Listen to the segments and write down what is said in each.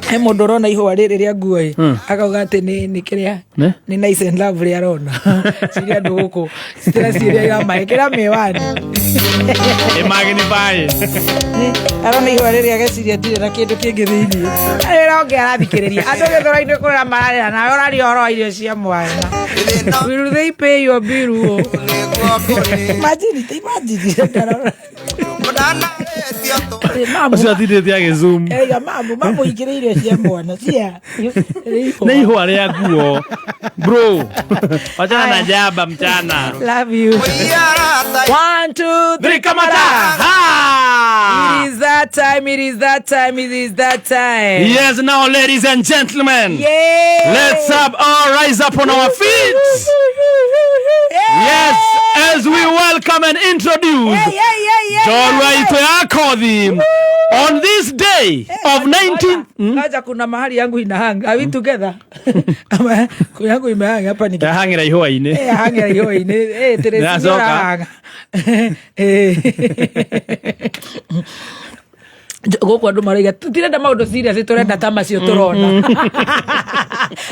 He mũndũ ũrona ihũa rĩrĩ rĩa nguo ĩ, akauga atĩ nĩ kĩrĩa Ne? nĩ nice and lovely arona. Ciria andũ gũkũ stress iria iramahe kĩra mĩwani. Ĩ magnify. Arona ihũa rĩrĩ ageciria ndirĩ na kĩndũ kĩngĩ thĩiniĩ. Rĩrĩa ũngĩ arathikĩrĩria andũ gĩthũra-inĩ kũrĩa mararĩra nawe ũraria ũhoro wa irio cia mwana. Will they pay your bill? Imagine, imagine. Ndarora. Mamu. Ũcio atindĩte agĩzoom. Eraiga mamu, mamu ingĩrĩ irio cia mwana cia Nĩ ihũa rĩa nguo. Bro. Wachana na jaba mchana. Love you. One, two, three, Three kamata. Ha! It is that time, it is that time, it is that time. Yes, now ladies and gentlemen. Yay! Let's up all rise up on our feet. Yeah. Yes, as we welcome and introduce Yeah, yeah, yeah, yeah, Njorua yeah, itũ ya Kothi on this day of 19 Ngoja kuna mahali yangu inahang. Are we together? Ama yangu imehang hapa ni yahang'ĩra ihũa-inĩ. Eh, hang'ĩra ihũa-inĩ. Eh, Teresi Nĩyacoka. nĩũrahanga. Eh. Gũkũ andũ marauga tũtirenda maũndũ serious, tũrenda ta macio tũrona.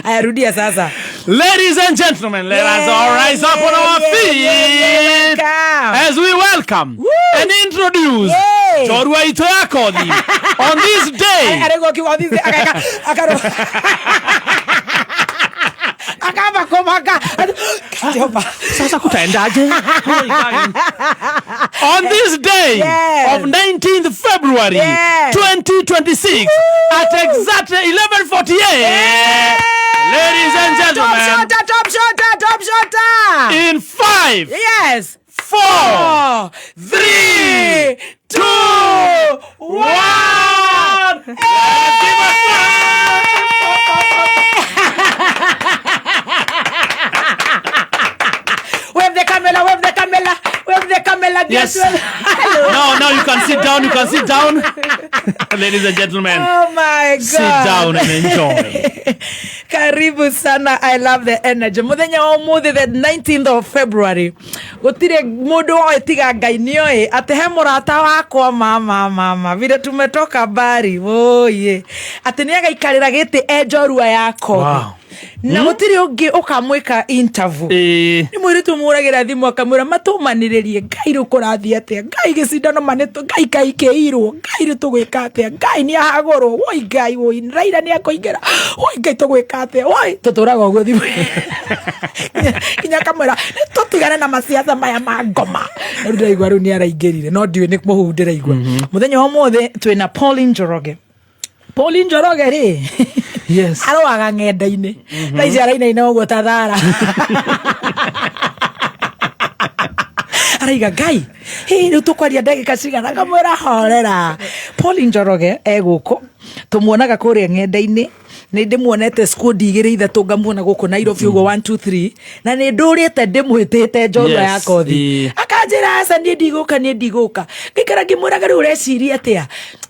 Aya, rudia sasa. Ladies and gentlemen, let us all rise up on our feet welcome. as we welcome and introduce Yay. Njorua itũ ya Kothi on this day. Arĩguo kiugo thisi ageka akaro akamba kũmaka. Jehova. Sasa kutaendaje? On this day Yes. of 19th February Yes. 2026 at exactly 11:48, ladies and Top gentlemen, shotter, top shotter, top shotter. in 5, Yes. 4, 4, 3, 2, 1. Let's give a clap. Wave the camera, wave the camera, wave the camera. Yes. Guess what? Hello. Now you can sit down. You can sit down. Ladies and gentlemen, Oh my God. sit down and enjoy. Karibu sana. I love the energy. Muthenya wa umuthi, the 19th of February, gutire mundu oĩ tiga Ngai nĩoĩ atĩ he mũrata wakwa, mama mama, vile tumetoka mbari woye, atĩ nĩ agaikarĩra gĩtĩ e njorua ya Kothi. Na gũtirĩ ũngĩ ũkamwĩka interview. Nĩ mũirĩtu mũragĩra thimũ akamwĩra matũmanĩrĩrie, Ngai, rĩu kũrathiĩ atĩa? Ngai, gĩcindano manĩtũ? Ngai, kaikĩirwo? Ngai, rĩu tũgwĩka atĩa? Ngai, nĩ ahagũrwo? Woi Ngai, woi, Raila nĩ akũingĩra? Woi Ngai, tũgwĩka atĩa? Woi, tũtũraga ũguo thimũ nginya akamwĩra nĩ tũtigane na maciaca maya ma ngoma. Na rĩu ndĩraigua rĩu nĩ araingĩrire, no ndiũĩ nĩ mũhuhu ndĩraigua. Mũthenya wa ũmũthĩ twĩna Pauline Njoroge. Pauline Njoroge rĩ, aroaga ng'enda-inĩ thaa ici, arainaina ũguo ta thara, araiga, Ngai, hĩ, rĩu tũkwaria ndagĩka cigana? Ngamwĩra horera. Pauline Njoroge e gũkũ, tũmuonaga kũrĩa ng'enda-inĩ. Nĩ ndĩmuonete squad igĩrĩ ithatũ, ngamuona gũkũ Nairobi ũguo 1 2 3, na nĩ ndũrĩte ndĩmwĩtĩte njorua ya Kothi. Akanjĩra aca, niĩ ndigũka, niĩ ndigũka. Ngaikara ngĩmwĩraga, rĩu ũreciria atĩa?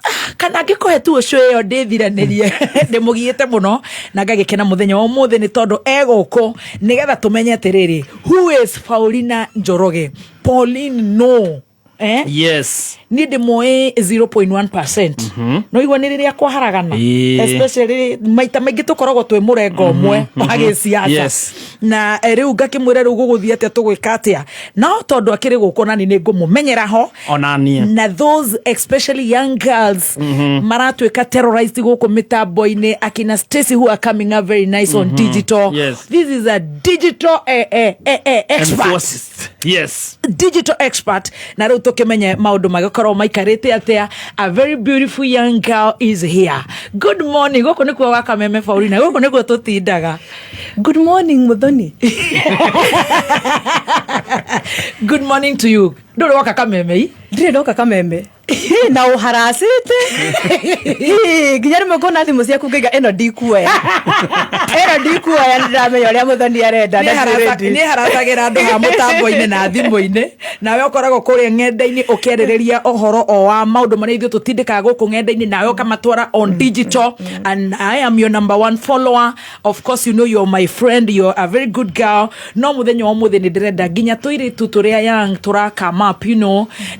Ah, kana ngĩkũhe tu ũcio ĩyo ndĩthiranĩrie. Ndĩmũgiĩte mũno na ngagĩkena mũthenya wa ũmũthĩ nĩ tondũ e gũkũ nĩgetha tũmenye atĩrĩrĩ, who is Paulina Njoroge? Pauline, no eh? Yes. Niĩ ndĩmoĩ 0.1%, no igua nĩ rĩrĩa kwaharagana, especially maita maingĩ tũkoragwo twĩ mũrengo ũmwe wa gĩciaca. Na rĩu ngakĩmwĩra, rĩu gũgũthiĩ atĩa, tũgwĩka atĩa? No tondũ akĩrĩ gũkũ nani nĩ ngũmũmenyera ho. Ona niĩ. Na those especially young girls maratuĩka terrorized gũkũ mĩtambo-inĩ, akina Stacy who are coming up very nice on digital. This is a digital expert. Enforcist. Yes. Digital expert. Na rĩu tũkĩmenye maũndũ magĩkorwo maikarĩte atĩa. A very beautiful young girl is here. Good morning. Gũkũ nĩkuo gwa Kameme, Paulina, gũkũ nĩkuo tũtindaga. Good morning, Muthoni. Good morning to you. Ndũrĩ woka Kameme? Ndirĩ ndoka Kameme. Na ũharacĩte nginya rĩmwe ngona thimũ ciaku ngaiga ĩno ndikuoya, ĩno ndikuoya, nĩ ndĩramenya ũrĩa Muthoni arenda na ndirĩ ready. Nĩ haracagĩra andũ ha mũtambo-inĩ na thimũ-inĩ, nawe ũkoragwo kũrĩa ng'enda-inĩ ũkĩarĩrĩria ũhoro o wa maũndũ marĩa ithuĩ tũtindĩkaga gũkũ ng'enda-inĩ, nawe ũkamatwara on digital, and I am your number one follower. Of course, you know you're my friend, you're a very good girl. No mũthenya wa ũmũthĩ nĩ ndĩrenda nginya tũirĩtu tũrĩa young tũrakama come up,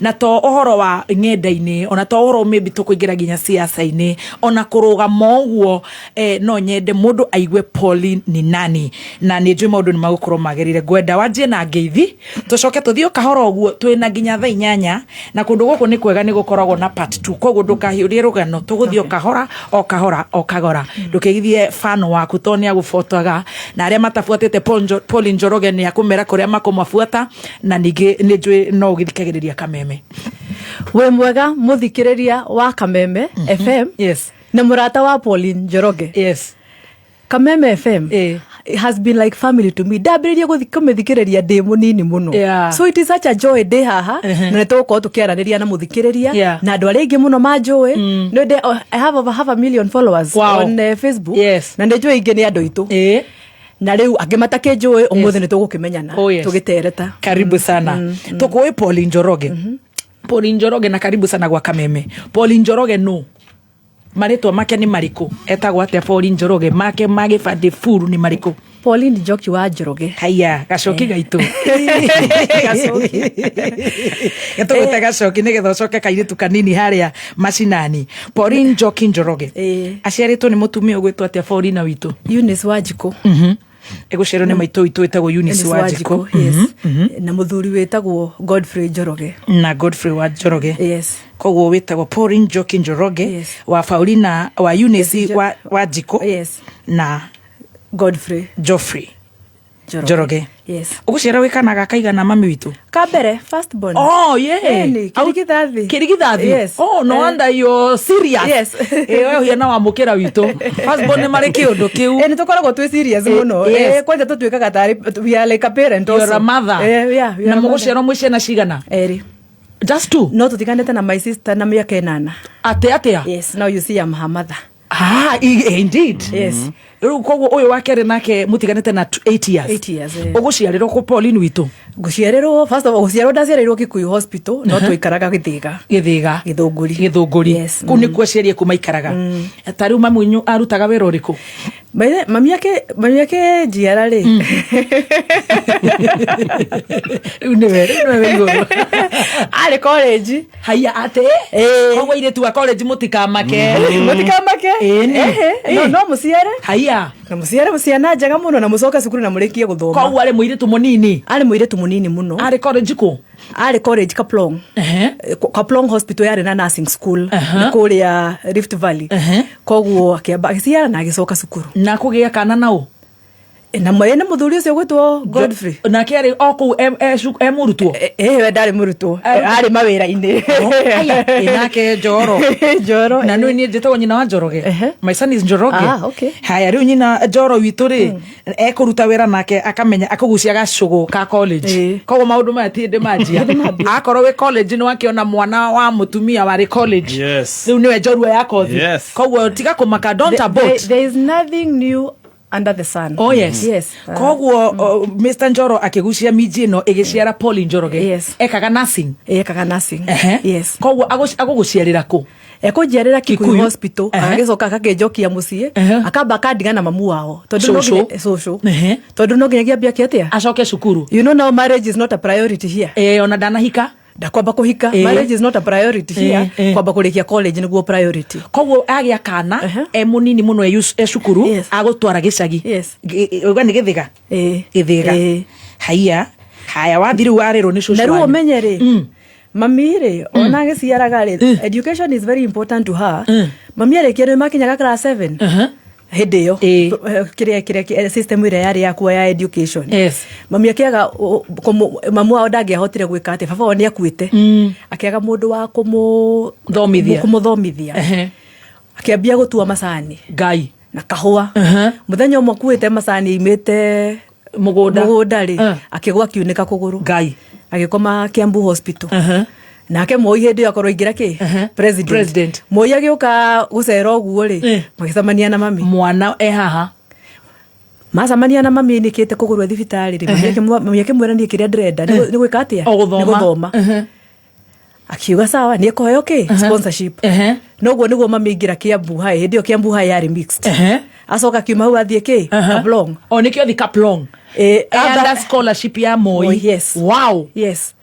na to ũhoro wa ng'enda-inĩ, ona to ũhoro maybe tũkũingĩra nginya siasa-inĩ, ona kũrũgama ũguo, no nyende mũndũ aigue Pauline ni nani, na nĩ njũĩ maũndũ nĩ magũkorwo magĩrĩire. Ngwenda wanjie na ngeithi, tũcoke tũthiĩ o kahora ũguo, twĩna nginya thaa 8, na kũndũ gũkũ nĩ kwega, nĩ gũkoragwo na part 2, koguo ndũkahiũrie rũgano, tũgũthiĩ o kahora o kahora o kahora. Ndũkĩgithie fan waku tondũ nĩ agũbuataga, na arĩa matabuatĩte Pauline Njoroge nĩ akũmera kũrĩa makũmabuata, na ningĩ nĩ njũĩ no ũgĩthikagĩrĩria Kameme. Wĩ mwega mũthikĩrĩria wa Kameme FM na mũrata wa Pauline Njoroge. Kameme FM has been like family to me. Ndambĩrĩria kũmĩthikĩrĩria ndĩ mũnini mũno. So it is such a joy ndĩ haha, na nĩ tũgũkorwo tũkĩaranĩria na mũthikĩrĩria na andũ arĩa aingĩ mũno manjũĩ. Nĩ ndĩ- I have over half a million followers on Facebook, na nĩ njũĩ ingĩ nĩ andũ aitũ, na rĩu angĩ matakĩnjũĩ, ũmũthĩ nĩ tũgũkĩmenyana. Oh, yes. Tũgĩtereta. Karibu sana. Tũkũĩ Pauline Njoroge, Pauline Njoroge, na karibu sana gwa Kameme. Pauline Njoroge no marĩtwa make nĩ marĩkũ? Etagwo atĩa Pauline Njoroge? Make ma gĩbandĩ buru nĩ marĩkũ? Pauline Njoki wa Njoroge. Haya, gacoki gaitũ. Gacoki. Gĩtũgwĩte gacoki nĩgetha ũcoke kairĩtu kanini harĩa macinani. Pauline Njoki Njoroge aciarĩtwo nĩ mũtumia ũgwĩtwo atĩa, Paulina witũ? Eunice Wanjikũ. Ĩgũciarwo nĩ maitũ witũ wĩtagwo Eunice Wanjikũ. Yes, na mũthuri wĩtagwo Godfrey Njoroge. Na Godfrey wa Njoroge. Yes. Koguo wĩtagwo Pauline Njoki Njoroge wa Paulina wa Eunice wa Wanjikũ na Godfrey Geoffrey Njoroge. Njoroge. Yes. Ũgũciara wĩ kana gakaigana, mami witũ? Ka mbere, first born. Oh, yeah. Ĩni, kĩrigithathi. Kĩrigithathi? Yes. Oh, no wonder you're serious. Yes. Ĩ, we ũhiana wamũkĩra witũ. First born nĩ marĩ kĩũndũ kĩu. Nĩ tũkoragwo twĩ serious mũno. Kwanja tũtuĩkaga tarĩ we are like a parent also. You're a mother. Yeah, we are Na a mother. mũgũciarwo mwĩ ciana cigana? Erĩ. Just two? No tũtiganĩte na my sister na mĩaka 8. Atĩ atĩa? Yes, now you see I'm her mother. Ah, indeed. Yes. Rĩu koguo ũyũ wa kerĩ nake mũtiganĩte na 8 years. 8 years, eh. Ũgũciarĩrwo kũ, Pauline witũ? Ngũciarĩrwo, first of all, gũciarwo ndaciarĩirwo Kikuyu Hospital, no twaikaraga Gĩthĩga. Gĩthĩga. Gĩthũngũri. Gĩthũngũri. Yes. Kũu nĩkuo aciari aku maikaraga. Ta rĩu mami wanyu arutaga wĩra ũrĩkũ? Mami ake njiara rĩ, Rĩu nĩwe wĩ igũrũ. Arĩ college. Haiya, atĩ? Koguo airĩtu a college mũtikamake. Mũtikamake. Ĩni. Ehe, no mũciare Haiya. Na mũciare ciana njega mũno na mũcoke cukuru na mũrĩkie gũthoma. Koguo arĩ mũirĩtu mũnini? Arĩ mũirĩtu mũnini mũno. Arĩ college kũ? Arĩ college Kaplong. Kaplong Hospital yarĩ na nursing school kũrĩa Rift Valley. Koguo akĩamba agĩciara na agĩcoka cukuru. Na kũgĩa kana nao? Na mwe nĩ mũthuri ũcio gwĩtwo Godfrey. Nake arĩ o kũu e mũrutwo? We ndarĩ mũrutwo, arĩ mawĩra-inĩ. Haya, ĩ nake Njoro. Njoro. Na nĩ niĩ njĩtagwo nyina wa Njoroge. My son is Njoroge. Ah, okay. Haya, rĩu nyina Njoro witũ rĩ, ekũruta wĩra nake akamenya akũgucia gacũgũ ka college. Koguo maũndũ maya ti hĩndĩ manjia, akorwo wĩ college nĩ wakĩona mwana wa mũtumia warĩ college. Rĩu nĩwe njorua ya kothi. Koguo tiga kũmaka, don't abort. There is nothing new under the sun. Oh yes. Yes. Koguo Mr Njoro akĩgucia minji ĩno ĩgĩciara Pauline Njoroge. Ekaga nursing? Ekaga nursing. Yes. Koguo agũgũciarĩra kũ? Ekũnjiarĩra Kikuyu Kikuyu. Hospital. Agĩcoka akakĩnjokia mũciĩ. Akamba akandiga na mamu wao tondũ no Cũcũ. cũcũ. Tondũ no nginyagia ambie atĩa? Acoke cukuru. You know now marriage is not a priority here. Ona ndanahika. Ndakwamba kũhika. Marriage is not a priority here. Kwamba kũrĩkia college nĩguo priority. Koguo agĩa kana e mũnini mũno, e cukuru, agũtwara gĩcagi. Uga nĩ Gĩthĩga? Gĩthĩga. Haiya, haya, wathi rĩu warĩrwo nĩ cũcũ Na rĩu wanyu. ũmenye rĩ, mami rĩ, ona agĩciaraga rĩ, education is very important to her. Mami arĩkia nĩ makinyaga class 7 hĩndĩ ĩyo. Kĩrĩa system ĩrĩa yarĩ ya kuoya education. Mami akĩaga mamu wao ndangĩahotire gwĩka atĩ baba wao nĩ akuĩte, akĩaga mũndũ wa kũmũ Thomithia. Kũmũthomithia. Akĩambia gũtua macani Ngai. Na kahũa. Mũthenya ũmwe akuĩte macani aimĩte mũgũnda. Mũgũnda rĩ, akĩgwa, akiunĩka kũgũrũ. Ngai. Agĩkoma Kiambu Hospital. Nake Moi hĩndĩ ĩyo akorwo aingĩra kĩ? President. President. Moi agĩũka gũcera ũguo rĩ, magĩcemania na mami. Mwana e haha. Macemania na mami nĩkĩte kũgũrũ e thibitarĩ rĩ, mami akĩmwĩra, niĩ kĩrĩa ndĩrenda nĩ gwĩka atĩa? O gũthoma. Nĩ gũthoma. Akiuga sawa, nĩ ekũheo kĩ? Sponsorship. Noguo nĩguo mami aingĩra Kiambu High. Hĩndĩ ĩyo Kiambu High yarĩ mixed. Acoka akiuma hau athiĩ kĩ? Kaplong. O nĩkĩo thi Kaplong? Under scholarship ya Moi? Moi, yes. Wow. Yes.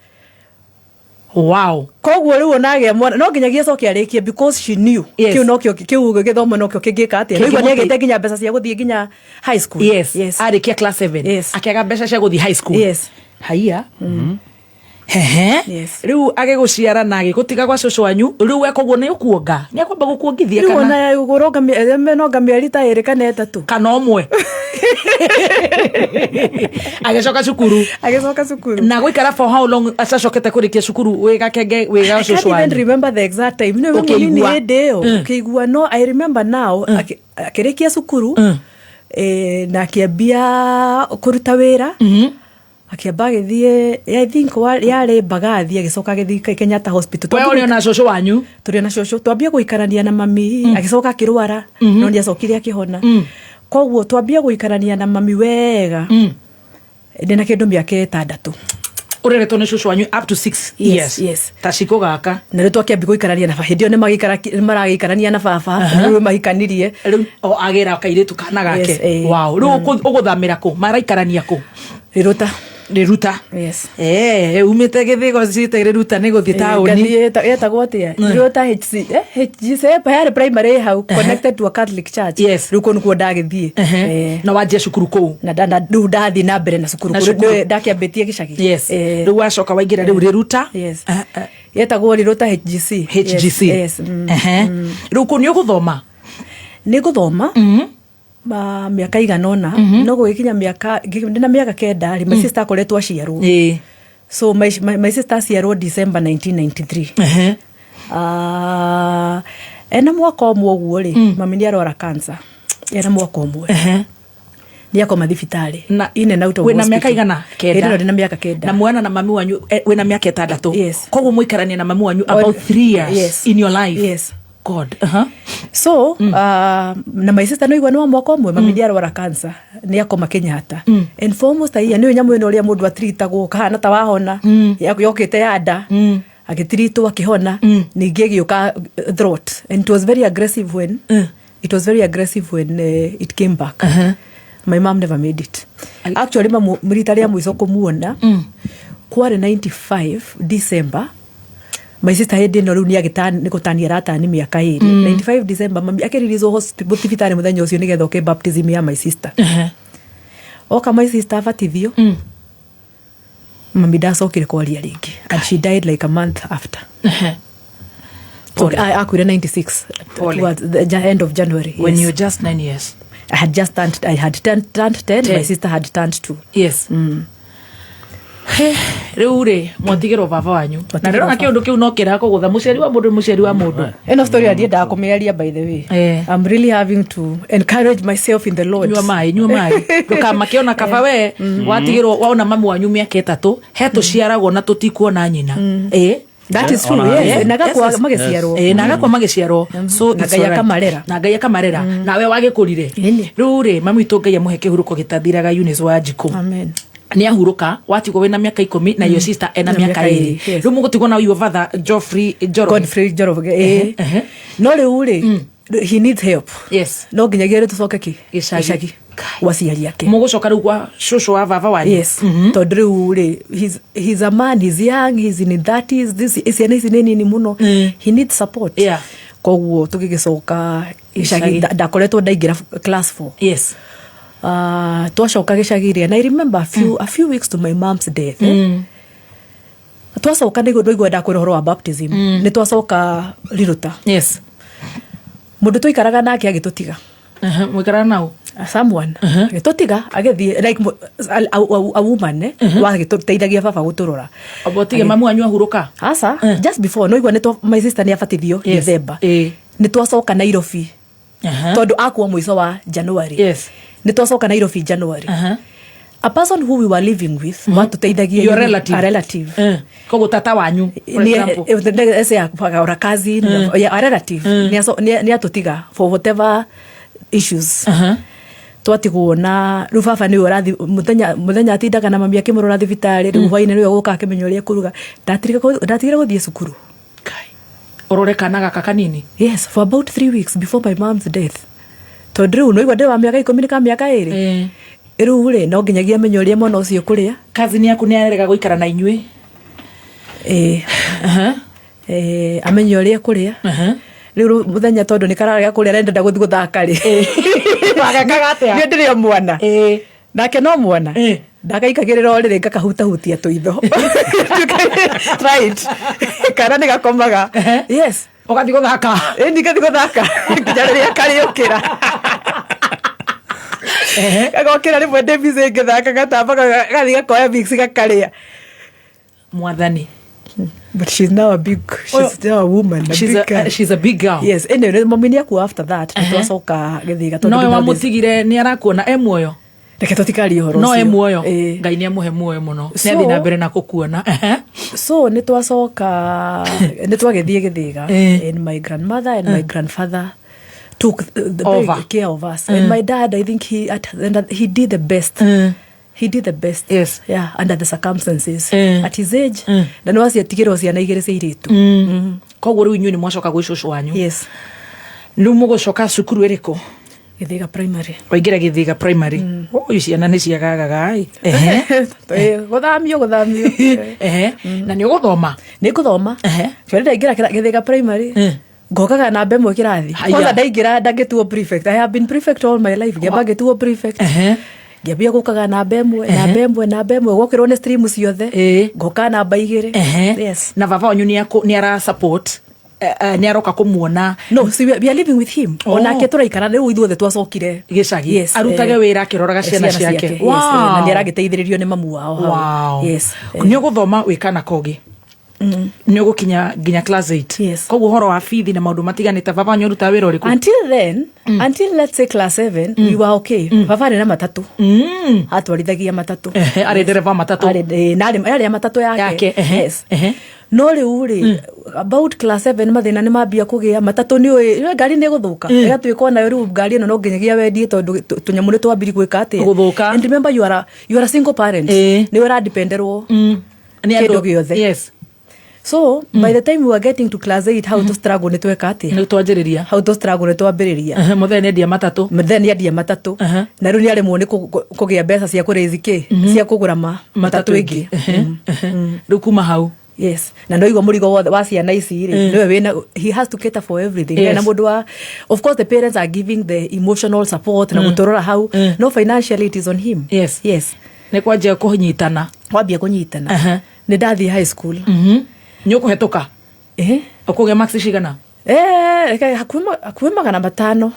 Wow. Koguo rĩu ona agĩa mwana no nginyagia acoke arĩkie because she knew kĩu nokĩo kĩu gĩthomo nokĩo kĩngĩka atĩa. Nĩigua nĩ agĩte nginya mbeca cia gũthiĩ nginya high school. Yes. Arĩkia class 7. Yes. Akĩaga mbeca cia gũthiĩ high school. Yes. Haiya. Hehe. Yes. Rĩu agĩgũciara na agĩgũtiga gwa cũcũ wanyu, rĩu we koguo nĩ ũkuonga, nĩ akwamba gũkuongithia Rĩu kana ona ũronga nonga mĩeri ta ĩrĩ kana ĩtatũ. Kana ũmwe agĩcoka cukuru. Agĩcoka cukuru. Na gũikara for how long acacokete kũrĩkia cukuru wĩ gakenge wĩ ga I cũcũ can't even wanyu? remember the exact time. Nĩ Ũkĩigua. mũnini hĩndĩ ĩyo. Ũkĩigua, no I remember now akĩrĩkia cukuru na akĩambia kũruta wĩra. Akĩamba agĩthiĩ, I think yarĩ Mbagathi, agĩcoka agĩthiĩ Kenyatta Hospital. We ũrĩ ona cũcũ wanyu? Tũrĩ na cũcũ. Twambia gũikarania na mami, agĩcoka akĩrwara, no nĩ acokire akĩhona. Koguo twambia gũikarania na mami wega ndĩna kĩndũ mĩaka 6. Ũreretwo nĩ cũcũ wanyu up to 6 Yes, years? Yes. Ta cikũ gaka. Na rĩu twakĩambia gũikarania na hĩndĩ ĩyo nĩ maragĩikarania na baba, rĩu mahikanirie. Rĩu o agĩra kairĩtu kana gake. Yes, eh. Wow. Rĩu ũgũthamĩra kũ, maraikarania kũ? Rĩrũta. Rĩruta. Yes. Eh, umĩte gĩthĩgo ciĩte rĩruta nĩ gũthiĩ taũni. Ngathiĩ yetagwo atĩa, Rĩrũta HC, HGC yarĩ primary hau connected to a Catholic church. Rĩu kũu nĩkuo ndagĩthiĩ. Na wanjia cukuru kũu? Na rĩu ndathiĩ na mbere na cukuru. Na Kũu cukuru. ndakĩambĩtie gĩcagi. Rĩu wacoka waingĩra rĩu rĩruta. Yes. Yetagwo Rĩrũta HGC. HGC. Yes. Rĩu kũu nĩ ũgũthoma? Nĩ ngũthoma ma mĩaka igana ũna, no gũgĩkinya mĩaka ndĩna mĩaka 9 rĩ, my sister akoretwo aciarwo. So my sister aciarwo December 1993. Ah, ena mwaka ũmwe ũguo rĩ, mami nĩ arwara cancer ena mwaka ũmwe. Nĩ akoma thibitarĩ Na in and out of wĩna hospital. mĩaka igana? Hĩndĩ 9. ĩno ndĩna mĩaka 9. Na mwana na mami wanyu wĩna mĩaka 6. Yes. Koguo mũikarania na mami wanyu about 3 years Yes. in your life? Yes. God. So na my sister no igua nĩ wa mwaka ũmwe, mami nĩ arwara cancer, nĩ akoma Kenyatta. And for almost a year, nĩ nyamũ ĩno ũrĩa mũndũ atritagwo kahana ta wahona. Yokĩte ya nda, agĩtiritwo akĩhona, ningĩ ĩgĩũka throat, and it was very aggressive when it was very aggressive when it came back. My mom never made it. Actually, mamu rita rĩa mũico kũmuona kwarĩ 95 December. My sister hĩndĩ ĩno rĩu nĩ gũtania aratani mĩaka 2. 95 December, mami akĩririzwo thibitarĩ mũthenya ũcio nĩgetha oke baptism ya my sister. Oka my sister abatithio, mami ndacokire kwaria rĩngĩ, and she died like a month after. So, Pole. akuire 96 Pole. towards the end of January. When Yes. you were just 9 years. I had just turned, I had turned 10, 10. My sister had turned 2. Yes. Rĩu rĩ, mwatigĩrwo baba wanyu na ndĩrona baba. kĩũndũ kĩu no kĩrakũgũtha, mũciari wa mũndũ nĩ mũciari wa mũndũ. Ĩno story ndiendaga kũmĩaria, by the way. I'm really having to encourage myself in the Lord. Nyua maĩ, nyua maĩ, ndũkamake ona kaba we watigĩrwo waona mamu wanyu mĩaka 3, he tũciaragwo na tũtikuona nyina. Ĩ. That is true. Ona- Yes. Na gakua Yes. magĩciarwo. Ĩ, na agakua magĩciarwo. So Na it's Ngai alright. akamarera. Na Ngai akamarera nawe wagĩkũrire. Ĩni. Rĩu rĩ, mami witũ, Ngai amũhe kĩhurũko gĩtathiraga, Eunice Wanjikũ. Amen. Nĩ ahurũka, watigwo wĩna mĩaka 10 na your sister ena Na mĩaka mĩaka 2. 2, yes. Rĩu mũgũtigwo na your father Geoffrey Njoroge. Godfrey Njoroge, ĩ. No rĩu rĩ, he needs help. No nginyagia rĩ tũcoke kĩ Gĩcagi. gĩcagi gwa aciari ake. Mũgũcoka rĩu gwa cũcũ wa baba wanyu? Yes, tondũ rĩu rĩ, he's a man, he's young, he's in his 30s. This ciana ici nĩ nini mũno. He needs support. Koguo tũgĩgĩcoka gĩcagi. Gĩcagi. Ndakoretwo ndaingĩra class 4. Twacoka gĩcagi rĩ, and I remember a few weeks to my mom's death, twacoka nĩguo ndwaigua ndakwĩra ũhoro wa baptism, nĩ twacoka riruta. Mũndũ twaikaraga nake agĩtũtiga. Mũikaraga nau? Someone agĩtũtiga agĩthiĩ, like a woman, wagĩtũteithagia baba gũtũrora. Obotige mamu wanyu ahurũka? Aca, just before no igua nĩ my sister nĩ abatithio December. Nĩ twacoka Nairobi tondũ akua mũico wa January. Nĩ twacoka Nairobi January. A person who we were living with watũteithagia. Your relative? A relative. Koguo tata wanyu, for example. Ese cousin, yeah, a relative nĩ atũtiga for whatever issues. Twatigwo na rĩu baba nĩwe ũrathi mũthenya mũthenya, atindaga na mami akĩmũrora thibitarĩ. Rĩu hwainĩ nĩwe gũka akĩmenya ũrĩa ekũruga. Ndatigire gũthiĩ cukuru. Kai. Ũrore kana gaka kanini? Yes, for about 3 weeks before my mom's death, tondũ rĩu noigua ndĩ wa mĩaka 10 nĩ ka mĩaka 2. Rĩu rĩ, no nginyagia menye ũrĩa mwana ũcio kũrĩa. Cousin yaku nĩ arega gũikara na inyuĩ? Ĩĩ. Amenye ũrĩa ekũrĩa. Rĩu mũthenya tondũ nĩ kararega kũrĩa, arenda gũthiĩ gũthaka rĩ, Wagekaga atĩa? Niĩ ndĩrĩ o mwana. Nake no mwana. Ndagaikagĩrĩra ũrĩrĩ, ngakahutahutia tũitho, right, kana nĩ gakomaga. Yes. Ũgathiĩ gũthaka. Ĩni ngathiĩ gũthaka nginya rĩrĩa karĩũkĩra. Gagokĩra rĩmwe ndĩ busy ngĩthaka, gatamba gathiĩ gakoya mix gakarĩa. Mwathani. But she's now a big, she's now a woman, a She's big a, girl. She's a big girl. Yes, anyway, mami nĩ akua after that. Nĩ twacoka Gĩthĩga tondũ Nowe wamũtigire nĩ arakuona e muoyo? Reke tũtikarie ũhoro No ũcio. e muoyo. Ĩĩ. Ngai nĩ amũhe muoyo mũno, nĩ athiĩ na mbere na gũkuona. So nĩ twacoka, nĩ twagĩthiĩ Gĩthĩga and my grandmother and my grandfather took the very Over. care of us, and my dad, I think he at, and he did the best. He did the best, yeah, under the circumstances, at his age, na nĩ waciatigĩrwo ciana igĩrĩ cia irĩtu. Koguo rĩu inyuĩ nĩ mwacoka gwĩ cũcũ wanyu? Yes. Rĩu mũgũcoka cukuru ĩrĩkũ? Gĩthĩga Primary. Waingĩra Gĩthĩga Primary. Ũyũ ciana nĩ ciagagaga ĩ. Gũthamio gũthamio. Na nĩ ũgũthoma? Nĩ ngũthoma. Twari ndaingĩra Gĩthĩga Primary, ngokaga namba ĩmwe kĩrathi. Haya. Kwanza ndaingĩra ndangĩtuo prefect. I have been prefect all my life. Ngĩamba ngĩtuo prefect, ngĩambia gũkaga namba ĩmwe, namba ĩmwe, namba ĩmwe, gwokĩrwo nĩ stream ciothe, ngoka namba igĩrĩ. Yes. Na baba wanyu nĩ ara support, nĩ aroka kũmuona? No, see, we are living with him. Onake tũraikara rĩu ithuothe twacokire gĩcagi. Yes. Arutage wĩra akĩroraga ciana ciake. Yes, na nĩ aragĩteithĩrĩrio nĩ mamu wao hau. Yes. Nĩ ũgũthoma wĩ kana kogi, nĩ ũgũkinya nginya class 8? Yes. Koguo ũhoro wa bithi na maũndũ matiganĩte, baba wanyu arutaga wĩra ũrĩkũ? Until then, until let's say class 7, we were okay. Baba arĩ na matatũ, atwarithagia matatũ. Arĩ ndereba matatũ? Na arĩ ya matatũ yake. Yake, Yes. No rĩu rĩ, about class 7, mathĩna nĩ mambia kũgĩa. Matatũ nĩ ũĩ ngari nĩ gũthũka, ĩgatuĩka onayo rĩu ngari ĩno no nginyagia wendie, tondũ tũnyamũ nĩ twambiri gwĩka atĩa? Gũthũka. And remember, you are a single parent. Nĩ ũradipenderwo Nĩ kĩndũ gĩothe. So by the time we were getting to class 8, how to struggle nĩ tweka atĩa? Nĩ twanjĩrĩria. How to struggle nĩ twambĩrĩria. Mũthee nĩ endia matatũ. Then nĩ matatũ. Na rĩu nĩ aremwo nĩ kũgĩa mbeca cia kũraise kĩ, cia kũgũra ma matatũ ĩngĩ. Rĩu kuma hau? Yes, na no igua mũrigo wothe wa ciana ici rĩ, nĩwe wĩna, he has to cater for everything. Na mũndũ wa, of course the parents are giving the emotional support na gũtũrora hau, no financially it is on him. Yes. Nĩ kwanjia kũnyitana. Wambia kũnyitana. Nĩ ndathiĩ high school. Nĩ ũkũhetũka? Ũkũgĩa marks cigana? Reke hakuhĩ 500.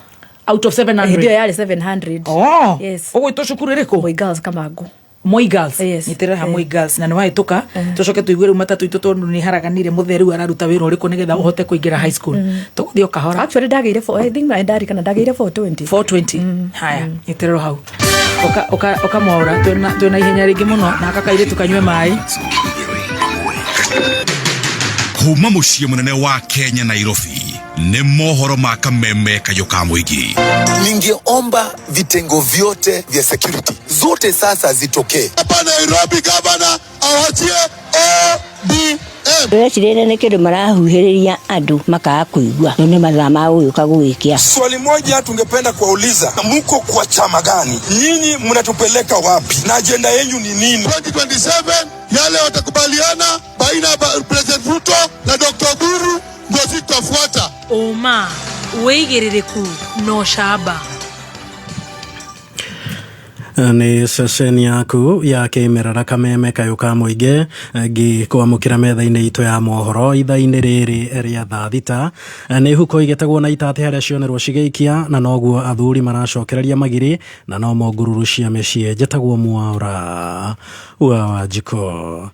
Out of 700? Hĩndĩ ĩyo yarĩ 700. Oh. Yes. Ũgwĩtwo cukuru ĩrĩkũ? Moi Girls, Kamangu. Moi Girls. Yes. Nyitĩrĩra ha Moi Girls na nĩ wahĩtũka. Tũcoke tũigue rĩu matatũ itũ, tondũ nĩ haraganire, mũthee rĩu araruta wĩra ũrĩkũ nĩgetha ũhote kũingĩra high school. Tũgũthiĩ o kahora. Actually ndagĩire I think ndarikana ndagĩire 420. 420. Haya, nyitĩrĩrwo hau. Ũkamwaũra twĩna ihenya rĩngĩ mũno na aka kairĩtu kanyue maĩ. Kuma muciĩ mũnene wa Kenya, Nairobi, nĩ mohoro ma Kameme kayũ ka mũingĩ. Ningeomba vitengo vyote vya security zote sasa zitokee hapa Nairobi, gavana awachie ODM. Ndĩrecirĩria nĩ kĩndũ marahuhĩrĩria andũ makaga kũigua no nĩ mathaa ma gũgĩũka gũgĩkĩa. Swali moja tungependa kuwauliza, muko kwa chama gani? Nyinyi mnatupeleka wapi na ajenda yenyu ni nini? 2027 yale watakubaliana baina ya President Ruto na Dr. Oburu ndio sisi tutafuata. Ũma, wĩigĩrĩrĩku na ũcamba. Nĩ ceceni yaku ya kĩmerera Kameme kayũ ka mũingĩ, ngĩkwamũkĩra metha-inĩ itũ ya mohoro ithaa-inĩ rĩrĩ rĩa thaa 6. Nĩ huko igĩtegwo na itatĩ harĩa cionerwo cigĩikia, na noguo athuri maracokereria magiri na no mongururu cia mĩciĩ. Njĩtagwo Mwaura wa Wanjikũ.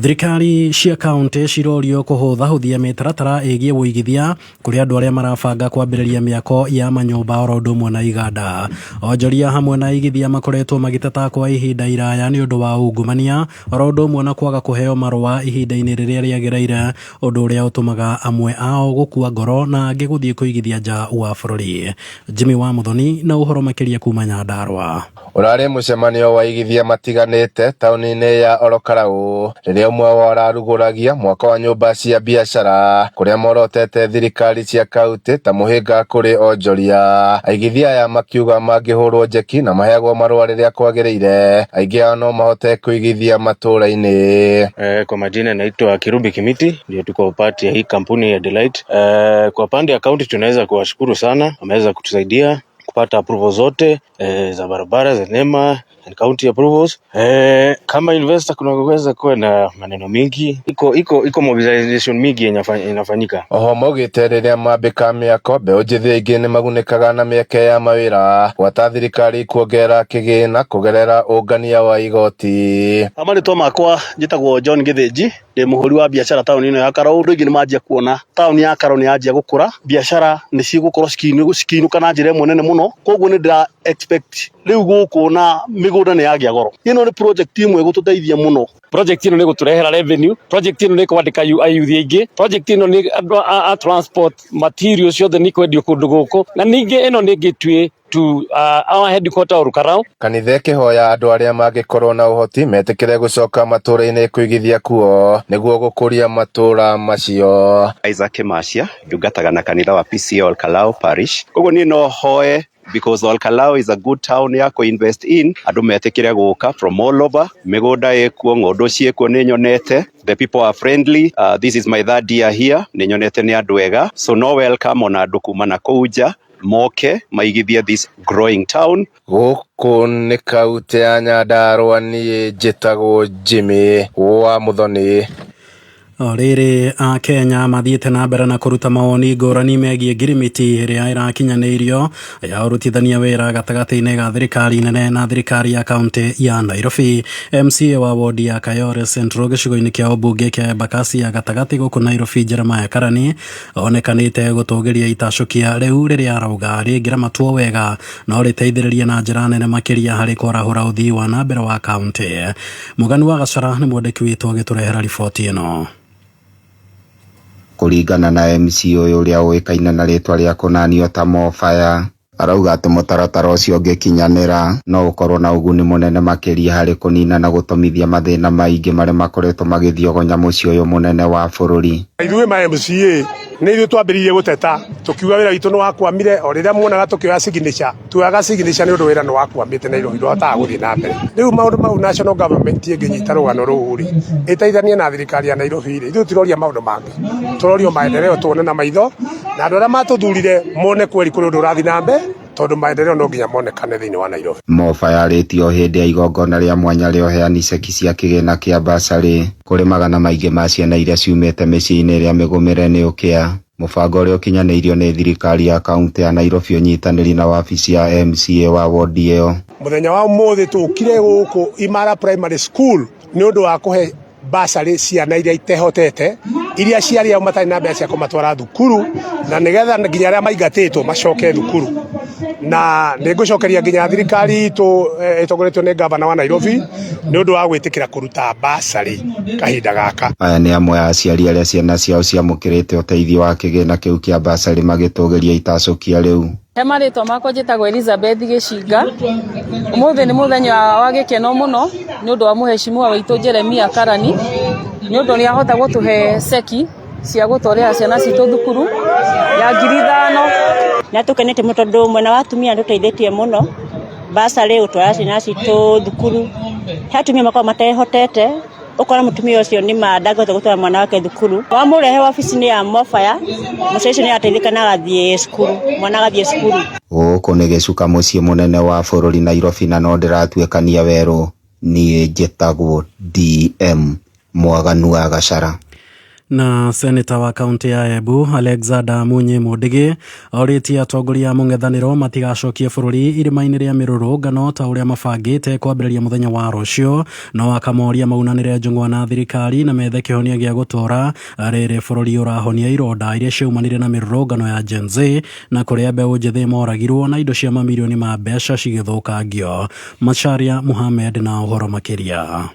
Thirikari cia kaunti cirorio kũhũthahũthia mĩtaratara ĩgiĩ ũigithia kũrĩ andũ arĩa marabanga kwambĩrĩria mĩako ya manyũmba oro ũndũ ũmwe na iganda. Onjoria hamwe na aigithia makoretwo magĩteta kwa ihinda iraya nĩ ũndũ wa ungumania oro ũndũ ũmwe na kwaga kũheo marũa ihinda-inĩ rĩrĩa rĩagĩrĩire, ũndũ ũrĩa ũtũmaga amwe ao gũkua ngoro na angĩ gũthiĩ kũigithia nja wa bũrũri. Jimmy wa Muthoni na ũhoro makĩria kuma Nyandarũa. Ũrarĩ mũcemanio wa igithia matiganĩte taũni-inĩ ya Orokarau, rĩrĩa ũmwe wao ararugũragia mwako wa nyũmba cia biacara kũrĩa morotete thirikari cia kaunti ta mũhĩnga kũrĩ onjoria. Aigithia aya makiuga mangĩhũrwo njeki na maheagwo marũa. rĩrĩa kwagĩrĩire aingĩ ao no mahote kũigithia matũũra-inĩ. Kwa majina naitwa Kirubi Kimiti, ndio tuko part ya hii kampuni ya Delight. Kwa pande ya county tunaweza kuwashukuru sana, wameweza kutusaidia kupata approval zote za barabara za NEMA and county approvals. Kama investor kunaweza kuwa na maneno mingi, iko mobilization mingi yenye inafanyika. Oho maugĩte rĩrĩa mambĩka mĩako mbeũ njĩthĩ aingĩ nĩmagunĩkaga na mĩeke ya mawĩra gwata thirikari kuongerera kĩgĩna kũgerera ũngania wa igoti. Marĩtwa makwa njĩtagwo John Gĩthĩnji, ndĩ mũhũri wa biacara taũni ĩno ya Karau. Andũ aingĩ nĩ manjia kuona taũni ya Karau nĩ yanjia gũkũra, biacara nĩ cigũkorwo cikĩinũka na njĩra ĩmwe nene mũno, koguo nĩ ndĩra expect rĩu gũkũ na mĩgũnda nĩ yagĩa goro. Ĩno nĩ project ĩmwe ĩgũtũteithia mũno. Project ĩno nĩ gũtũrehera revenue, project ĩno nĩ kwandĩka ayuthi aingĩ, project ĩno nĩ andũ a transport materials ciothe nĩ kwendio kũndũ gũkũ, na ningĩ ĩno nĩ gateway to our headquarter Olkalou. Kanitha ĩkĩhoya andũ arĩa mangĩkorwo na ũhoti metĩkĩre gũcoka matũũra-inĩ kũigithia kuo nĩguo gũkũria matũũra macio. Isaac Macia ndungataga na kanitha wa PCEA Olkalou Parish, koguo niĩ no hoe because Olkalou is a good town ya kũ-invest in, andũ metĩkĩre gũka from all over, mĩgũnda ĩkuo, ng'ũndũ ciĩkuo nĩ nyonete, the people are friendly, this is my third year here, nĩ nyonete nĩ andũ ega, so no welcome ona andũ kuma na kũu nja moke maigithie this growing town. Gũkũ nĩ kaunti ya Nyandarua, niĩ njĩtagwo Jimmy wa Muthoni. O rĩrĩ, Akenya mathiĩte na mbere na kũruta mawoni ngũrani megiĩ ngirimiti ĩrĩa ĩrakinyanĩirio ya ũrutithania wĩra gatagatĩ-inĩ ga thirikari nene na thirikari ya kaunti ya Nairobi. MCA wa wodi ya Kayole Central gĩcigo-inĩ kĩa ũmbunge kĩa Embakasi ya gatagatĩ gũkũ Nairobi, Jeremiah Karani, onekanĩte gũtũgĩria itacũkia rĩu rĩrĩa arauga rĩngĩramatwo wega no rĩteithĩrĩrie na njĩra nene makĩria harĩ kwarahũra ũthii wa na mbere wa kaunti. Mũgani wa Gacara nĩ mwandĩki witũ agĩtũrehera riboti ĩno. Kũringana na MC ũyũ ũrĩa ũĩkaine na rĩtwa rĩa kũnanio ta Mofaya, arauga atĩ mũtaratara ũcio ũngĩkinyanĩra no ũkorwo na ũguni mũnene makĩria harĩ kũnina na gũtomithia mathĩna maingĩ marĩa makoretwo magĩthiogonya mũciĩ ũyũ mũnene wa bũrũri. Ithuĩ ma MCA nĩ ithuĩ twambĩrĩirie gũteta tũkiuga wĩra witũ nĩ wakwamire, o rĩrĩa muonaga tũkĩoya signature, tuoyaga signature nĩ ũndũ wĩra nĩ wakwamĩte Nairobi ndwahotaga gũthiĩ na mbere. Rĩu maũndũ mau national government ĩngĩnyita rũgano rũu rĩ, ĩteithanie na thirikari ya Nairobi rĩ, ithuĩ tũtiroria maũndũ mangĩ, tũrorio maendeleo tuone na maitho, na andũ arĩa matũthurire mone kweri kũrĩ ũndũ ũrathiĩ na mbere, tondũ maendeleo no nginya monekane thĩinĩ wa Nairobi. Mofa yarĩtio hĩndĩ ya igongona rĩa mwanya rĩa ũheani ceki cia kĩgĩna kĩa basarĩ kũrĩ magana maingĩ ma ciana iria ciumĩte mĩciĩ-inĩ ĩrĩa mĩgũmĩre nĩ ũkĩa, mũbango ũrĩa ũkinyanĩirio nĩ thirikari ya kaunti ya Nairobi ũnyitanĩri na wabici ya MCA wa wodi ĩyo. Mũthenya wa ũmũthĩ tũkire gũkũ Imara Primary School nĩ ũndũ wa kũhe basarĩ ciana iria itehotete, iria aciari ao matarĩ na mbeca cia kũmatwara thukuru, na nĩgetha nginya arĩa maingatĩtwo macoke thukuru. Na nĩ ngũcokeria nginya thirikari itũ ĩtongoretio nĩ gavana wa Nairobi nĩ ũndũ wa gwĩtĩkĩra kũruta basarĩ kahinda gaka. Aya nĩ amwe a aciari arĩa ciana ciao ciamũkĩrĩte ũteithio wa kĩgĩna kĩu kĩa basarĩ magĩtũgĩria itacũkia rĩu. He marĩtwa makwa njĩtagwo Elizabeth Gĩcinga. Ũmũthĩ nĩ mũthenya wa gĩkeno mũno nĩ ũndũ wa mũheshimiwa witũ Jeremiah Karani, nĩ ũndũ nĩ ahota gũtũhe ceki cia gũtwarĩra ciana citũ thukuru ya 5,000. Na tũkenete mũno tondũ mwena wa atumia nĩ ũteithĩtie mũno basarĩ gũtwara ciana citũ thukuru. He atumia makoragwo matehotete, ũkora mũtumia ũcio nĩ ma ndangĩhota gũtwara mwana wake thukuru, wamũrehe wabici-inĩ ya Mofaya, mũciari ũcio nĩ arateithĩka na agathiĩ cukuru, mwana agathiĩ cukuru. Gũkũ nĩ gĩcuka mũciĩ mũnene wa bũrũri Nairobi, na no ndĩratuĩkania werũ. Niĩ njĩtagwo DM Mwaganu wa Gacara. Na seneta wa kaunti ya Embu Alexander Munyi Mundigi orĩtie atongoria a mũng'ethanĩro matigacokie bũrũri irĩma-inĩ rĩa mĩrũrũngano ta ũrĩa mabangĩte kwambĩrĩria mũthenya wa rũciũ, no akamoria maunanĩre njũng'wa na thirikari na methe kĩhonia gĩa gũtũũra rĩrĩ bũrũri ũrahonia ironda iria ciaumanire na mĩrũrũngano ya Gen Z na kũrĩa mbeũ njĩthĩ moragirwo na indo cia mamirioni ma mbeca cigĩthũkangio. Macharia Muhamed na ũhoro makĩria.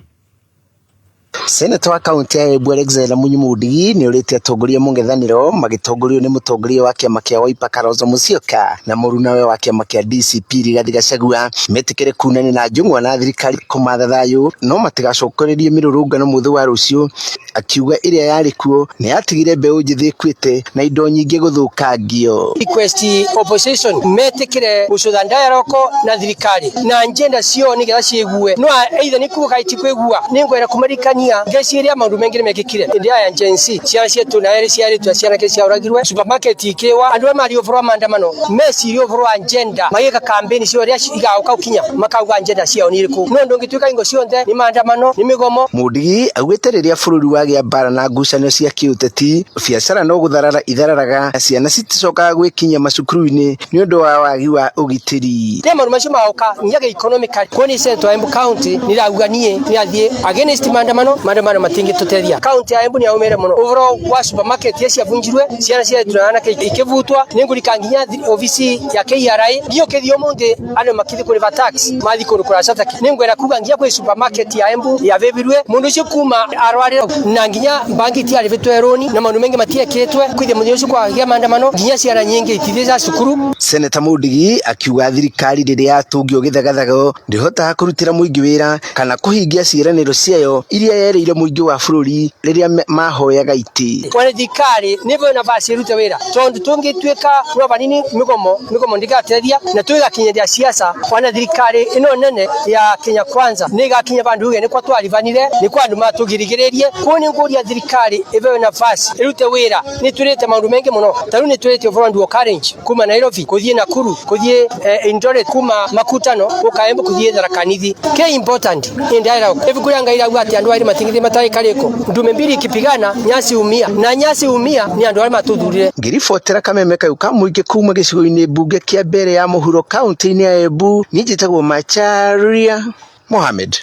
Seneta wa kaunti ya Embu Alexander Munyi Mundigi nĩ orĩtie atongoria mũng'ethanĩro magĩtongorio nĩ mũtongoria wa kĩama kĩa Wiper Kalonzo Musyoka na mũrunawe wa kĩama kĩa DCP Rigathi Gachagua metĩkĩre kunania na njũng'wa na thirikari kũmatha thayũ no matigacokererie mĩrũrũngano mũthĩ wa rũciũ, akiuga ĩrĩa yarĩ kuo nĩ yatigire mbeũ njĩthĩ ĩkuĩte na indo nyingĩ gũthũkangio. Request opposition metikire gucutha dialogue na thirikari na agenda cio nigetha ciigue no either ni kuga ti kwigua ni ngwera kumarikania ngeciria maundu mengi mekikire indi aya Gen Z ciana cietu na eri ciaritwa ciana ke ciauragirwe supermarket ikiwa andu mari uvoro wa maandamano mecirie uvoro wa agenda magika campaign cio ria igauka kinya makauga agenda ciao ni iriku no ndungituika ingo cionthe ni maandamano ni migomo. Mundigi augite riria bururi wagĩa mbara na ngucanio cia kĩũteti biacara no gũtharara ithararaga na ciana citicokaga gwĩkinyia macukuru-inĩ nĩ ũndũ wa wagi wa ũgitĩri. Rĩrĩa maũndũ macio magoka nginya economically kuoni senator wa Embu County nĩrauga niĩ nĩathiĩ against maandamano maandamano matingĩtũteithia. County ya Embu nĩyaumĩre mũno ũhoro wa supermarket iria ciabunjirwe ciana ciaitũ na anake ikĩbutwa nĩngũrika nginya obici ya KRA nginya ũkĩthiĩ ũmũthĩ andũ makĩthiĩ kũrĩba tax mathiĩ kũndũ kũraca taki nĩngwenda kuga nginya kwĩ supermarket ya Embu yabĩbirwe mũndũ ũcio kuma arwarire na nginya banki itiarĩbĩtwe rũni na maũndũ maingĩ matiekĩtwe kwithia mũthenya ũcio kwagĩa maandamano nginya ciana nyingĩ itithiĩ cukuru. Seneta Mundigi akiuga thirikari rĩrĩa yatũngio gĩthagathago ndĩhotaga kũrutĩra mũingĩ wĩra kana kũhingia ciĩranĩro ciayo iria yerĩire mũingĩ wa bũrũri rĩrĩa mahoyaga itĩ. Kwana thirikari nĩvo nafasi ĩrute wĩra tondũ tũngĩtuĩka no vanini migomo migomo ndĩgateithia na tũigakinyanĩria siasa kwana thirikari ĩno nene ya Kenya Kwanza nĩgakinya vandu uge nĩkwa twarivanire nĩkwa andũ matũgirigĩrĩrie kũu nĩ ngũria thirikari ĩveo nafasi ĩrute wĩra nĩtwĩrĩte maũndũ maingĩ mũno ta rĩu nĩtwĩrĩte ũhoro wa dual carriage kuma Nairobi kũthiĩ Nakuru kũthiĩ Eldoret kuma Makutano gũka Embu kũthiĩ Tharaka Nithi ke important in dialogue ibuku rĩa Ngai rauga atĩ andũ erĩ matingĩthiĩ matarĩ karĩko ndume mbili ikipigana nyasi umia na nyasi umia ni andũ arĩa matũthurire. Ngĩribotera kameme kau ka mũingĩ kuma gĩcigo-inĩ mbunge kĩa mbere ya mũhuro kaunti-inĩ ya Embu, niĩ njĩtagwo Macharia Mohamed.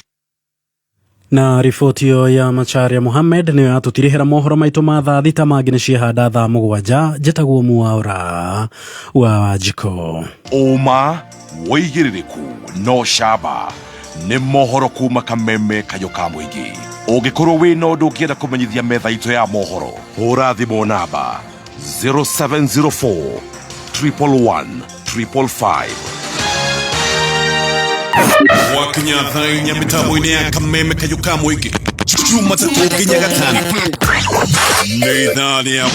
Na riboti ĩyo ya Macharia Mohamed nĩyo yatũtirihĩra mohoro maitũ ma thaa thita mangĩ nĩ ciehanda thaa mũgwanja. Njĩtagwo Mwaura wa Wanjikũ. Ũma wĩigĩrĩrĩku no camba nĩ mohoro kuma kameme kayũ ka mũingĩ. Ũngĩkorwo wĩna ũndũ ũngĩenda kũmenyithia metha itũ ya mohoro, hũra thimũ namba 0704 111 555. Gwakinya thaa inya mĩtambo-inĩ ya kameme kayũ ka mũingĩ Jumatatũ nginya gatano nĩ ithaa rĩa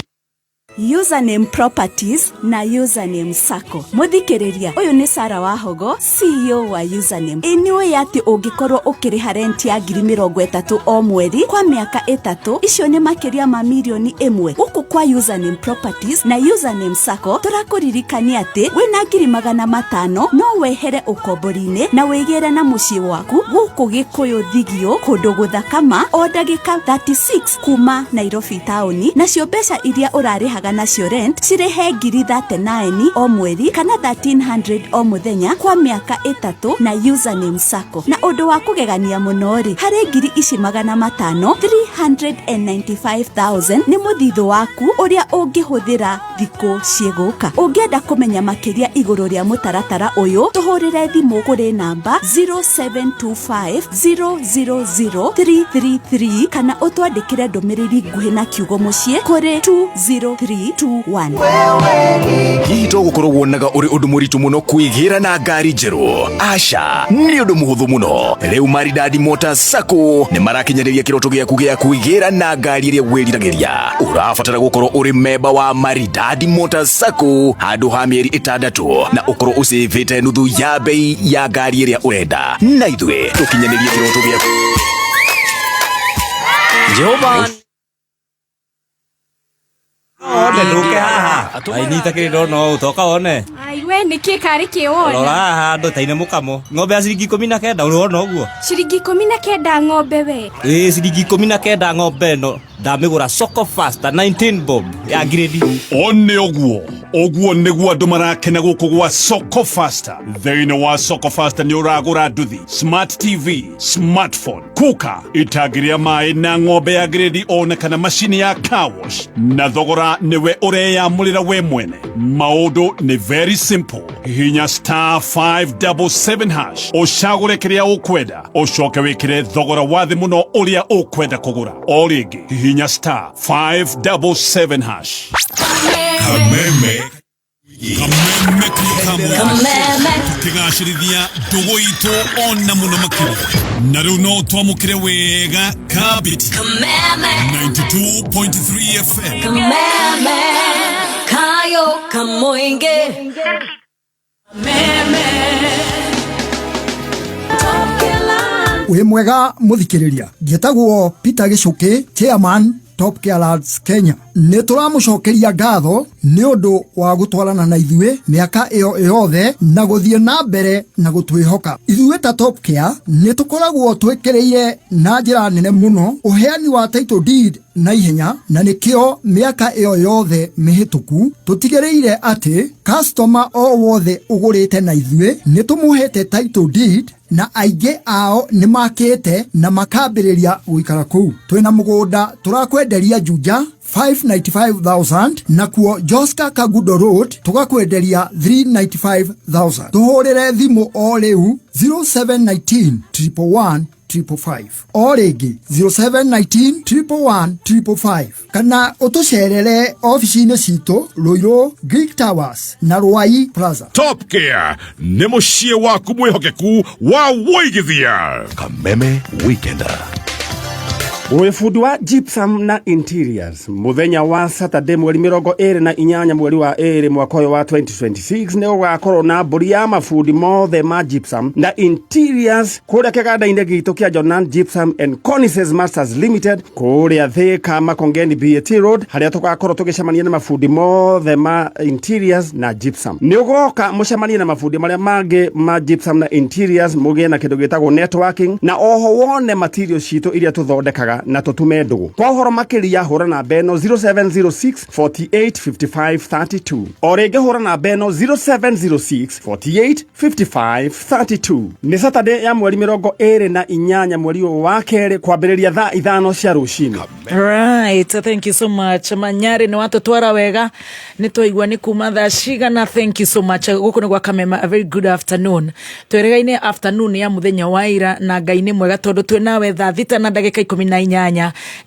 Username Properties na Username Sacco. Muthikiriria uyu ni Sara Wahogo, CEO wa Username. Ĩ nĩ atĩ ũngĩkorwo ũkĩrĩha rent ya 30,000 o mweri kwa mĩaka 3, icio nĩ makĩria ma 1 million. Gũkũ kwa Username Properties na Username Sacco tũrakũririkania atĩ wĩna 500,000 no wehere ũkombori-inĩ na wĩgĩre na mũciĩ waku gũkũ Gĩkũyũ Thigio, kũndũ gũthakama o ndagĩka 36 kuma Nairobi taũni, nacio mbeca iria ũrarĩhaga nacio rent cirehe 39,000 o mweri kana 1300 o mũthenya kwa mĩaka 3 na Username Sacco. Na ũndũ wa kũgegania mũno rĩ, harĩ 500,000 395,000 nĩ mũthithũ waku ũrĩa ũngĩhũthĩra thikũ ciĩgũka. Ũngĩenda kũmenya makĩria igũrũ rĩa mũtaratara ũyũ, tũhũrĩre thimũ kũrĩ namba 0725 000 333 kana ũtwandĩkĩre ndũmĩrĩri nguhĩ na kiugo mũciĩ kũrĩ 20321. Hihi to gũkorwo wonaga ũrĩ ũndũ mũritũ mũno kwĩgĩra na ngari njerũ? Aca, nĩ ũndũ mũhũthũ mũno. Rĩu Maridadi Motors Sacco nĩ marakinyanĩria kĩroto gĩaku gĩa kwĩgĩra na ngari ĩrĩa wĩriragĩria. Ũrabatara gũkorwo ũrĩ memba wa Maridadi Motors Sacco handũ ha mĩeri 6 na ũkorwo ũcĩvĩte nuthu ya bei ya ngari ĩrĩa ũrenda, na ithuĩ tũkinyanĩrie kĩroto gĩaku. Jehova one ndũke haha ainyita kĩrĩ ndona ũũ toka one. Ai we nĩkĩ karĩ kĩwona? Rora haha andũ taine mũkamo ng'ombe ya ciringi 19 ũrona ũguo. Ciringi 19 ng'ombe we? Ĩĩ, ciringi 19 ng'ombe ĩno ndamĩgũra Soko Fasta 19 bob ya ngirĩndi. One ũguo ũguo nĩguo andũ marakena gũkũ gwa Soko Fasta. Thĩinĩ wa Soko Fasta nĩ ũragũra nduthi, smart TV, smartphone, kuka itangi rĩa maĩ na ng'ombe ya gredi ona kana macini ya car wash, na thogora nĩwe ũreyamũrĩra we mwene. Maũndũ nĩ very simple. simple. Hihinya star 577 hash ũcagũre kĩrĩa ũkwenda, ũcoke wĩkĩre thogora wa thĩ mũno ũrĩa ũkwenda kũgũra. O rĩngĩ, hihinya star 577 hash. Kameme. Kameme kamwe tukigacĩrithia ndũgũ itũ ona mũno makĩria, na rĩu no twamũkĩre wega kabiti 92.3 FM. Kameme kayo kamoinge. Wĩ mwega mũthikĩrĩria, njĩtagwo Peter Gĩcũkĩ, chairman Top Care Lads Kenya. Nĩ tũramũcokeria ngatho nĩ ũndũ wa gũtwarana na ithuĩ mĩaka ĩyo yothe na gũthiĩ na mbere na gũtwĩhoka. Ithuĩ ta Top Care nĩ tũkoragwo twĩkĩrĩire na njĩra nene mũno ũheani wa title deed na ihenya, na nĩkĩo mĩaka ĩyo yothe mĩhĩtũku tũtigĩrĩire atĩ customer o wothe ũgũrĩte na ithuĩ nĩ tũmũhete title deed, na aingĩ ao nĩ makĩte na makambĩrĩria gũikara kũu. Twĩna mũgũnda tũrakwenderia Juja 595,000, nakuo Joska Kagudo Road tũgakwenderia 395,000. Tũhũrĩre thimũ o rĩu 0719 111 555, o rĩngĩ 0719 111 555, kana ũtũcerere ofici-inĩ citũ Ruiru Greek Towers na Ruai Plaza. Top Care nĩ mũciĩ waku mwĩhokeku wa wũigithia. Kameme Weekender. Wĩ bundi wa gypsum na interiors, muthenya wa Saturday mweri 28 mweri wa 2 mwaka ũyũ wa 2026 nĩ gũgakorwo na mbũri ya mabundi mothe ma gypsum na interiors kũrĩa kĩganda-inĩ gitũ kĩa Jonan Gypsum and Cornices Masters Limited kũrĩa Thika Makongeni BAT Road, harĩa tũgakorwo tũgĩcemania na mabundi mothe ma interiors na gypsum. Nĩ ũgoka mũcemanie na mabundi marĩa mangĩ ma gypsum na interiors, mũgĩe na kĩndũ gĩtagwo networking, na oho wone materials citũ iria tũthondekaga na tũtume ndũgũ. Kwa ũhoro makĩria hũra namba ĩno 0706 48 55 32. O rĩngĩ hũra namba ĩno 0706 48 55 32. Nĩ Saturday ya mweri 28 mweri ũyũ wa kerĩ kwambĩrĩria thaa 5 cia rũcinĩ. Right, thank you so much. Manyari nĩ watũtwara wega, nĩ twaigua nĩ kuma thaa cigana. Thank you so much. Gũkũ nĩ gwa Kameme, a very good afternoon. Twĩrĩgaine afternoon ya mũthenya wa ira, na Ngai nĩ mwega tondũ twĩ nawe thaa 6:18,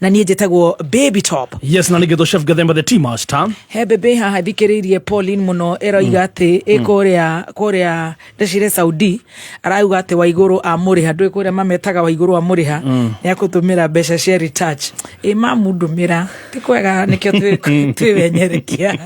na niĩ njĩtagwo Baby Top. Yes, na nĩngĩtwo Chef Gathemba the tea master. He bebe haha thikĩrĩirie Pauline mũno, ĩroiga atĩ ĩ kũrĩa kũrĩa ndecire Saudi, arauga atĩ Waigũrũ amũrĩha, ndũĩ kũrĩa mametaga Waigũrũ amũrĩha nĩ akũtũmĩra mbeca cia retouch. Ĩ mamundũmĩra ti kwega, nĩkĩo twĩwenyerekia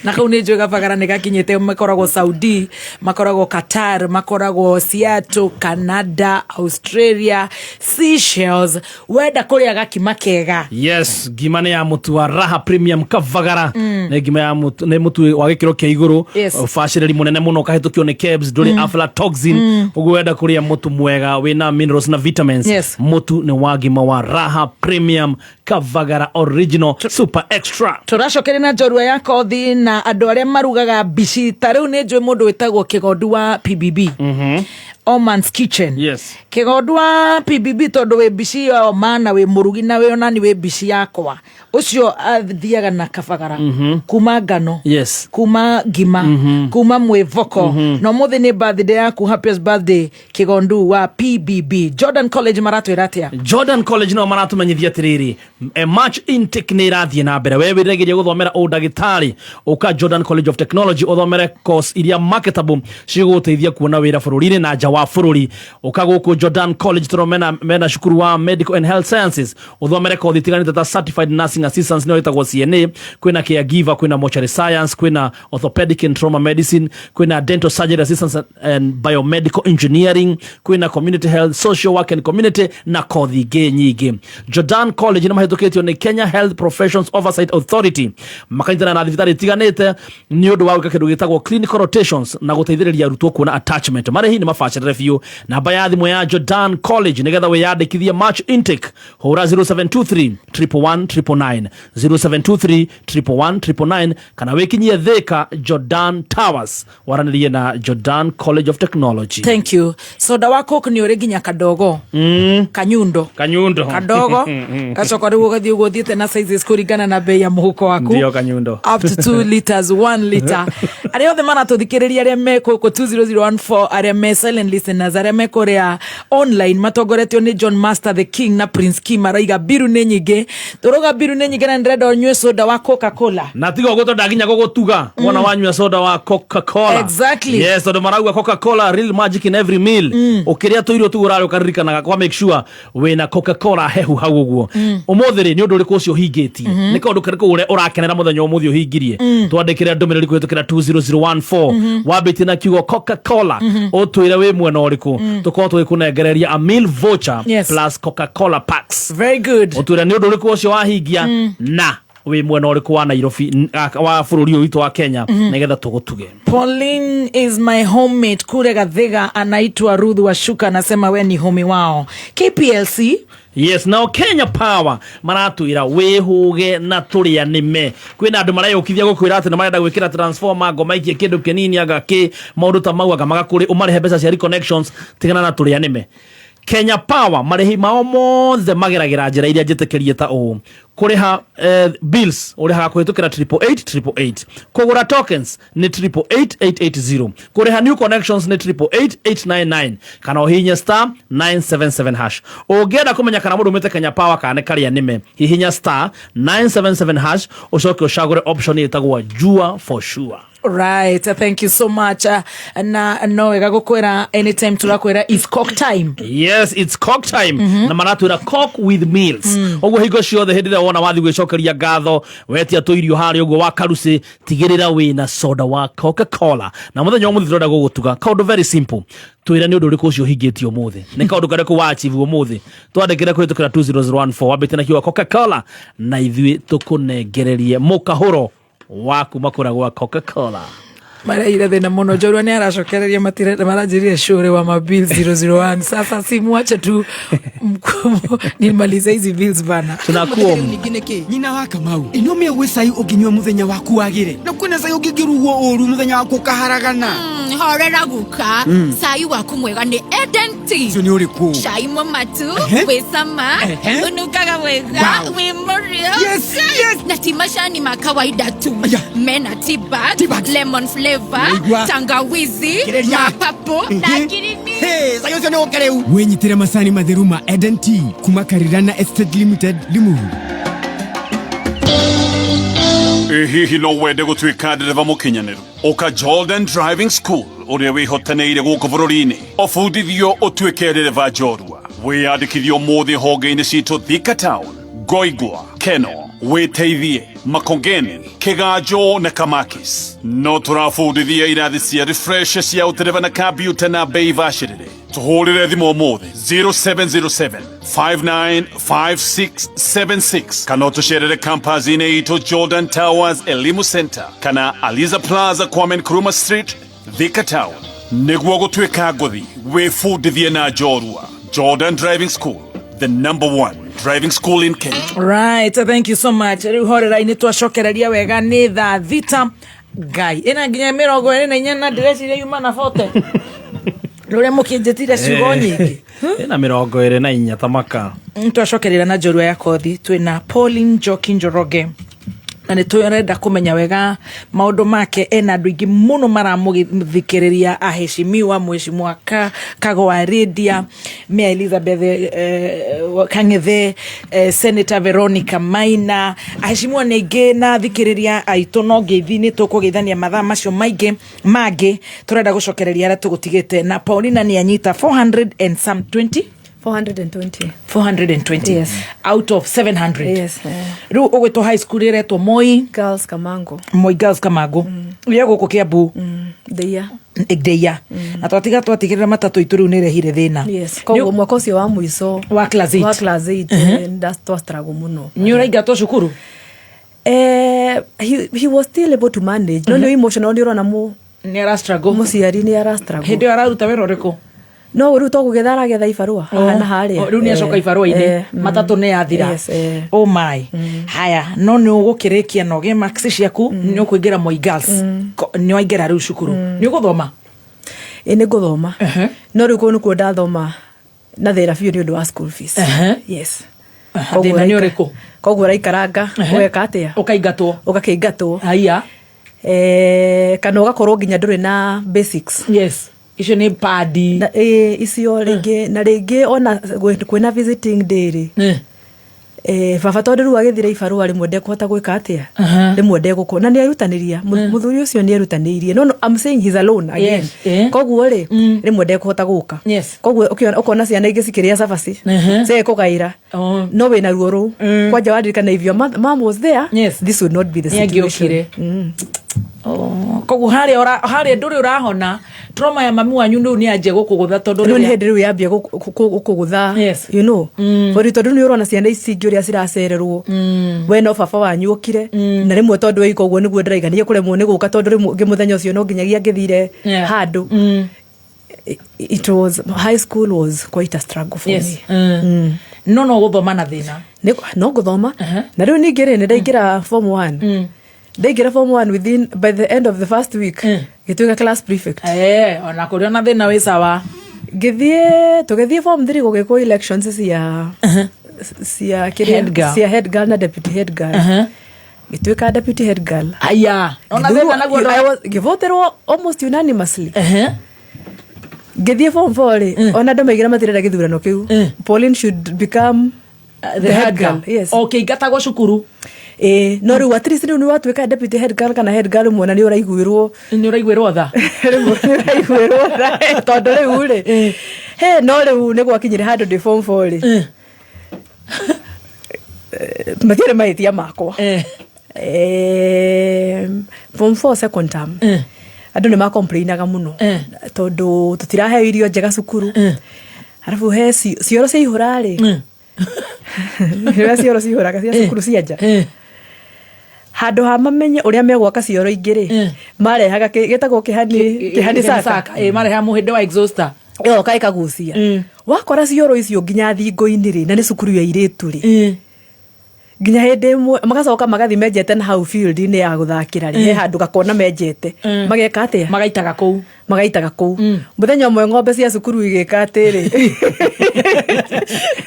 na kau nĩ njũĩ gabagara nĩ gakinyĩte. Makoragwo Saudi, makoragwo Qatar, makoragwo Seattle, Canada, Australia, Seychelles. Wenda kũrĩa gakima kega. Yes, ngima nĩ ya mũtu wa Raha Premium Kavagara. Nĩ ngima ya mũtu, nĩ mũtu wa gĩkĩro kĩa igũrũ, ũbacĩrĩri mũnene mũno, ũkahĩtũkio nĩ KEBS, ndũrĩ aflatoxin. Ũguo wenda kũrĩa mũtu mwega wĩna minerals na vitamins, mũtu nĩ wa ngima wa Raha Premium Kavagara Original Super Extra. Tũracokeria na njorua ya kothi na andũ arĩa marugaga mbici. Ta rĩu nĩ njũĩ mũndũ wĩtagwo Kĩgondu wa PBB, Oman's Kitchen. Kĩgondu wa PBB, tondũ wĩ mbici ya Oman na wĩ mũrugi na wĩ onani wĩ mbici yakwa, ũcio athiaga na kabagara kuma ngano, kuma ngima, kuma mwĩvoko. Na ũmũthĩ nĩ birthday yaku. Happiest birthday, Kĩgondu wa PBB. Jordan College maratwĩra atĩa? Jordan College no maratumenyithia atiriri, March intake nĩ irathiĩ na mbere. We wĩregeria gũthomera ũndagĩtarĩ, ũka Jordan College of Technology ũthomere course iria marketable cigũgũteithia kuona wĩra bũrũri-inĩ na nja wa bũrũri. Ũka gũkũ Jordan College tondũ mena cukuru wa Medical and Health Sciences, ũthomere kothi itiganĩte ta Certified Nursing Assistants, nĩyo ĩtagwo CNA, kwĩna caregiver, kwĩna mortuary science, kwĩna orthopedic and trauma medicine, kwĩna dental surgery assistance and biomedical engineering, kwĩna community health, social work and community, na kothi ingĩ nyingĩ. Jordan College nĩ mahĩtũkĩtio nĩ Kenya Health Professions Oversight Authority, makanyitana na thibitarĩ itiganĩte nĩ ũndũ wa gwĩka kĩndũ gĩtagwo clinical rotations na gũteithĩrĩria arutwo kuona attachment. Marĩhi nĩ mabacĩrĩre. Ũbacĩrĩre biũ. Namba ya thimũ ya Jordan College nĩgetha wĩyandĩkithie March intake, hũra 0723 111 999, 0723 111 999, kana wĩkinyie Thika Jordan Towers waranĩrie na Jordan College of Technology. Thank you. Soda wa Coke nĩ ũrĩ nginya kadogo, kanyundo. Kanyundo. Kadogo gacoka rĩu ũgathiĩ ũguo ũthiĩte na sizes kũringana na bei ya mũhuko waku. Ndio, kanyundo. Up to 2 liters, 1 liter. Arĩa othe maratũthikĩrĩria, arĩa me kũkũ 20014, arĩa me silent listeners, arĩa me kũrĩa online matongoretio nĩ John Master the King na Prince Kim, araiga mbiru nĩ nyingĩ, tũrauga mbiru nĩ nyingĩ na nĩndĩrenda ũnyue soda wa Coca Cola. Na tiga ũguo, tondũ nginya gũgũtuga wona wanyua soda wa Coca-Cola. Yes, tondũ marauga Coca-Cola, real magic in every meal. Ũkĩrĩa tũirio tu ũrarĩa, ũkaririkanaga kwa make sure wĩna Coca-Cola hehu hau ũguo. Ũmũthĩ rĩ, nĩ ũndũ ũrĩkũ ũcio ũhingĩtie? Nĩ kaũndũ karĩkũ ũrĩa ũrakenera mũthenya wa ũmũthĩ ũhingirie? Twandĩkĩre ndũmĩrĩri kũhĩtũkĩra 20014, wambĩtie na kiugo Coca-Cola, ũtwĩre wĩ mwena ũrĩkũ, tũkorwo tũgĩkũnengereria a meal voucher plus Coca-Cola packs. Very good. Ũtwĩre nĩ ũndũ ũrĩkũ ũcio wahingia na wĩ mwena ũrĩkũ wa Nairobi, wa bũrũri ũyũ witũ wa Kenya, nĩgetha tũgũtuge. Pauline is my homemate kule Gathiga, anaitwa Ruth Washuka, anasema we ni homie wao. KPLC. Yes, nao Kenya Power maratwĩra wĩhũge na tũrĩa nĩme. Kwĩna andũ mareyũkithia gũkwĩra atĩ nĩ marenda gwĩkĩra transformer, ngo maikie kĩndũ kĩnini, anga kĩ maũndũ ta mau, anga magakũrĩ ũmarĩhe mbeca cia reconnections. Tigana na tũrĩa nĩme. Kenya Power marĩhi mao mothe mageragĩra njĩra iria njĩtĩkĩrie ta ũũ: kũrĩha bills ũrĩhaga kũhĩtũkĩra 88888, kũgũra tokens nĩ 888880, kũrĩha new connections nĩ 888899, kana ũhihinye star 977 hash. Ũngĩenda kũmenya kana mũndũ umĩte Kenya Power kana nĩ karĩa nĩme, hihinya star 977 hash, ũcoke ũcagũre option ĩtagwo Jua for sure. Right, thank you so much. Na no wega gukwira anytime turakwira is cock time. Yes, it's cock time. Na maratwĩra cock with meals. Ũguo hingo ciothe hĩndĩ ĩrĩa wona wathi gwĩcokeria ngatho, wetia tũirio harĩa ũguo wa karuci, tigĩrĩra wĩna soda wa Coca Cola. Na mũthenya wa mũthĩ tũrenda gũgũtuga kaũndũ very simple. Twĩre nĩ ũndũ ũrĩkũ ũcio ũhingĩtie ũmũthĩ, nĩ kaũndũ karĩkũ wa achieve ũmũthĩ. Twandĩkĩre kũhĩtũkĩra 20014, wambĩte na kiugo Coca Cola, na ithuĩ tũkũnengererie mũkahũro wa kuma kũrĩa gwa Coca Cola. Maraire thina muno, njorua nĩ aracokereria maranjĩrire shure wa mabill 001. Sasa simuache tu nimalize hizi bills bana. Tunakuom. Ningĩ nĩkĩ nyina wa Kamau ĩno mĩagwĩ cai ũngĩnyua mũthenya waku wagĩre, na kwĩna cai ũngĩngĩrugwo ũru mũthenya waku ũkaharagana. Horera guka. Cai waku mwega nĩ Eden Tea. Ũcio nĩ ũrĩkũ? Cai mũmatu, wĩ cama, ũnungaga wega, wĩ mũrĩo. Yes. Na ti macani ma kawaida tu. Aya. Mena tea bag, Tea bags. lemon flavor, Naigua. tangawizi, Kĩrĩria. mapapo na ngirini. Hey, cai ũcio nĩ ũke rĩu. Wĩnyitĩre macani matheru ma Eden Tea kuma Karirana Estate Limited, Limuru. Ĩ hihi no wende gũtuĩka ndereba mũkinyanĩru? Ũka Jordan Driving School, ũrĩa wĩhotanĩire gũkũ bũrũri-inĩ, ũbundithio ũtuĩke ndereba njorua. Wĩyandĩkithio ũmũthĩ honge-inĩ citũ Thika Town, Goigwa, Keno, Wĩteithie, Makongeni, Kĩganjo na Kamakis. No tũrabundithia irathi cia refresh cia ũtereba na kambiuta na bei bacĩrĩre. Tũhũrĩre thimũ ũmũthĩ 0707 595676, kana ũtũcerere campus-inĩ itũ Jordan Towers Elimu Center kana Aliza Plaza, Kwame Nkrumah Street, Thika Town. Nĩguo gũtuĩka ngũthi, wĩbundithie na njorua. Jordan Driving School, the number one driving school in Kenya. Right, thank you so much. Rĩu horera-inĩ twacokereria wega nĩ thaa 6 ngai ĩna nginya 24, na ndĩreciria yuma na bote rũrĩa mũkĩnjĩtire ciugo nyingĩ. Ĩna 24 tamaka. Twacokerera na njorua ya kothi, twĩna Pauline Njoki Njoroge, na nĩ tũrenda kũmenya wega maũndũ make. Ena andũ aingĩ mũno maramũthikĩrĩria, aheshimiwa mheshimiwa Kago wa Radia, Mea Elizabeth Kang'ethe, Senator Veronica Maina, aheshimiwa nĩ aingĩ na thikĩrĩria aitũ. No ngeithi nĩ tũkũgeithania mathaa macio maingĩ mangĩ. Tũrenda gũcokereria harĩa tũgũtigĩte na Paulina nĩ anyita 400 and some 20. 420. 420. Yes. Out of 700. Yes. Rĩu ũgwĩtwo high school ĩretwo Moi Girls Kamango. Moi Girls Kamango ya gũkũ Kiambu. Ndeia. Ndeia. Na twatiga twatigĩrĩra matatũ itũ rĩu nĩ ĩrehire thĩna. Yes. Koguo mwaka ũcio wa mũico wa class 8. Wa class 8, twa struggle mũno. Nĩ ũraingatwo cukuru? He was still able to manage, no nĩ emotional, nĩ ũrona nĩ ara struggle. Mũciari nĩ ara struggle. Hĩndĩ ĩyo araruta wĩra ũrĩkũ? No rĩu to gũgetha aragetha ibarũa haha na harĩa. Rĩu nĩ acoka ibarũa-inĩ. Matatũ nĩ yathira. Yes, Oh my. Haya, no nĩ ũgũkĩrĩkia na ũgĩe marks ciaku, nĩ ũkũingĩra Moi Girls. Nĩ waingĩra rĩu cukuru, nĩ ũgũthoma? Ĩ, nĩ ngũthoma, no rĩu kũu nĩkuo ndathoma na thĩna biũ nĩ ũndũ wa school fees. Yes. Koguo Thĩna nĩ ũrĩkũ? Koguo ũraikaranga, ũgeka atĩa? Ũkaingatwo. Ũgakĩingatwo. Haya. Kana ũgakorwo nginya ndũrĩ na basics. Yes, icio nĩ padi. Na, ĩ, icio rĩngĩ na rĩngĩ ona kwĩna visiting day rĩ, baba tondũ rĩu agĩthire ibarũa rĩmwe ndekũhota gwĩka atĩa, rĩmwe ndegũkorwo na nĩ erutanĩria. Mũthuri ũcio nĩ erutanĩirie, no I'm saying he's alone again. Yes, Koguo rĩ, rĩmwe ndekũhota gũka. Koguo ũkona ciana ingĩ cikĩrĩa cabaci, cigekũgaĩra, no wĩna ruo rũu kwanja waririkana if your mom was there, this would not be the Nĩ situation. angĩokire. Koguo harĩa ndũrĩ ũrahona trauma ya mami wanyu rĩu nĩ anjia gũkũgũtha tondũ Rĩu nĩ hĩndĩ rĩu yambia gũkũgũtha, bori tondũ nĩ ũrona ciana ici ingĩ ũrĩa ciracererwo, we no baba wanyu ũkire na rĩmwe tondũ ĩika ũguo nĩguo ndĩraiga nĩ kũremwo nĩ gũka tondũ rĩmwe ũngĩ mũthenya ũcio no nginyagia angĩthire handũ. It was, high school was quite a struggle for me. No gũthoma na thĩna. No ngũthoma na rĩu ningĩ rĩ, nĩ ndaingĩra form one. Ndaingĩra form one, within, by the end of the first week, ngĩtuĩka class prefect. Ona kũrĩ ona thĩna wĩ sawa. Ngĩthiĩ, tũgĩthiĩ form 3, gũgĩkwo elections cia kĩrĩa- Head girl. Cia head girl na deputy head girl. Ngĩtuĩka deputy head girl. Aya, ona Ngĩthurwo- thĩna naguo Ngĩvoterwo almost unanimously. Ngĩthiĩ form 4 rĩ, ona andũ maigĩra matirenda gĩthurano kĩu, Pauline should become the head girl. Yes. Ũkĩingatagwo cukuru. Ĩ, no rĩu at least rĩu nĩ watuĩka deputy head girl kana head girl, mwona nĩ ũraiguĩrwo. Nĩ ũraiguĩrwo tha. Rĩu nĩ ũraiguĩrwo tha, tondũ rĩu rĩ, he no rĩu nĩ gwakinyire handũ ndĩ form 4 rĩ, matiarĩ mahĩtia makwa. Form 4 second term, andũ nĩ makomplainaga mũno tondũ tũtiraheo irio njega cukuru, arabu he cioro ciaihũra rĩ, rĩrĩa cioro cihũraga cia cukuru cia nja, handũ ha mamenye ũrĩa megwaka cioro ingĩ rĩ, marehaga gĩtagwo kĩhani, kĩhani saka. Marehaga mũhĩndĩ wa exhauster. Ĩgoka ĩkagucia, wakora cioro icio nginya thingo-inĩ rĩ, na nĩ cukuru ya airĩtu rĩ. Nginya hĩndĩ ĩmwe magacoka magathi menjete na hau field-inĩ ya gũthakĩra rĩ, he handũ gakona menjete, mageka atĩa? Magaitaga kũu. Magaitaga kũu. Mũthenya ũmwe ng'ombe cia cukuru igĩka atĩrĩ?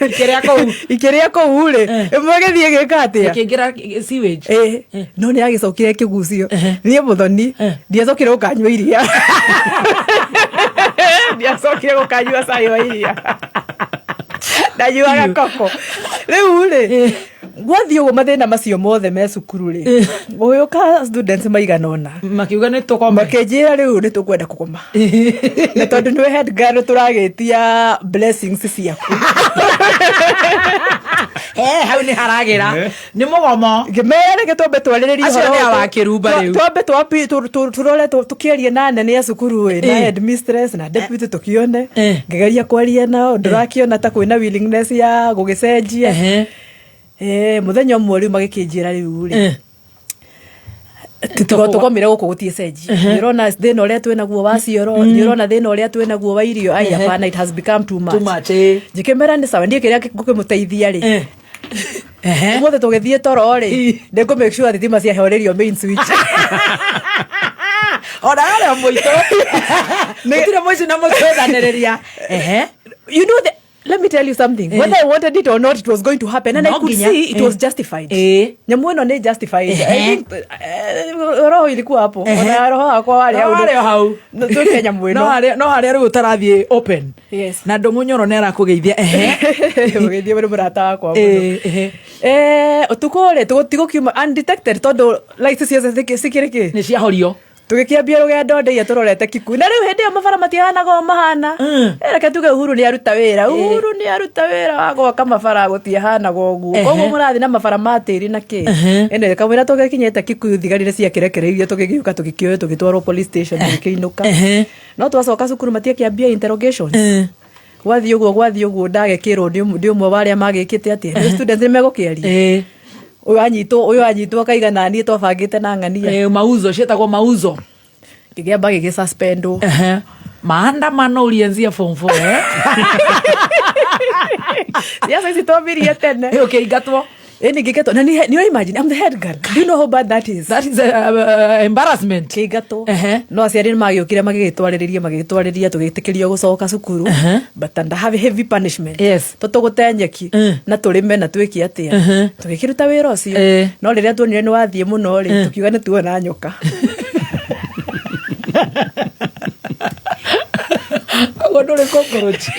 Ikĩrĩa kũu. Ikĩrĩa kũu rĩ, ĩmwe ĩgĩthiĩ ĩgĩka atĩa? Ĩkĩingĩra sewage. Ĩ, no nĩ yagĩcokire ĩkĩgucio. Niĩ mũthoni ndiacokire gũkanyua iria, ndiacokire gũkanyua cai wa iria, ndanyuaga koko. Rĩu rĩ, gwathiĩ ũguo, mathĩna macio mothe me cukuru rĩ, gũgĩũka students maigana ũna makiuga nĩ tũkome. Makĩnjĩra rĩu nĩ tũkwenda kũgoma, na tondũ nĩwe head girl tũragĩtia blessings ciaku. Hau nĩ haragĩra nĩ mũgomo. Ngĩmera reke twambe twarĩrĩrie Acio ũhoro nĩ ũyũ. awakĩrumba rĩu. Twambe tũrore tũkĩarie na anene a cukuru ĩ, na headmistress na deputy, tũkĩone. Ngĩgeria kwaria nao, ndũrakĩona ta kwĩna willingness ya gũgĩcenjia. Mũthenya ũmwe rĩu magĩkĩnjĩra rĩu rĩ, tũgomire gũkũ gũtiĩ cenjia, nĩ ũrona thĩna ũrĩa twĩnaguo wa cioro, nĩ ũrona thĩna ũrĩa twĩnaguo wa irio, ai, hapana, it has become too much. Too much. Njĩkĩmera nĩ sawa, niĩ kĩrĩa ngũkĩmũteithia rĩ, ũmũthĩ tũgĩthiĩ toro rĩ, nĩ ngũ make sure thitima ciahorerio main switch. Ona harĩa mũitũ gũtirĩ mũici na mũtwethanĩrĩria. You know the, let me tell you something, whether I wanted it or not, it was going to happen, and No I could nginya. see it was justified. Nyamũ ĩno nĩ justified. I think roho ilikuwa hapo, ona roho wakwa warĩ hau. No harĩ o hau. Twĩke nyamũ ĩno. No harĩa rĩu ũtarathiĩ open. Yes. Na Ndũng'ũ Nyoro nĩ arakũgeithia. Mũgeithie nĩ mũrata wakwa mũno. Ũtukũ rĩ, tũgũkiuma undetected tondũ lights ciothe cikĩrĩ kĩ? Nĩ ciahorio. Tũgĩkĩambia rũgendo ndĩia tũrorete Kikuyu, na rĩu hĩndĩ ĩyo mabara matiahanaga o mahana. Reke tuge Uhuru nĩ aruta wĩra, Uhuru nĩ aruta wĩra wa gwaka mabara, gũtiahanaga ũguo. Koguo mũrathiĩ na mabara ma tĩri na kĩ. Anyway, kamũira tũgĩkinyĩte Kikuyu, thigari nĩ ciakĩrekereirie, tũgĩgĩũka tũgĩkĩoywo tũgĩtwarwo police station, tũgĩkĩinũka. No twacoka cukuru matiakĩambia interrogations. Gwathiĩ ũguo ndagĩkĩrwo ndĩ ũmwe wa arĩa magĩkĩte atĩa. Nĩ students nĩ megũkĩaria, ũyũ anyitwo, ũyũ anyitwo, akaiga naniĩ twabangĩte na ng'ania. Mauzo, ciĩtagwo mauzo. Gĩkĩamba gĩgĩsuspendwo. Maandamano ulianzia form 4 eh? Siasa ici twambirie tene. Ũkĩingatwo? Ĩni ngĩingatwo na nĩ imagine I'm the head girl. Do you know how bad that is? That is embarrassment. Kĩingatwo. No aciari nĩ magĩũkire magĩgĩtwarĩrĩria magĩgĩtwarĩria tũgĩtĩkĩrio gũcoka cukuru. But under heavy, heavy punishment. Yes. Tũtũgũte nyeki na tũrĩme na twĩke atĩa. Tũgĩkĩruta wĩra ũcio. No rĩrĩa tuonire nĩ wathiĩ mũno rĩ, tũkiuga nĩ tuona nyoka. Koguo ndũrĩ cockroach.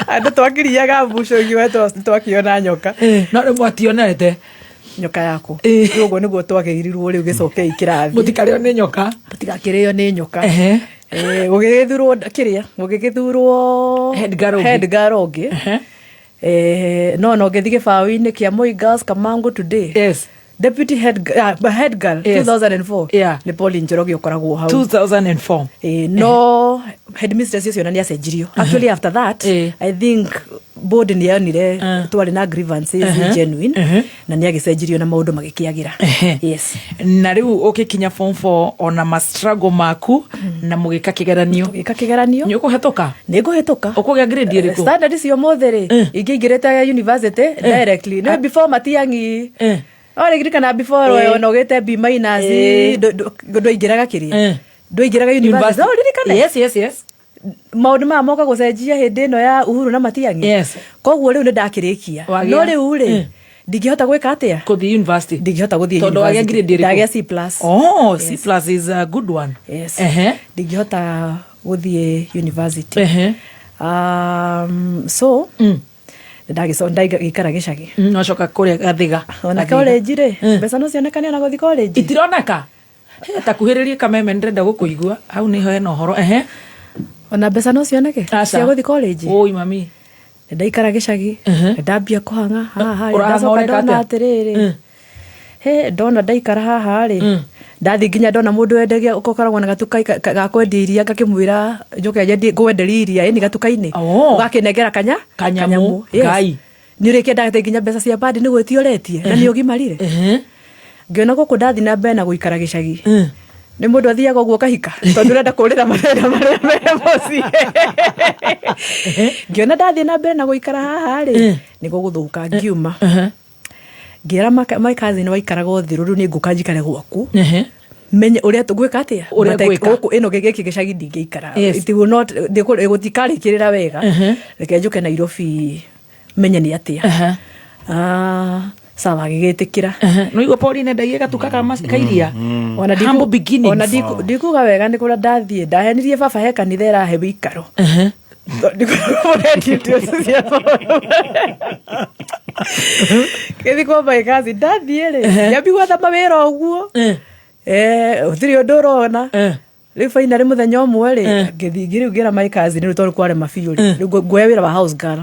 Andũ twakiriaga mbuco igiwe twakĩona nyoka. No rĩu mwationete nyoka yaku. Rĩu ũguo nĩguo twagĩrirwo rĩu gĩcokei kĩrathi. Mũtikarĩo nĩ nyoka. Mũtigakĩrĩo nĩ nyoka. Gũgĩgĩthurwo kĩrĩa gũgĩgĩthurwo Head girl ũngĩ. head girl ũngĩ. No ngĩthiĩ gĩbaũ-inĩ kĩa Moi Girls Kamangu today. Yes. Deputy head, head girl Yes. 2004 Yeah. nĩ Pauline Njoroge ũkoragwo hau 2004. No headmistress ũcio na nĩ acenjirio actually after that I think board nĩ yonire twarĩ na grievances genuine na nĩ agĩcenjirio na maũndũ magĩkĩagĩra. Yes. Na rĩu ũgĩkinya form 4 ona ma struggle maku na mũgĩka kĩgeranio. Tũgĩka kĩgeranio. Nĩ ũkũhetũka? Nĩ ngũhetũka. Ũkũgĩa grade ĩrĩkũ? Standard cio mothe rĩ, ingĩingĩrĩte university directly no before Matiang'i oririkana before ona ũgĩte B minus ndwaingĩraga kĩrĩa ndwaingĩraga university no ririkane. Yes, yes, yes. Maũndũ maya moka gũcenjia hĩndĩ ĩno ya Uhuru na Matiang'i. Yes. Koguo rĩu nĩ ndakĩrĩkia. Wagĩa. No rĩu rĩ, ndingĩhota gwĩka atĩa? Kũthiĩ university. Ndingĩhota gũthiĩ Tondũ wagĩa university. grade ĩrĩkũ? Ndagĩa C plus. Oh, C plus is a good one. Yes. Ndingĩhota gũthiĩ university. So ndagĩikara gĩcagi. Wacoka kũrĩa Gathiga. Ona college rĩ, mbeca no cionekane ona gũthiĩ college. Itironeka. Ta kuhĩrĩrie kameme ndĩrenda gũkũigua. Hau nĩho hena ũhoro. Ona mbeca no cioneke Aca. cia gũthiĩ college. Oi mami. Ndaikara gĩcagi, ndambia kũhang'a haha rĩ, Ũrahang'a ndacoka ũreka ndona atĩa? atĩrĩrĩ, he ndona ndaikara haha rĩ, ndathiĩ nginya ndona mũndũ wendagia ũkoragwo na gatuka ga kwendia iria ngakĩmwĩra njoke nyendie ngwenderie iria ĩni gatuka-inĩ ũgakĩnengera kanya Kanyamũ. Yes. Ngai. Nĩ ũrĩkĩendaga atĩ nginya mbeca cia bandi nĩ gwĩtia ũretie na nĩ ũgimarire. Ngĩona gũkũ ndathiĩ na mbere na gũikara gĩcagi nĩ mũndũ athiaga ũguo kahika tondũ ũrenda kũrĩra mathĩna marĩa me mũciĩ. Ngĩona ndathiĩ na mbere na gũikara haha rĩ, nĩ gũgũthũka ngiuma. Ngĩra my cousin waikaraga ũthĩ rĩu nĩ ngũka njikare gwaku menye ũrĩa tũgwĩka atĩa. Ũrĩa But like, ngwĩka. gũkũ ĩno gĩkĩ gĩcagi ndingĩikara. Yes. It will not gũtikarĩkĩrĩra wega. Reke njũke Nairobi menye nĩ atĩa. Sawa agĩgĩtĩkĩra. No igua Pauline endagia gatuka ka iria. Ona Humble beginnings. Ona ndikuga wega nĩ kũrĩa ndathiĩ ndahenirie baba he kanitha ĩrahe wĩikaro. Gĩthiĩ kwa my cousin ndathiĩ rĩ, ngĩambia gwetha mawĩra ũguo. Gũtirĩ ũndũ ũrona. Rĩu finally mũthenya ũmwe rĩ, ngĩthiĩ rĩu ngĩra my cousin rĩu tondũ kwarema biũ rĩ, rĩu nguoya wĩra wa house girl.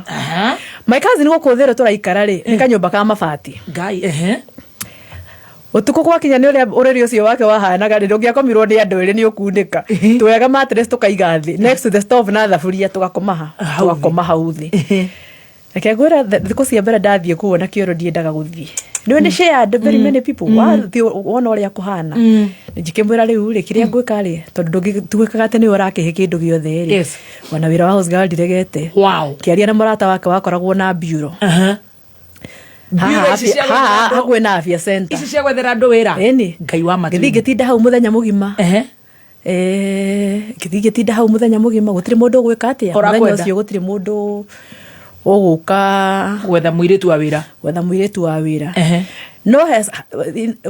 My cousin gũkũ thĩrĩ tũraikara rĩ, nĩ kanyũmba ka mabati. Ngai, Ũtukũ gwakinya nĩ ũrĩa ũrĩrĩ ũcio wake wahanaga rĩ, ndũngĩakomirwo nĩ andũ erĩ nĩ ũkunĩka. Tuoyaga mattress tũkaiga thĩ next to the stove na thaburia tũgakoma ha, tũgakoma hau thĩ. Reke ngwĩre thikũ cia mbere ndathiĩ kũu ona kĩoro ndiendaga gũthiĩ. Nĩ nĩ shared very many people. Wathiĩ wona ũrĩa kũhana. Njikĩmwĩra rĩu rĩ, kĩrĩa ngwĩka rĩ, tondũ ndũngĩtuĩkaga atĩ nĩwe ũrakĩhe kĩndũ gĩothe rĩ. Yes. Ona wĩra wa house girl ndiregete. Wow. Kĩaria na mũrata wake wakoragwo na bureau. Bureau ici cia gwethera Haha andũ- hakuhĩ na afya center. Ici cia gwethera andũ wĩra. Ĩni. Ngai wa matu. Ngĩthiĩ ngĩtinda hau mũthenya mũgima. Ngĩthiĩ ngĩtinda hau mũthenya mũgima gũtirĩ mũndũ ũgwĩka atĩa. Mũthenya Ũrakwenda. ũcio gũtirĩ mũndũ ũgũka gwetha mũirĩtu wa wĩra. Gwetha mũirĩtu wa wĩra. No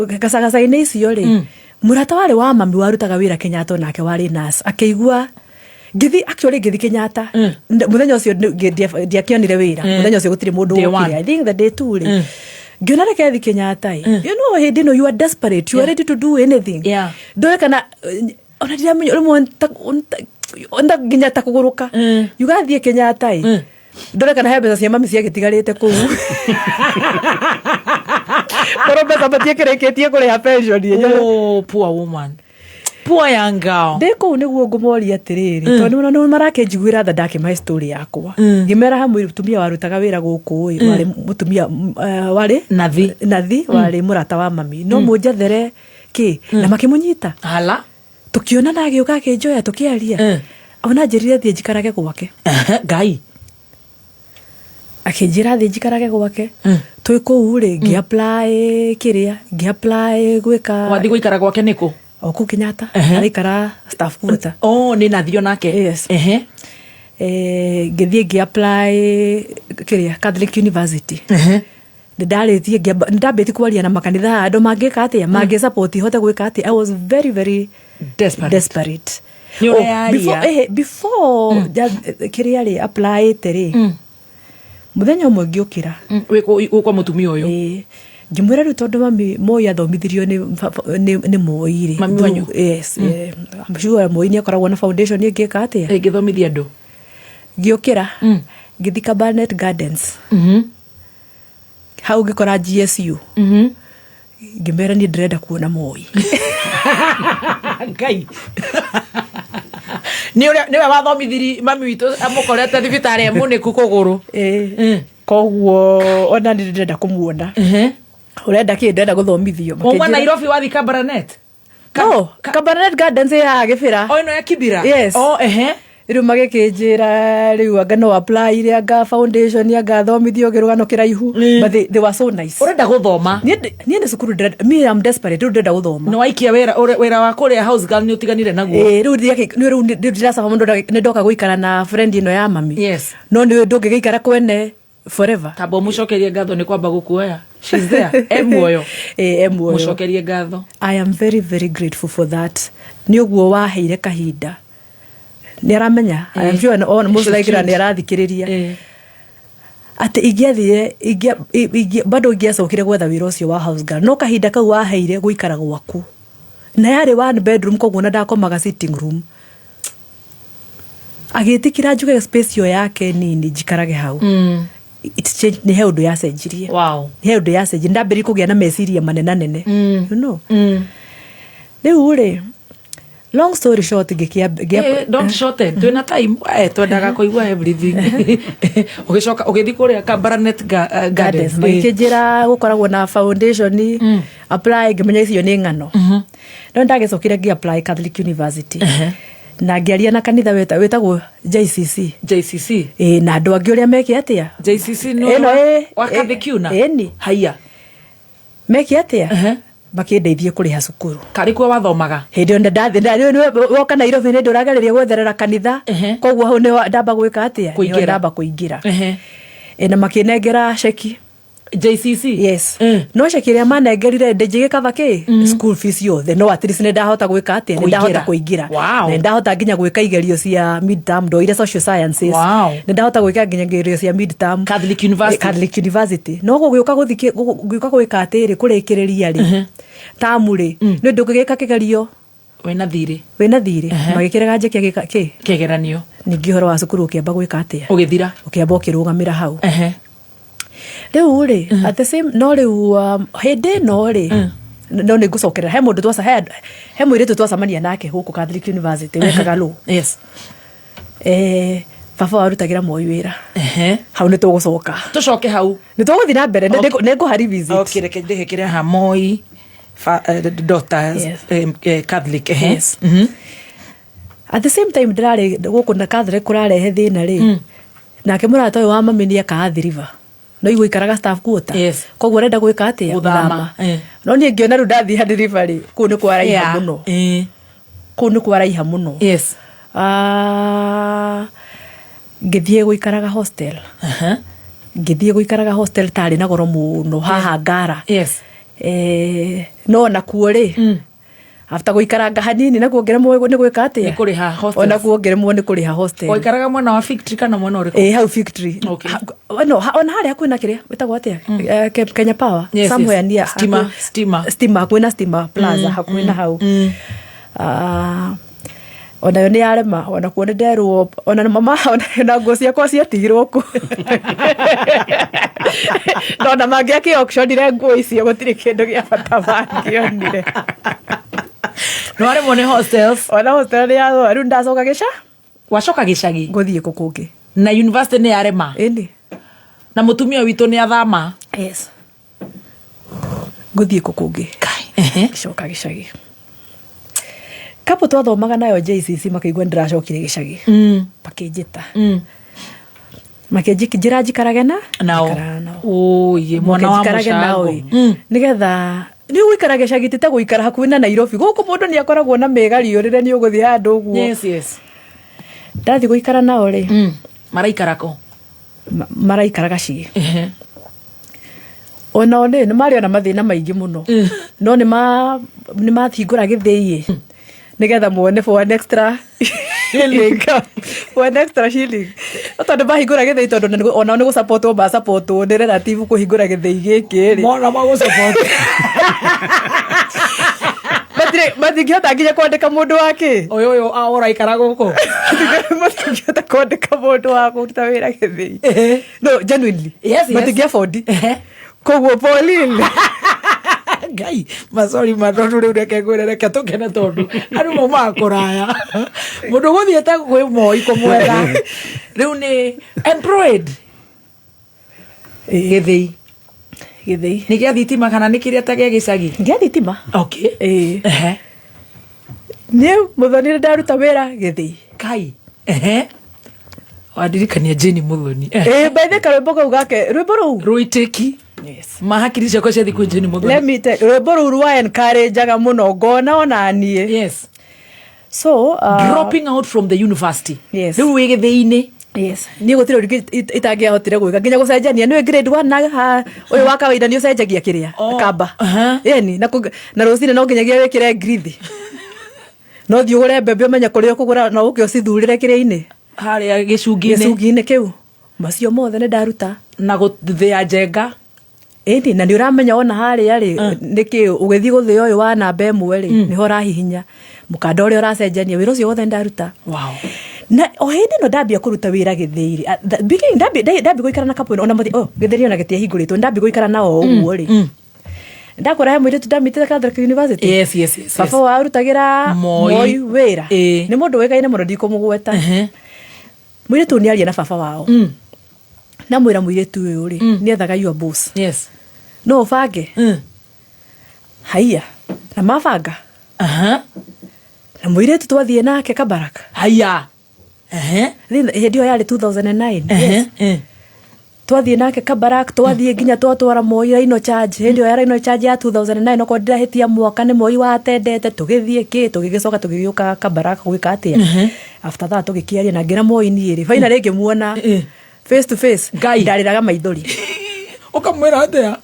gacagaca-inĩ icio rĩ, mũrata warĩ wa mami warutaga wĩra Kenyatta onake warĩ nurse akĩigua ngĩthiĩ actually ngĩthiĩ Kenyatta mũthenya ũcio ndiakĩonire wĩra. Mũthenya ũcio gũtirĩ mũndũ Day wokire. one. I think the day two rĩ, ngĩona reke thiĩ Kenyatta ĩ. You know hĩndĩ ĩno you are desperate, you are ready to do anything. Ndũĩ kana ona ndiramenya rĩmwe nta nginya ta kũgũrũka. Yugathiĩ Kenyatta ĩ. Ndore kana he mbeca cia mami ciagĩtigarĩte kũu. Korwo mbeca matiĩkĩrĩkĩtie kũrĩha pension yenyewe. Oh, poor woman. Poor young girl. Ndĩ kũu nĩguo ngũmoria atĩrĩrĩ, tondũ nĩ marakĩnjiguĩra tha ndakĩmahe story yakwa. Ngĩmera hamwe mũtumia warutaga wĩra gũkũ ĩ, warĩ mũtumia, warĩ nathi, nathi, warĩ mũrata wa mami. No mũnjethere kĩ? Na makĩmũnyita. Ala. Tũkĩonana agĩũka akĩnjoya tũkĩaria. Ona njĩrire thiĩ njikarage gwake. Ngai. Akĩnjĩra thiĩ njikarage gwake. Twĩ kũu rĩ ngĩ apply kĩrĩa ngĩ apply gwĩka. Wathiĩ gũikara gwake nĩkũ? O kũu Kenyatta. Araikara staff quarter. Oh, nĩ nathio nake. Yes. Ngĩthiĩ ngĩ apply kĩrĩa Catholic University. Nĩ ndarĩtie nĩ ndambĩtie kwaria na makanitha andũ mangĩka atĩa mangĩ support hote gwĩka atĩa. I was very very desperate. Desperate. Nĩ Oh, ũrearia. before kĩrĩa rĩ applyĩte rĩ mũthenya ũmwe ngĩũkĩra wĩ kwa mũtumia ũyũ. Ngĩmwĩra rĩu tondũ mami Moi athomithirio nĩ Moi rĩ. Mami wanyu? Yes. I'm sure Moi nĩ akoragwo na foundation ĩngĩka atĩa ĩngĩthomithia andũ. Ngĩũkĩra ngĩthiĩ Cabernet Gardens hau ngĩkora GSU ngĩmera niĩ ndĩrenda kuona Moi. Ngai nĩ ũrĩa nĩwe wathomithiri mami witũ amũkorete thibitarĩ e mũnĩku kũgũrũ. Koguo ona nĩ ndĩrenda kũmuona. Ũrenda kĩ? Ndĩrenda gũthomithio. Wauma Makĩnjĩra- Nairobi wathi Kabarnet? No, Cabernet Gardens ĩ haha Gĩbĩra. O ĩno ya Kibira? Yes. O ehe. Rĩu magĩkĩnjĩra rĩu anga no apply rĩ anga foundation anga thomithio kĩrũgano kĩraihu. But they were so nice. Ũrenda gũthoma? Niĩ nĩ cukuru ndĩrenda, me I'm desperate, rĩu ndĩrenda gũthoma. Nĩ waikia wĩra wĩra wa kũrĩa house girl nĩ ũtiganire naguo? Ĩĩ, rĩu rĩu ndĩracaba mũno nĩ ndoka gũikara na friend ĩno ya mami. Yes. No nĩ ndũngĩgĩikara kwene forever. Tamba ũmũcokerie ngatho nĩ kwamba gũkuoya. She's there. E muoyo. Ĩĩ, e muoyo. Mũcokerie ngatho. I am very very grateful for that. Nĩ ũguo waheire kahinda. Nĩ aramenya. I am sure on most She's likely tuned. nĩ arathikĩrĩria. Atĩ ingĩathire bado ingĩacokire gwetha wĩra ũcio wa house girl. No kahinda kau waheire gũikara gwaku. Na yarĩ one bedroom koguo na ndakomaga sitting room. Agĩtĩkĩra njuge space ĩyo yake nini njikarage hau. It changed, nĩ he ũndũ yacenjirie. Wow. Nĩ he ũndũ yacenjirie. Ndambĩrĩirie kũgĩa na meciria manenanene. You know? Rĩu rĩ, long story short Don't shorten. Twĩna time. Twendaga kũigua everything. Ũgĩcoka ũgĩthiĩ kũrĩa Kabarnet Gardens. Gardens. Magĩkĩnjĩra gũkoragwo na foundation apply ngĩmenya icio nĩ ng'ano. No ndagĩcokire ngĩ apply Catholic University. Na ngĩaria na kanitha wĩtagwo JCC. JCC. Ĩĩ, na andũ angĩ ũrĩa meke atĩa? JCC nĩ Ĩno wa Kathĩkiuna? Ĩni. Haiya. Meke atĩa? Makĩndeithie kũrĩha cukuru. Karĩ kuo wathomaga? Hĩndĩ ĩyo ndathiĩ woka Nairobi nĩ ndũragereria gwetherera kanitha. Koguo hau nĩho ndamba gwĩka atĩa? Nĩho Kũingĩra. ndamba kũingĩra. Na makĩnengera ceki. JCC? Yes. No ceki ĩrĩa manengerire ndĩngĩgĩkaba kĩ? School fees yothe. No at least nĩ ndahota gwĩka atĩa? Nĩ ndahota kũingĩra. Wow. Na nĩ ndahota nginya gwĩka igerio cia midterm, ndoire social sciences. Wow. Nĩ ndahota gwĩka nginya igerio cia midterm. Catholic University. Catholic University. No gũgĩũka gũthiĩ gũgĩũka gwĩka atĩrĩ kũrĩkĩrĩria rĩ. Tamu rĩ, nĩ ndũngĩgĩka kĩgerio. Wĩna thirĩ. Wĩna thirĩ. Magĩkĩrega njĩke gĩka kĩ? Kĩgeranio. Ningĩ ũhoro wa cukuru ũkĩamba gwĩka atĩa? Ũgĩthira. Ũkĩamba ũkĩrũgamĩra hau. Rĩu rĩ, at the same, no rĩu hĩndĩ ĩno rĩ, no nĩ ngũcokerera he mũndũ twaca he mũirĩtu twacemania nake gũkũ Catholic University wekaga law. Yes. Baba warutagĩra Moi wĩra. Hau nĩ tũgũcoka. Tũcoke hau. Nĩ tũgũthiĩ na mbere, nĩ ngũha revisit. Okay, reke ndĩhĩkĩre ha Moi daughters, Catholic. Yes. At the same time ndĩrarĩ gũkũ na Catholic kũrarehe thĩna rĩ. Nake mũrata ũyũ wa mami nĩ ekaga Athi River. No igũikaraga staff quarter. Yes. Koguo arenda gwĩka atĩa? Gũthama. No niĩ ngĩona rĩu ndathiĩ Athi River rĩ, kũu nĩ kwaraiha mũno. Kũu nĩ kwaraiha mũno. Yes. Ngĩthiĩ gũikaraga hostel. Ngĩthiĩ gũikaraga hostel tarĩ na goro mũno haha Ngara. Yes. No nakuo rĩ, after gũikaranga hanini nakuo ngĩremwo nĩ gwĩka atĩa? Nĩ kũrĩha hostels. Ona kuo ngĩremwo nĩ kũrĩha hostel. Waikaraga mwena wa Fig Tree kana mwena ũrĩkũ? Ĩĩ, hau Fig Tree. Okay. No, ona harĩa hakuhĩ na kĩrĩa wĩtagwo atĩa? Kenya Power. Yes, Somewhere yes. near Stima, hakuhĩ- Stima. Stima, hakuhĩ na Stima Plaza, hakuhĩ na hau. Onayo nĩ yarema, ona kuo nĩ nderwo, ona mama, ona nguo ciakwa ciatigirwo kũ. No ona mangĩakĩ auctionire nguo icio gũtirĩ kĩndũ gĩa bata mangĩonire. Nĩ waremwo nĩ hostels. Ona hostel nĩ yathũa, rĩu ndacoka gĩca? Wacoka gĩcagi? Ngũthiĩ kũ kũngĩ? Na university nĩ yarema? Ĩni. Na mũtumia witũ nĩ athama? Yes. Ngũthiĩ kũ kũngĩ? Ngĩcoka gĩcagi. Kapo twathomaga nayo JCC makĩigua nĩndĩracokire gĩcagi. Makĩnjĩta. Makĩnjĩra njikarage na Nao. njikaraga nao. Ũiĩ, mwana wa Njikarage nao mũcango. ĩ. Nĩgetha nĩ gũikara gĩcagi ti ta gũikara hakuhĩ na Nairobi gũkũ mũndũ nĩ akoragwo na mĩgario rĩrĩa nĩ ũgũthiĩ handũ ũguo. Yes, yes. Ndathiĩ gũikara nao rĩ. Maraikara kũ? Maraikara gacigi. Onao nĩ nĩ marĩ ona mathĩna maingĩ mũno no nĩ ma nĩ mahingũra gĩthĩi ĩ nĩgetha muone for an extra income, for an extra shilling. No tondũ mahingũra gĩthĩi tondũ onao nĩ gũsapotwo masapotwo nĩ relative kũhingũra gĩthĩi gĩkĩ rĩ. Mona magũsupport. Matirĩ matingĩhota nginya kwandĩka mũndũ wa kĩ. Ũyũ ũyũ ũraikara gũkũ. Matingĩhota kwandĩka mũndũ wa kũruta wĩra gĩthĩi. No genuinely. Yes, yes. Matingĩ afford. Koguo Pauline. Ngai macori ma tondũ rĩu reke ngwĩre reke tũkene tondũ andũ maumaga kũraya mũndũ gũthiĩte kwĩ Moi kũmwetha rĩu nĩ employed gĩthĩi. Gĩthĩi. Nĩ gĩa thitima kana nĩ kĩrĩa ta gĩa gĩcagi? Gĩa thitima. Okay. Ĩĩ. Niĩ Muthoni nĩ ndaruta wĩra gĩthĩi. Kai. Ehe. Wandirikania Jane Muthoni. Ĩĩ by the karwĩmbo kau gake rwĩmbo rũu. Rũitĩki. Yes. Mahakiri ciakwa ciathiĩ kwĩ Jane Muthoni. Let me tell rwĩmbo rũu rwa encourage-aga mũno ngona ona niĩ. Yes. So dropping out from the university. Yes. Rĩu wĩ gĩthĩi-inĩ. Yes. Niĩ gũtirĩ ũndũ itangĩahotire gwĩka nginya gũcenjania nĩũĩ grade 1 na ũyũ wa kawaida nĩ ũcenjagia kĩrĩa kamba. Ĩni na na rũcinĩ no nginyagia wĩkĩre ngirithi. No thiĩ ũgũre mbembe ũmenye kũrĩa ũkũgũra na ũke ũcithurĩre kĩrĩa-inĩ. Harĩa gĩcungi-inĩ. Gĩcungi-inĩ kĩu. Macio mothe nĩ ndaruta. Na gũthĩa njenga. Ĩni na nĩ ũramenya ona harĩa rĩ nĩkĩ ũgĩthiĩ gũthĩa ũyũ wa namba ĩmwe rĩ nĩho ũrahihinya mũkanda ũrĩa ũracenjania wĩra ũcio wothe nĩ ndaruta. Wow. Na o hĩndĩ ĩno ndambia kũruta wĩra gĩthĩi rĩ beginning ndambia gũikara na couple ona mathi oh gĩthĩi ona gĩtiahingũrĩtwo ndambia gũikara nao ũguo rĩ. Ndakora he mũirĩtu ndamitĩte Catholic University. Yes, yes, yes, Baba yes. wao arutagĩra Moi. Moi wĩra. Nĩ mũndũ ũĩkaine mũno ndikũmũgweta. Mũirĩtu ũyũ nĩaria na baba wao. Namwĩra mũirĩtu ũyũ rĩ nĩethaga your boss. Yes. No ũbange. Haiya. Na mabanga. Na mũirĩtu twathiĩ nake Kabaraka. Haiya. Hĩndĩ ĩyo yarĩ 2009. Yes. Twathiĩ nake Kabarak, twathiĩ nginya twatwara Moi Rhino Charge. Hĩndĩ ĩyo ya Rhino Charge ya 2009 okorwo ndirahĩtia mwaka nĩ Moi watendete tũgĩthiĩ kĩ tũgĩgĩcoka tũgĩgĩũka Kabarak gwĩka atĩa. After that tũgĩkĩaria na ngĩra Moi niĩ rĩ finally ngĩmuona face to face ndarĩraga maithori. Ũkamwĩra atĩa?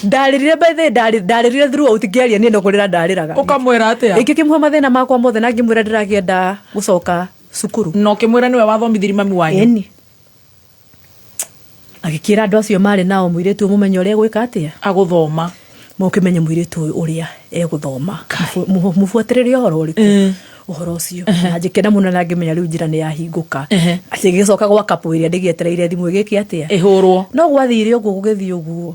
Ndarĩrire by the way, ndarĩrire throughout ngĩaria niĩ no kũrĩra ndarĩraga. Ũkamwĩra atĩa? Ingĩkĩmũhe mathĩna makwa mothe na ngĩmwĩra ndĩrakĩenda gũcoka cukuru. Na ũkĩmwĩra nĩwe wathomithirie mami wanyu? Ĩni. Agĩkĩra andũ acio marĩ nao mũirĩtu ũyũ mũmenye ũrĩa egwĩka atĩa? Agũthoma. Mũkĩmenye mũirĩtu ũyũ ũrĩa egũthoma. Mũbuatĩrĩre ũhoro ũrĩkũ? Ũhoro ũcio. Na ngĩkena mũno na ngĩmenya rĩu njĩra nĩ yahingũka. Atĩ ngĩgĩcoka gwa couple ĩrĩa ndĩgĩetereire thimũ ĩgĩke atĩa? Ĩhũrwo. No gwathire ũguo gũgĩthiĩ ũguo.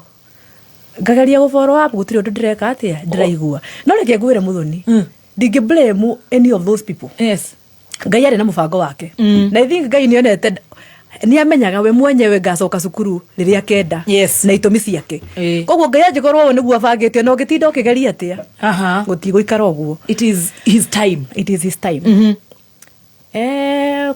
Ngageria gũ follow up gũtirĩ ũndũ ndĩreka atĩa? Ndĩraigua. No reke ngwĩre Muthoni. Ndingĩ blame any of those people. Yes. Ngai arĩ na mũbango wake. Na I think Ngai nĩonete nĩ amenyaga we mwenyewe ngacoka cukuru rĩrĩa kenda. Yes. Na itũmi ciake. Koguo Ngai angĩkorwo ũũ nĩguo abangĩte ona ũngĩtinda ũkĩgeria atĩa. Gũtigũikara ũguo. It is his time. It is his time.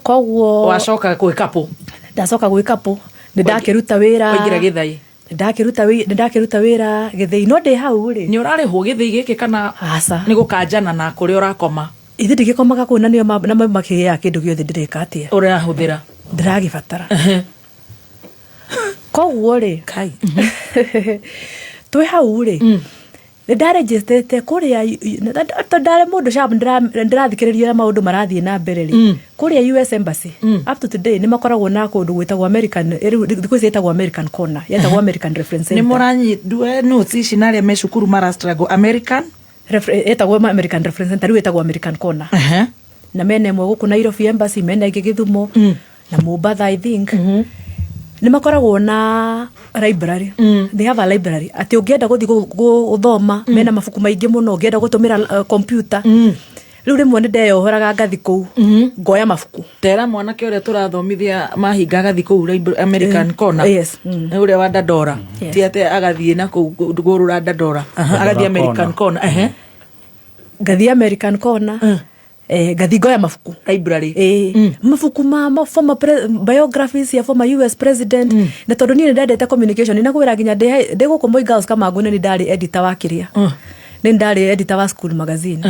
Koguo wacoka gwĩ couple. Ndacoka gwĩ couple. Nĩ ndakĩruta wĩra. Waingĩra gĩthai. Nĩ ndakĩruta wĩra gĩthĩi no ndĩ hau rĩ. Nĩ ũrarĩhwo gĩthĩi gĩkĩ kana Aca. nĩ gũkanjana na kũrĩa ũrakoma? Ithe ndĩgĩkomaga kũu na nĩo na makĩgĩaga kĩndũ gĩothe ndĩreka atĩa? Ũrahũthĩra. Ndĩragĩbatara. Koguo rĩ. Kai. Twĩ hau rĩ. Nĩ ndarejestete kũrĩa tondũ ndarĩ mũndũ sharp ndĩrathikĩrĩria ũrĩa maũndũ marathiĩ na mbere rĩ. Kũrĩa US Embassy up to today nĩ makoragwo na kũndũ gwĩtagwo American rĩu thikũ ici ĩtagwo American Corner yetagwo American Reference Nĩ Center. mũranyindue notes ici na arĩa me cukuru mara struggle American Ĩtagwo American Reference Center rĩu ĩtagwo American Corner. Na mena ĩmwe gũkũ Nairobi Embassy mena ĩngĩ Gĩthumo na Mombasa I think. Nĩ makoragwo na library. They have a library. Atĩ ũngĩenda gũthiĩ gũthoma mena mabuku maingĩ mũno ũngĩenda gũtũmĩra computer. Rĩu rĩmwe nĩ ndeyohoraga ngathi kũu ngoya mabuku. Tera mwanake ũrĩa tũrathomithia mahinga agathiĩ kũu American Corner. Yes. Nĩ ũrĩa wa Dandora. Yes. Ti atĩ agathiĩ na kũu kũrũra Dandora. Agathiĩ American Corner. Ngathiĩ American Corner. Ngathi ngoya mabuku library. Mabuku ma former biographies ya former US president, na tondu niĩ nĩ ndendete communication nĩ nakwĩra nginya ndĩ gũkũ Moi Girls Kamangũ nĩ ndarĩ editor wa kĩrĩa, nĩ ndarĩ editor wa school magazine.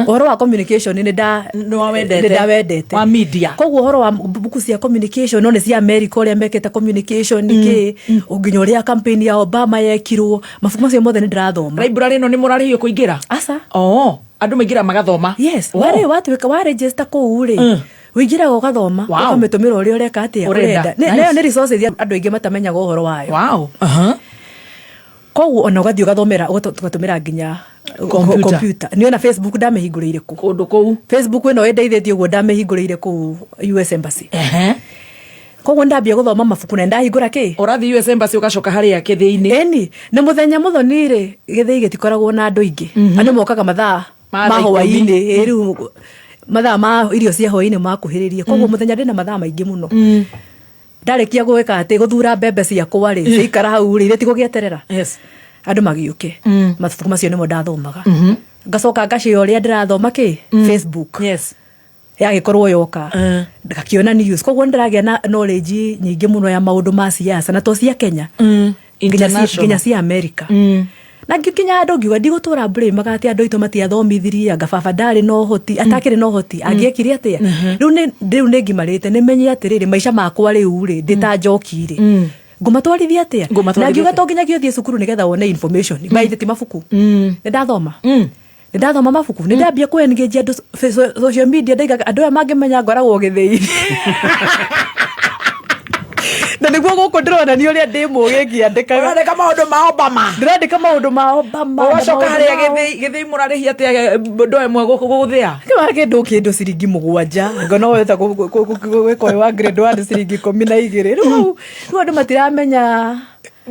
Ũhoro wa communication nĩ nda Nĩwawendete. nĩ ndawendete. Wa media. Koguo ũhoro wa mbuku cia communication, no nĩ cia America, ũrĩa mekĩte communication kĩ nginya ũrĩa campaign ya Obama yekirwo, mabuku macio mothe nĩ ndĩrathoma. Library ĩno nĩ mũrarĩhio kũingĩra? Aca. Oh, andũ maingĩra magathoma? Yes. Oh. Warĩ watuĩka wa register kũu rĩ, ũingĩraga ũgathoma, ũkamĩtũmĩra ũrĩa ũreka atĩa. Ũrenda. Ũrenda. Nayo nĩ resources iria andũ aingĩ matamenyaga ũhoro wayo. Koguo ona ũgathiĩ ũgathomera, ũgatũmĩra nginya Computer. Computer. Nĩ ona Facebook ndamĩhingũrĩire kũ kũndũ kũu. Facebook ĩno ĩndeithĩtie ũguo, ndamĩhingũrĩire kũu US Embassy. Koguo ndambia gũthoma mabuku na ndahingũra kĩ. Ũrathiĩ US Embassy ũgacoka harĩa kĩthĩi-inĩ? Ĩni, na mũthenya mũthoni rĩ, gĩthĩi gĩtikoragwo na andũ aingĩ. Andũ mokaga mathaa Ma ma thaa hwaĩ-inĩ. 10. Ĩ, rĩu mathaa ma irio cia hwaĩ-inĩ makuhĩrĩrie, koguo mũthenya ndĩna mathaa maingĩ mũno. Ndarĩkia gwĩka atĩ gũthura mbembe ciakwa rĩ, ciaikara hau rĩ, irĩ tigũgĩeterera andũ magĩũke. Mabuku macio nĩmo ndathomaga, ngacoka ngacia ũrĩa ndĩrathoma kĩ Facebook. Yagĩkorwo yoka ngakĩona news, koguo nĩndĩragĩa na knowledge nyingĩ mũno ya maũndũ ma siasa, na to cia Kenya, International. nginya cia America. Na ngĩkinya andũ ngiuga ndigũtũra blame atĩ andũ aitũ matiathomithirie, anga baba ndarĩ na ũhoti, atakĩrĩ na ũhoti angĩekire atĩa. Rĩu nĩ ngimarĩte, nĩ menye atĩrĩrĩ, maica makwa rĩu rĩ, ndĩ ta njoki rĩ, ngũmatwarithia atĩa? Ngũmatwarithia Na ngiuga atĩa? to nginyagia ũthiĩ cukuru nĩgetha wone information. By the ti mabuku nĩ ndathoma, nĩ ndathoma mabuku, nĩ ndambia kũ engage andũ social media, ndaiga andũ aya mangĩmenya ngoragwo gĩthĩi, na nĩguo gũkũ ndĩronania ũrĩa ndĩ mũgĩ ngĩandĩkaga. Ũrandĩka maũndũ ma Obama. Ndĩrandĩka maũndũ ma Obama na Ũgacoka maũndũ harĩa mao. gĩthĩi mũrarĩhia atĩa ndoo ĩmwe gũthĩa? Kĩma kĩndũ ciringi 7, ngono weta gwĩka ũyũ wa grade 1 ciringi 12. Rĩu andũ matiramenya.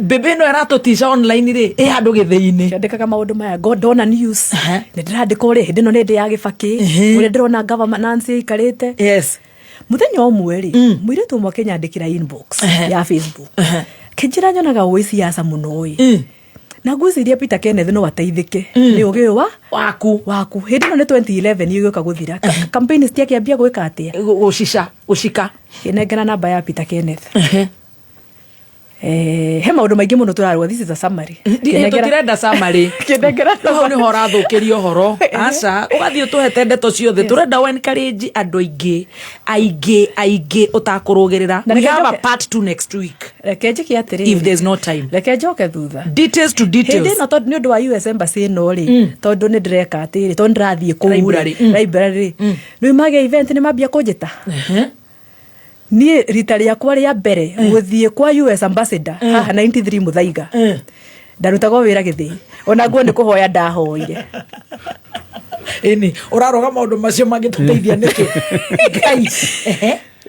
Mbĩmbĩ ĩno ĩratũtica online rĩ, ĩ handũ gĩthĩi-inĩ. Kĩandĩkaga maũndũ maya ngo ndona news, nĩ ndĩrandĩka ũrĩa hĩndĩ ĩno nĩ hĩndĩ ya Gĩbakĩ, ũrĩa ndĩrona governance ĩikarĩte. Mũthenya ũmwe rĩ, mũirĩtu ũmwe akĩnyandĩkĩra inbox ya Facebook, kĩnjĩra nyonaga ũĩ siasa mũno ĩ, na ngwĩciria Peter Kenneth no ateithĩke nĩ ũgĩ ũyũ wa waku. Hĩndĩ ĩno nĩ 2011 ĩgĩũka gũthira. Campaign citiakĩambia gwĩka atĩa. Gũcica gũcika. Kĩnengera namba ya Peter Kenneth. He maũndũ maingĩ mũno tũrarũa, this is a summary. Tũtirenda summary. Kĩnengera. Hau nĩho ũrathũkĩria ũhoro. Aca, ũgathiĩ ũtũhete ndeto ciothe. Tũrenda o encourage andũ aingĩ aingĩ aingĩ ũtakũrũgĩrĩra. Na We reke have a njoke- part two next week Reke njĩke atĩrĩrĩ. if there's no time. Reke njoke thutha. Details to Hĩndĩ details. ĩno, tondũ nĩ ũndũ wa US Embassy ĩno rĩ, tondũ nĩ ndĩreka atĩrĩ, tondũ ndĩrathiĩ kũu rĩ, Library, library rĩ, rĩu magĩa event nĩ mambia kũnjĩta. Niĩ rita rĩakwa rĩa mbere gũthiĩ kwa US ambassador haha 93 Mũthaiga, ndarutagwo wĩra gĩthĩi, ona nguo nĩ kũhoya ndahoire. Ĩni ũraroga maũndũ macio mangĩtũteithia nĩkĩ, Ngai?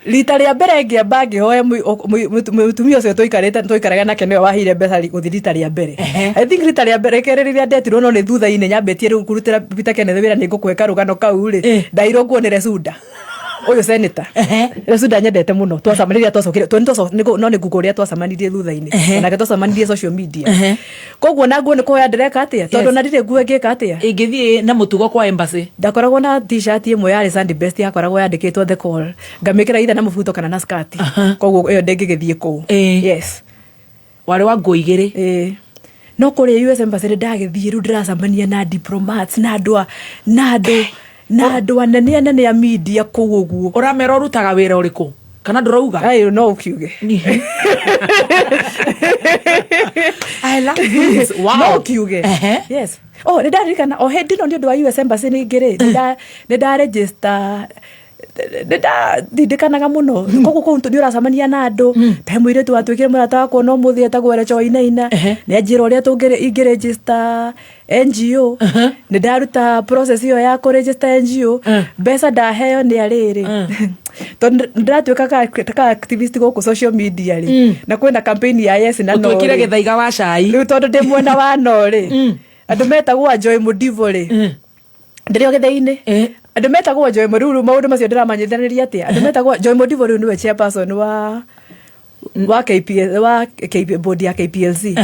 Rita rĩa mbere ngĩamba ngĩhoya mũtumia ũcio tũikarĩte tũikaraga nake, nĩwe waheire mbeca gũthiĩ rita rĩa mbere. I think rita rĩa mbere kerĩ rĩrĩa ndetirwo, no nĩ thutha-inĩ nyambĩtie rĩu kũrutĩra Peter Kenneth wĩra, nĩ ngũkũhe karũgano kau rĩ, ndairwo nguo nĩ Resunda ũyũ senator. Resunda nyendete mũno, twacama rĩrĩa twacokire no nĩ ngugo ũrĩa twacemanirie thutha-inĩ, onake twacemanirie social media. Koguo na nguo nĩ kũhoya ndĩreka atĩa, tondũ na ndirĩ nguo ĩngĩka atĩa. Ĩngĩthiĩ na mũtugo kwa embassy. Ndakoragwo na t-shirt ĩmwe yarĩ Sunday best, yakoragwo yandĩkĩtwo The Call, ngamĩkĩra either na mũbuto kana na skirt, koguo ĩyo ndĩngĩgĩthiĩ kũu. Yes. Warĩ wa nguo igĩrĩ. Ĩĩ. No kũrĩa US Embassy nĩ ndagĩthiĩ, rĩu ndĩracemania na diplomats na andũ anene anene a media kũu ũguo. Ũramera ũrutaga wĩra ũrĩkũ kana ndũrauga? Ayo no ũkiuge. I love this. Wow. No ũkiuge. Yes. Oh, nĩ ndaririkana o hĩndĩ ĩno nĩ ũndũ wa US Embassy ningĩ rĩ, nĩ nda register, nĩ ndatindĩkanaga mũno. Koguo kũu nĩ ũracemania na andũ ta he mũirĩtu watuĩkire mũrata wakwa no mũthĩ, etagwo Recho Wainaina. Nĩ anjĩra ũrĩa ingĩ register NGO. Nĩ ndaruta process ĩyo ya kũ register NGO. Mbeca ndaheo nĩ arĩrĩ, tondũ ndĩratuĩka ka activist gũkũ social media rĩ, na kwĩna campaign ya yes na no Ũtuĩkire rĩ. gĩthaiga wa cai. Rĩu tondũ ndĩ mwena wa no rĩ, andũ metagwo a Joy Mudivo rĩ, ndĩrĩ o gĩthĩi-inĩ, andũ metagwo Joy Mũruru, maũndũ macio ndĩramanyithanĩria atĩa, andũ metagwo Joy Mudivo rĩu nĩwe chairperson wa KPL, wa KP, board ya KPLC.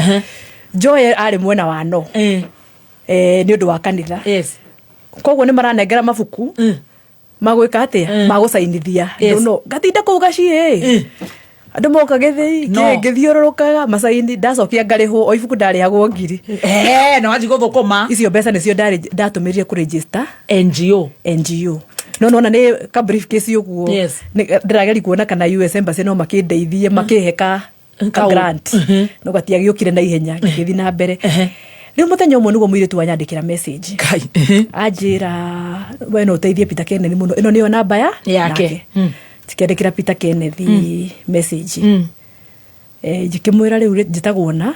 Joy arĩ mwena wa no nĩ ũndũ wa kanitha. Koguo nĩ maranengera mabuku. Magwĩka atĩa? Magũcainithia. Yes. No ngatinda kũu gaciĩ andũ moka gĩthĩi No. kĩ ngĩthiũrũrũkaga macaini, ndacokia ngarĩhwo o ibuku ndarĩhagwo 1000. Eh, na wanji gũthũkũma. Icio mbeca nĩcio ndatũmĩrire kũregister NGO. NGO, no nona nĩ ka briefcase ũguo. Ndĩrageria kuona kana US Embassy no makĩndeithie makĩhe ka grant, no gatiagĩũkire na ihenya. Ngĩgĩthiĩ na mbere. Rĩu mũthenya ũmwe nĩguo mũirĩtu wanyandĩkĩra message, anjĩra, "We no ũteithie Peter Kenneth mũno, ĩno nĩyo namba ya Yake." Nake. Cikĩandĩkĩra Peter Kenneth message. Ngĩkĩmwĩra rĩu njĩtagwo na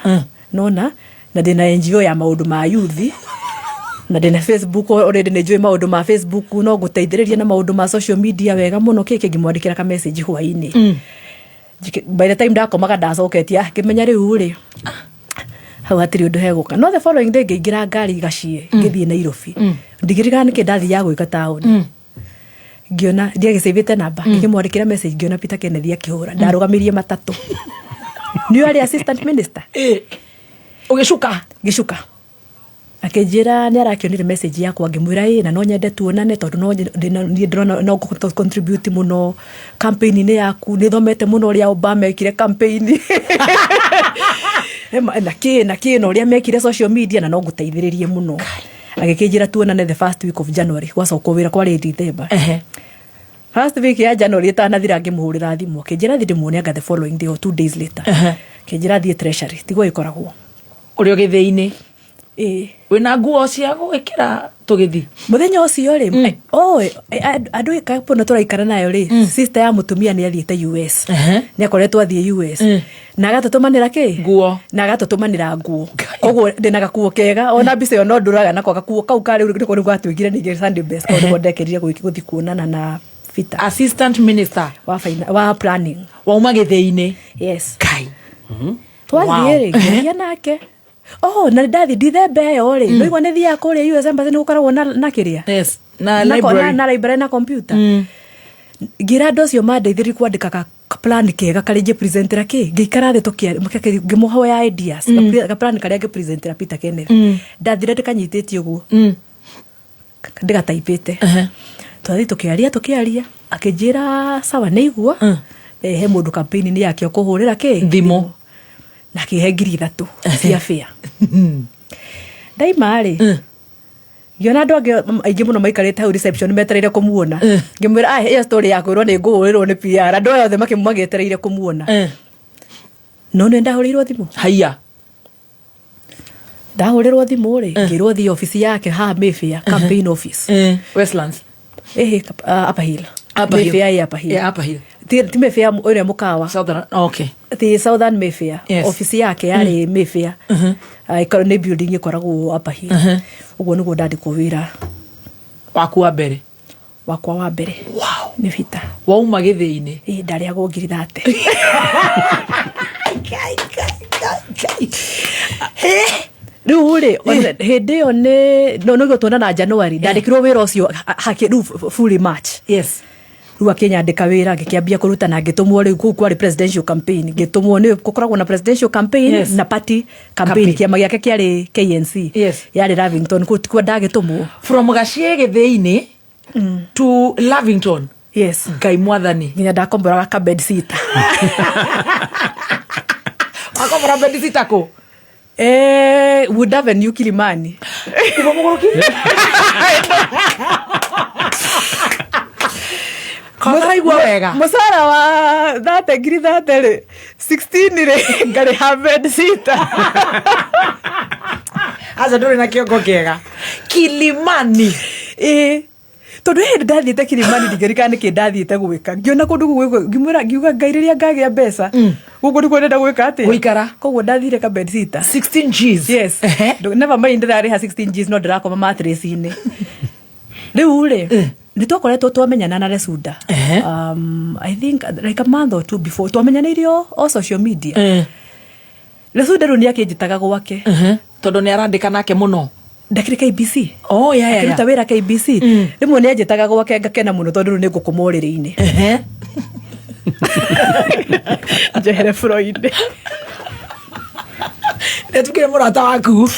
nona na ndĩna NGO ya maũndũ ma youth na ndĩna Facebook already, nĩ njũĩ maũndũ ma Facebook, no ngũteithĩrĩria na maũndũ ma social media wega mũno kĩkĩ. Ngĩmwandĩkĩra ka message hwainĩ. By the time ndakomaga ndacoketie, ngĩmenya rĩu rĩ hau hatirĩ ũndũ hegũka. No the following day ngĩingĩra ngari gaciĩ ngĩthiĩ Nairobi. Ndigĩrĩkaga nĩkĩ ndathiaga gwĩka taũni. Ngĩona ndiagĩcĩvĩte namba, ngĩkĩmwandĩkĩra message, ngĩona Peter Kenneth akĩhũra. Ndarũgamirie matatũ nĩo arĩ assistant minister. Ũgĩcuka? Ngĩcuka. Akĩnjĩra nĩ arakĩonire message yakwa. Ngĩmwĩra ĩ na no nyende tuonane tondũ no niĩ ndĩrona no ngũhota contribute mũno campaign-inĩ yaku, nĩ thomete mũno ũrĩa Obama ekire campaign na kĩ na kĩ na ũrĩa mekire social media na no ngũteithĩrĩrie mũno. Agĩkĩnjĩra tuonane the first week of January. Gwacokwo wĩra kwarĩ December. First week ya January ĩtanathira ngĩmũhũrĩra thimũ, akĩnjĩra thiĩ ndĩmuone anga the following day or 2 days later. Akĩnjĩra thiĩ Treasury tiguo ĩkoragwo. Ũrĩ o gĩthĩi-inĩ? Ĩĩ. Wĩna nguo cia gwĩkĩra tũgĩthi? Mũthenya ũcio rĩ, oh, andũ kapono tũraikara nayo rĩ, sister ya mũtumia nĩ athiĩte US, nĩ akoretwo athiĩ US na agatũtũmanĩra kĩ nguo na agatũtũmanĩra nguo, koguo ndĩna gakuo kega ona mbica ĩyo no ndũraga nako gakuo kau karĩ nĩko rĩu gatuĩkire ningĩ Sunday best, kau nĩko ndekĩrire gũthiĩ kuonana na Peter. Assistant minister wa wa planning. Wauma gĩthĩi-inĩ? Yes. Kai. Twathiĩ rĩ, ngĩaria nake. Oh, na ndathiĩ Dithemba ĩyo rĩ, ndoigua nĩ thiaga kũrĩa US Embassy nĩ gũkoragwo na kĩrĩa Yes, na library. Na na library na computer. Ngĩra andũ acio mandeithĩrĩrie kwandĩka ka plan kega karĩa ingĩpresentera kĩ. Ngĩikara thĩ ngĩmũhoya ideas, ka plan karĩa ngĩpresentera Peter Kenneth. Ndathire ndĩkanyitĩtie ũguo, ndĩgataipĩte. Twathiĩ tũkĩaria, akĩnjĩra sawa, nĩ igua he mũndũ campaign-inĩ yake ũkũhũrĩra kĩ thimũ, na akĩhe 3000 cia fare. Ndaima rĩ, ngĩona andũ angĩ aingĩ mũno maikarĩte hau reception metereire kũmuona. Ngĩmwĩra, "Ah, ĩyo story ya kwĩrwo nĩ ngũhũrĩrwo nĩ PR, andũ aya othe magĩetereire kũmuona." No nĩ ndahũrĩirwo thimũ. Haiya. Ndahũrĩrwo thimũ rĩ, ngĩrwo thiĩ obici yake haha Mayfair, campaign office. Westlands? Ĩhĩ, Upper Hill. Upper Hill. Mayfair ĩ Upper Hill. Yeah, Upper Hill. Ti Mayfair ũrĩa mũkawa. Southern, okay. Ti Southern Mayfair. Yes. Obici yake yarĩ Mayfair. Nĩ building ĩkoragwo Upper Hill. Ũguo nĩguo ndandĩkwo wĩra. Waku wa mbere? Wakwa wa mbere. Wow. Nĩ Peter. Wauma gĩthĩi-inĩ? Ĩ, ndarĩagwo 30,000. Rĩu rĩ, hĩndĩ ĩyo nĩ no nĩguo tuonana January, ndandĩkirwo wĩra ũcio rĩu fully March. Rĩu akĩnyandĩka wĩra, ngĩkĩambia kũruta na ngĩtũmwo rĩu kũu kwarĩ presidential campaign. Ngĩtũmwo, nĩ gũkoragwo na presidential campaign na party campaign. Campaign. Kĩama gĩake kĩarĩ KNC. Yarĩ Lavington, kũu tikuo ndagĩtũmwo. From gaciĩ gĩthĩi-inĩ to Lavington? Yes. Ngai mwathani. Nginya ndakomboraga ka bed sitter. Wakombora bed sitter kũ? Wood Avenue, Kilimani. Kuma mũgũrũki. Karaigua wega. Mũcara wa 30 30,000 rĩ, 16 rĩ, ngarĩha bed sitter. Aca, ndũrĩ na kĩongo kĩega. Kilimani? Ĩĩ, tondũ he hĩndĩ ndathiĩte Kilimani, ndingĩririkana nĩkĩ ndathiĩte gwĩka, ngĩona kũndũ kũu ngĩmwĩra, ngiuga, "Ngai, rĩrĩa ngagĩa mbeca gũkũ nĩkuo ndĩrenda gwĩka atĩa?" Gũikara. Koguo ndathire ka bed sitter. 16 Gs? Yes. Never mind ndĩrarĩha 16 Gs, no ndĩrakoma mattress-inĩ. Rĩu rĩ, nĩ twakoretwo twamenyana na Lesuda, I think like a month or two before twamenyanĩire o social media. Lesuda rĩu nĩ akĩnjĩtaga gwake. Tondũ nĩ arandĩka nake mũno. Ndakĩrĩ KBC. Oh, yeah. Akĩruta wĩra KBC. Rĩmwe nĩ anjĩtaga gwake, ngakena mũno tondũ rĩu nĩ ngũkoma ũrĩrĩ-inĩ njehere bũrũri-inĩ. Nĩatukire mũrata waku.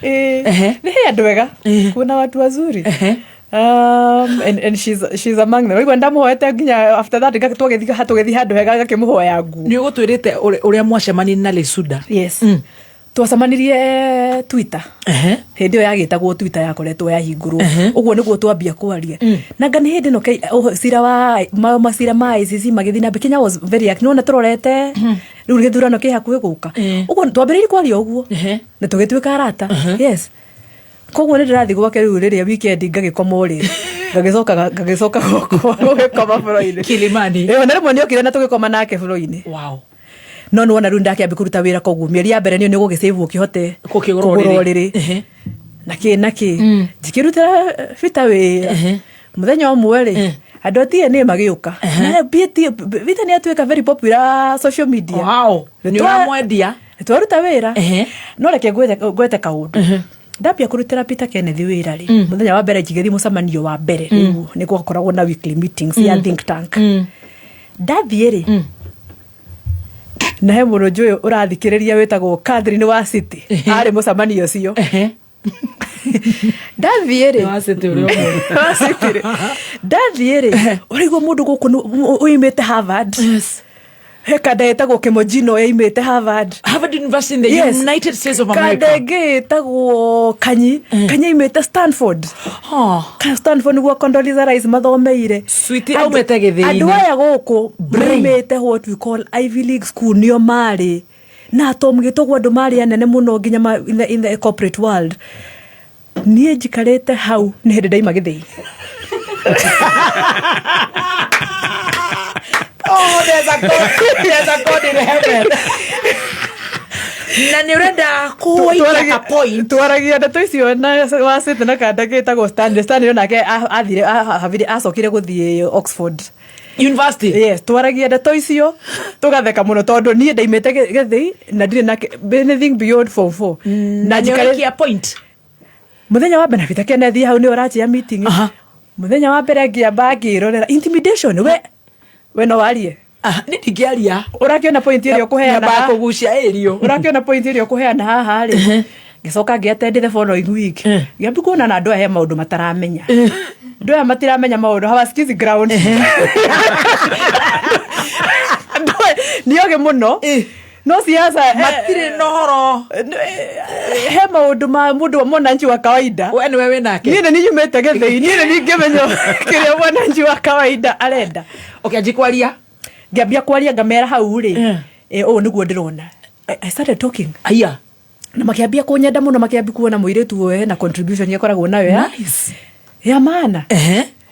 Ĩĩ. Nĩ he andũ ega, kuna watu wazuri. And she's among them. Waigua ndamuhoete nginya after that tũgĩthiĩ handũ hega ngakĩmũhoya nguo. Nĩ ũgũtwĩrĩte ũrĩa mwacemanirie na Lesuda. Yes. Twacemanirie Twitter. Hĩndĩ ĩyo yagĩtagwo Twitter yakoretwo yahingũrwo. Ũguo nĩguo twambia kwaria. Na nga nĩ hĩndĩ ĩno cira wa macira ma ICC magĩthiĩ na mbere. Kenya was very active. Nĩwona tũrorete rĩu gĩthurano kĩ hakuhĩ gũka. Ũguo twambĩrĩirie kwaria ũguo. Na tũgĩtuĩka arata. Yes. Koguo nĩ ndĩrathiĩ gwake rĩu rĩrĩa weekend ngagĩkoma ũrĩrĩ. Ngagĩcoka gwakwa gũgĩkoma bũrũri-inĩ. Kilimani. Ĩyo na rĩmwe nĩokire na tũgĩkoma nake bũrũri-inĩ. Wow. No nĩwona rĩu ndakĩambia kũruta wĩra koguo mĩeri ya mbere nĩyo nĩ ũgũgĩsave ũkĩhote Gũkĩgũra kũgũra ũrĩrĩ. ũrĩrĩ. Na kĩ na kĩ. Njikĩrutĩra Peter wĩra. Mũthenya ũmwe rĩ, andũ a TNA magĩũka. Na Peter nĩ atuĩka very popular social media. Wow. Nĩ ũramwendia. Twaruta wĩra. No reke ngwete kaũndũ. Ndambia kũrutĩra Peter Kenneth wĩra rĩ, mũthenya wa mbere njigĩthiĩ mũcemanio wa mbere rĩu nĩ gwakoragwo na weekly meetings ya think tank. Ndathiĩ rĩ, na he mũndũ njũĩ ũrathikĩrĩria wĩtagwo Catherine wa City arĩ mũcemanio ũcio. Ndathiĩ rĩ, Wa City ũrĩa ũmwe. Wa City rĩ, ndathiĩ rĩ, ũraigua mũndũ gũkũ oimĩte Harvard. Yes. He kanda ĩtagwo Kĩmojino yaimĩte Harvard. Harvard University in the Yes. United States of America. Kanda ĩngĩ ĩtagwo Kanyi. Kanyi aimĩte Stanford. Ka Stanford nĩguo Condoleezza Rice mathomeire. Sweetie aumĩte gĩthĩi-inĩ. Andũ aya gũkũ maimĩte what we call Ivy League school nĩo marĩ na Tom Gĩtũgũ andũ marĩ anene mũno nginya in the corporate world. Niĩ njikarĩte hau nĩ hĩndĩ ndaima gĩthĩi. Oh, there's a God, there's a God in heaven. Na nĩ ũrenda kũikia ka point. Twaragia ndeto icio na wacĩte na kanda gĩtagwo Stanley. Stanley onake athire, havire, acokire gũthiĩ Oxford University. Yes, twaragia ndeto icio tũgatheka mũno tondũ niĩ ndaimĩte gĩthĩi na ndirĩ na anything beyond form 4. Na nĩ ũrekia point. Mũthenya wa mbere na Peter Kenneth hau nĩ ũranjia meeting. Mũthenya wa mbere ngĩamba ngĩrorera intimidation we no warie. Nĩ ndingĩaria. Ũrakĩona point ĩrĩa ũkũheana Nyambaga haha? kũgucia ĩrio. Ũrakĩona point ĩrĩa ũkũheana haha rĩ? Ngĩcoka ngĩ-attend the following week. Ngĩambia kuona na andũ aya he maũndũ mataramenya. Andũ aya matiramenya maũndũ, hawasikizi ground. Andũ aya nĩ ogĩ mũno. No siasa, Matirĩ na ũhoro. He maũndũ ma mũndũ wa mwananchi wa kawaida. We nĩwe wĩ nake. Niĩ nĩ nyumĩte gĩthĩi, niĩ nĩ ningĩmenya kĩrĩa mwananchi wa kawaida arenda. Ũkĩanjia kwaria? Ngĩambia kwaria ngamera hau rĩ, ũũ nĩguo ndĩrona. I started talking. Aya. Na makĩambia kũnyenda mũno, makĩambia kuona mũirĩtu ũyũ ena contribution ĩkoragwo nayo ya Nice. ya maana.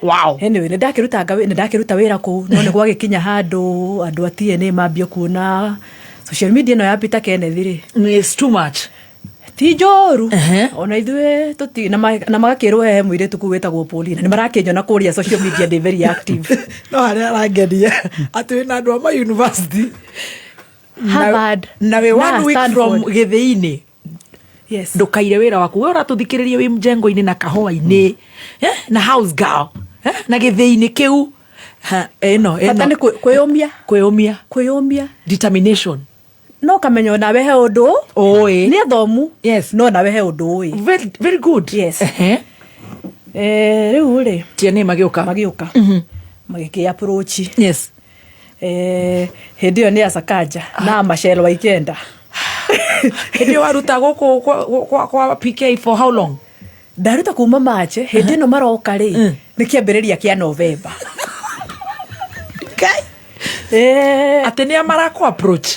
Wow. Anyway, nĩ ndakĩruta wĩra kũu, no nĩ gwagĩkinya handũ andũ a TNA mambia kuona social media ĩno ya Peter Kenneth rĩ. It's too much. Ti njũru. Ona ithuĩ tũti, na magakĩrwo he mũirĩtu kũu wĩtagwo Paulina. Nĩ marakĩnyona kũrĩa social media ndĩ very active. No harĩa arangenia atĩ wĩna andũ a ma university. Harvard. Na wĩ Na 1 week from Stanford. gĩthĩi-inĩ. Yes. Ndũkaire wĩra waku. We ũratũthikĩrĩria wĩ mjengo-inĩ na kahũa-inĩ, na house girl, na gĩthĩi-inĩ kĩu. Ha, ĩno. Bata nĩ kwĩyũmia. Kwĩyũmia. Kwĩyũmia. Determination. No kamenya onawe he ũndũ ũĩ. Nĩ athomu. Yes. No nawe he ũndũ ũĩ. Very, very good. Yes. Rĩu rĩ. TNA magĩũka. Magĩũka. Magĩkĩ approach. Yes. Hĩndĩ ĩyo nĩ Asakaja na Machel Waikenda. Hĩndĩ ĩyo waruta gũkũ kwa PK for how long? Ndaruta kuma March, hĩndĩ ĩno maroka rĩ, nĩ kĩambĩrĩria kĩa November. Atĩ nĩa marakũ approach?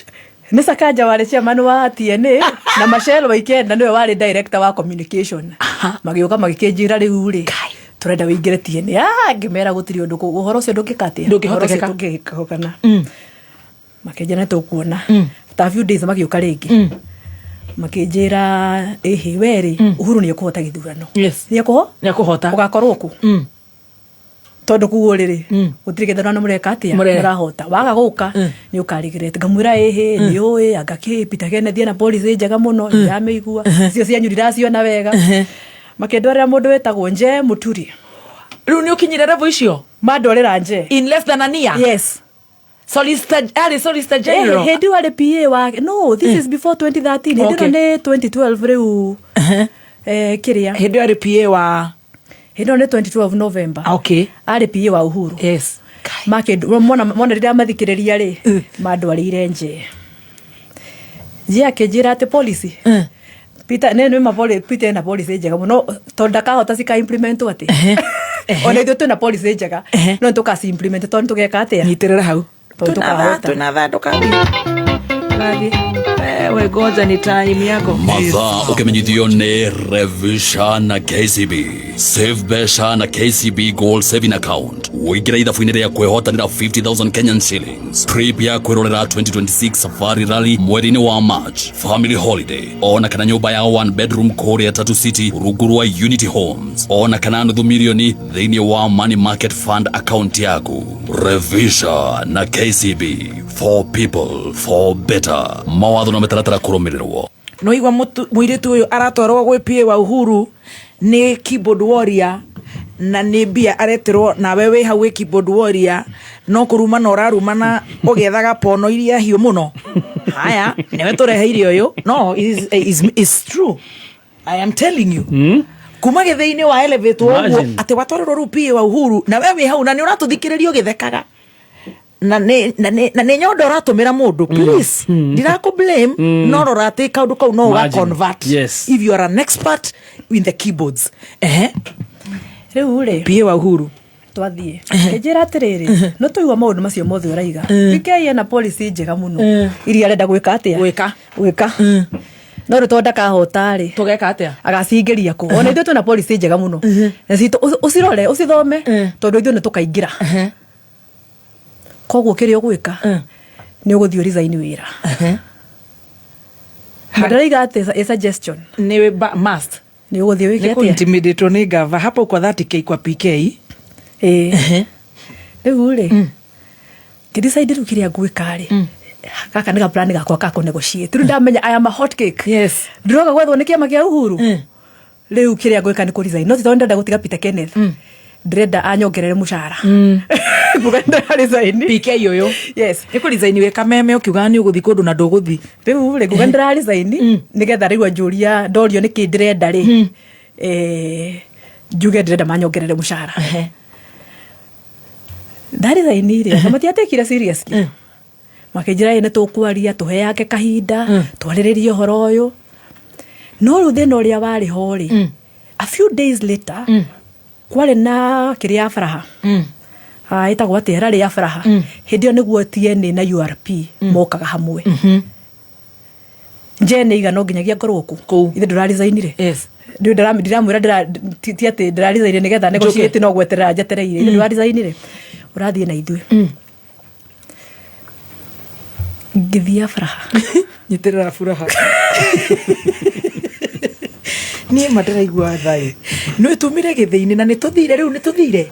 Nĩ Sakaja warĩ chairman wa TNA na Machel Waikenda nĩwe warĩ director wa communication. Magĩũka magĩkĩnjĩra rĩu rĩ, tũrenda wĩingĩre TNA. Ngĩmera gũtirĩ ũndũ ũhoro ũcio ndũngĩka atĩa? Ndũngĩhotekeka. Ũhoro ũcio ndũngĩhoteka. Makĩnjĩra nĩ tũkuona. After a few days magĩũka rĩngĩ. Makĩnjĩra ĩhĩ we rĩ, Uhuru nĩ ekũhota gĩthurano. Yes. Nĩ ekũho? Nĩ ekũhota. Ũgakorwo kũ? Tondũ kuo rĩrĩ, gũtirĩ gĩthurano mũreka atĩa? Mũrahota. Waga gũka, nĩ ũkarigret. Ngamwĩra ĩhĩ, nĩ ũĩ, anga kĩ, Peter Kenneth ena policy njega mũno, ndiramĩigua. Icio cianyu ndiraciona wega. Makĩndwarĩra mũndũ wĩtagwo Nje Mũturi. Rĩu nĩ ũkinyire level icio? Mandwarĩra Nje. In less than a year? Yes. Solicitor, arĩ Solicitor General? Hĩndĩ ĩyo arĩ PA wa, no, this is before 2013. Hĩndĩ ĩno Okay. nĩ 2012 rĩu. Kĩrĩa. Hĩndĩ ĩyo arĩ PA wa? Hĩndĩ ĩyo nĩ 2012 November. Okay. Arĩ PA wa Uhuru. Yes. Makĩndũ mona mona rĩrĩa mathikĩrĩria rĩ mandwarĩire nje. Nje akĩnjĩra atĩ policy. Peter nĩ nĩ ma policy Peter ena policy njega mũno tondũ ndakahota cika implement atĩ. Ona ithuĩ twĩna policy njega no nĩ tũkaci implement tondũ tũgeka atĩa? Nyitĩrĩra hau. Tondũ tũkahota. Twĩna thaa ndũkathiĩ. Ndũgathiĩ. Wewe ngoja ni time yako. Mathaa ũkĩmenyithio nĩ Revisha na KCB. Save mbeca na KCB Gold Saving Account. Ũingĩre ithabu-inĩ rĩa kwĩhotanĩra 50,000 Kenyan shillings. Trip ya kwĩrorera 2026 Safari Rally mweri-inĩ wa March. Family holiday. Ona kana nyũmba ya one bedroom kũrĩa Tatu City rungu rwa Unity Homes. Ona kana nuthu milioni thĩinĩ wa Money Market Fund account yaku. Revisha na KCB. For people, for better. Mawatho na mĩtaratara kũrũmĩrĩrwo. No igua mũirĩtu ũyũ aratwarwo gwĩ PA wa Uhuru nĩ keyboard warrior na nĩ mbia areterwo nawe wĩ hau wĩ keyboard warrior no kũrumana ũrarumana ũgĩethaga pono iria hiũ mũno. Haya, nĩwe tũreheire ũyũ. No, is true. I am telling you. Kuma gĩthĩ-inĩ wa elevate ũguo Imagine. atĩ watwarĩrwo rĩu PA wa Uhuru na we wĩ hau na nĩ ũratũthikĩrĩria ũgĩthekaga na nĩ na nĩ na nĩ nyondo ũratũmĩra mũndũ please ndirakũ blame no rora atĩ kaũndũ kau no ũga Imagine. convert Yes. if you are an expert in the keyboards. Ehe. Rĩu rĩ. PA wa Uhuru Twathiĩ kĩnjĩra atĩrĩrĩ no tũigua maũndũ macio mothe ũraiga PK ena policy njega mũno iria arenda gwĩka atĩa gwĩka gwĩka no rĩu tondũ ndakahota rĩ tũgeka atĩa agacingĩria kũ ona ithuĩ twĩna policy njega mũno na citũ ũcirore ũcithome tondũ ithuĩ nĩ tũkaingĩra koguo kĩrĩa ũgwĩka nĩ ũgũthiĩ ũresign wĩra. Na ndĩraiga atĩ a suggestion nĩ must nĩ ũgũthiĩ wĩke nĩ atĩa kũintimidatwo nĩ gava hapo kwa 30K kwa PK. Ĩĩ. Rĩu rĩ ngĩdecide rĩu kĩrĩa ngwĩka rĩ gaka nĩ ga plan gakwa ka kũ negotiate. Rĩu ndamenya I am a hot cake. Yes. Ndĩroka gwethwo nĩ kĩama kĩa Uhuru. Rĩu kĩrĩa ngwĩka nĩ kũ resign no ti tondũ ndĩrenda gũtiga Peter Kenneth, ndĩrenda anyongerere mũcara. Nguga ndĩra resign PK ũyũ. Yes. Nĩ kũ resign wĩ kameme ũkiugaga nĩ ũgũthiĩ kũndũ na ndũgũthiĩ. Rĩu rĩ nguga ndĩra resign nĩgetha rĩu anjũria ndorio nĩkĩ ndĩrenda rĩ njuge ndĩrenda manyongerere mũcara. Ndaresign rĩ na matiatekire seriously makĩnjĩra ĩ nĩ tũkwaria tũheage kahinda twarĩrĩrie ũhoro ũyũ no rĩu thĩna ũrĩa warĩ ho rĩ a few days later kwarĩ na kĩrĩa ya Furaha. Ah, ĩtagwo atĩa rally ya Furaha hĩndĩ ĩyo nĩguo TNA na URP mokaga hamwe nje nĩ igana nginyagia ngorwo kũ ithe ndũraresignire. Yes. Ndĩ ndiramwĩra ti atĩ ndĩraresignire nĩgetha negotiate no gweterera njetereire ithe ndũraresignire ũrathiĩ na ithuĩ ngĩthiĩ Furaha. Nyitĩrĩra Furaha. Niĩ ma ndĩraigua thaĩ nĩ tumire gĩthĩ-inĩ na nĩ tũthire rĩu nĩ tũthire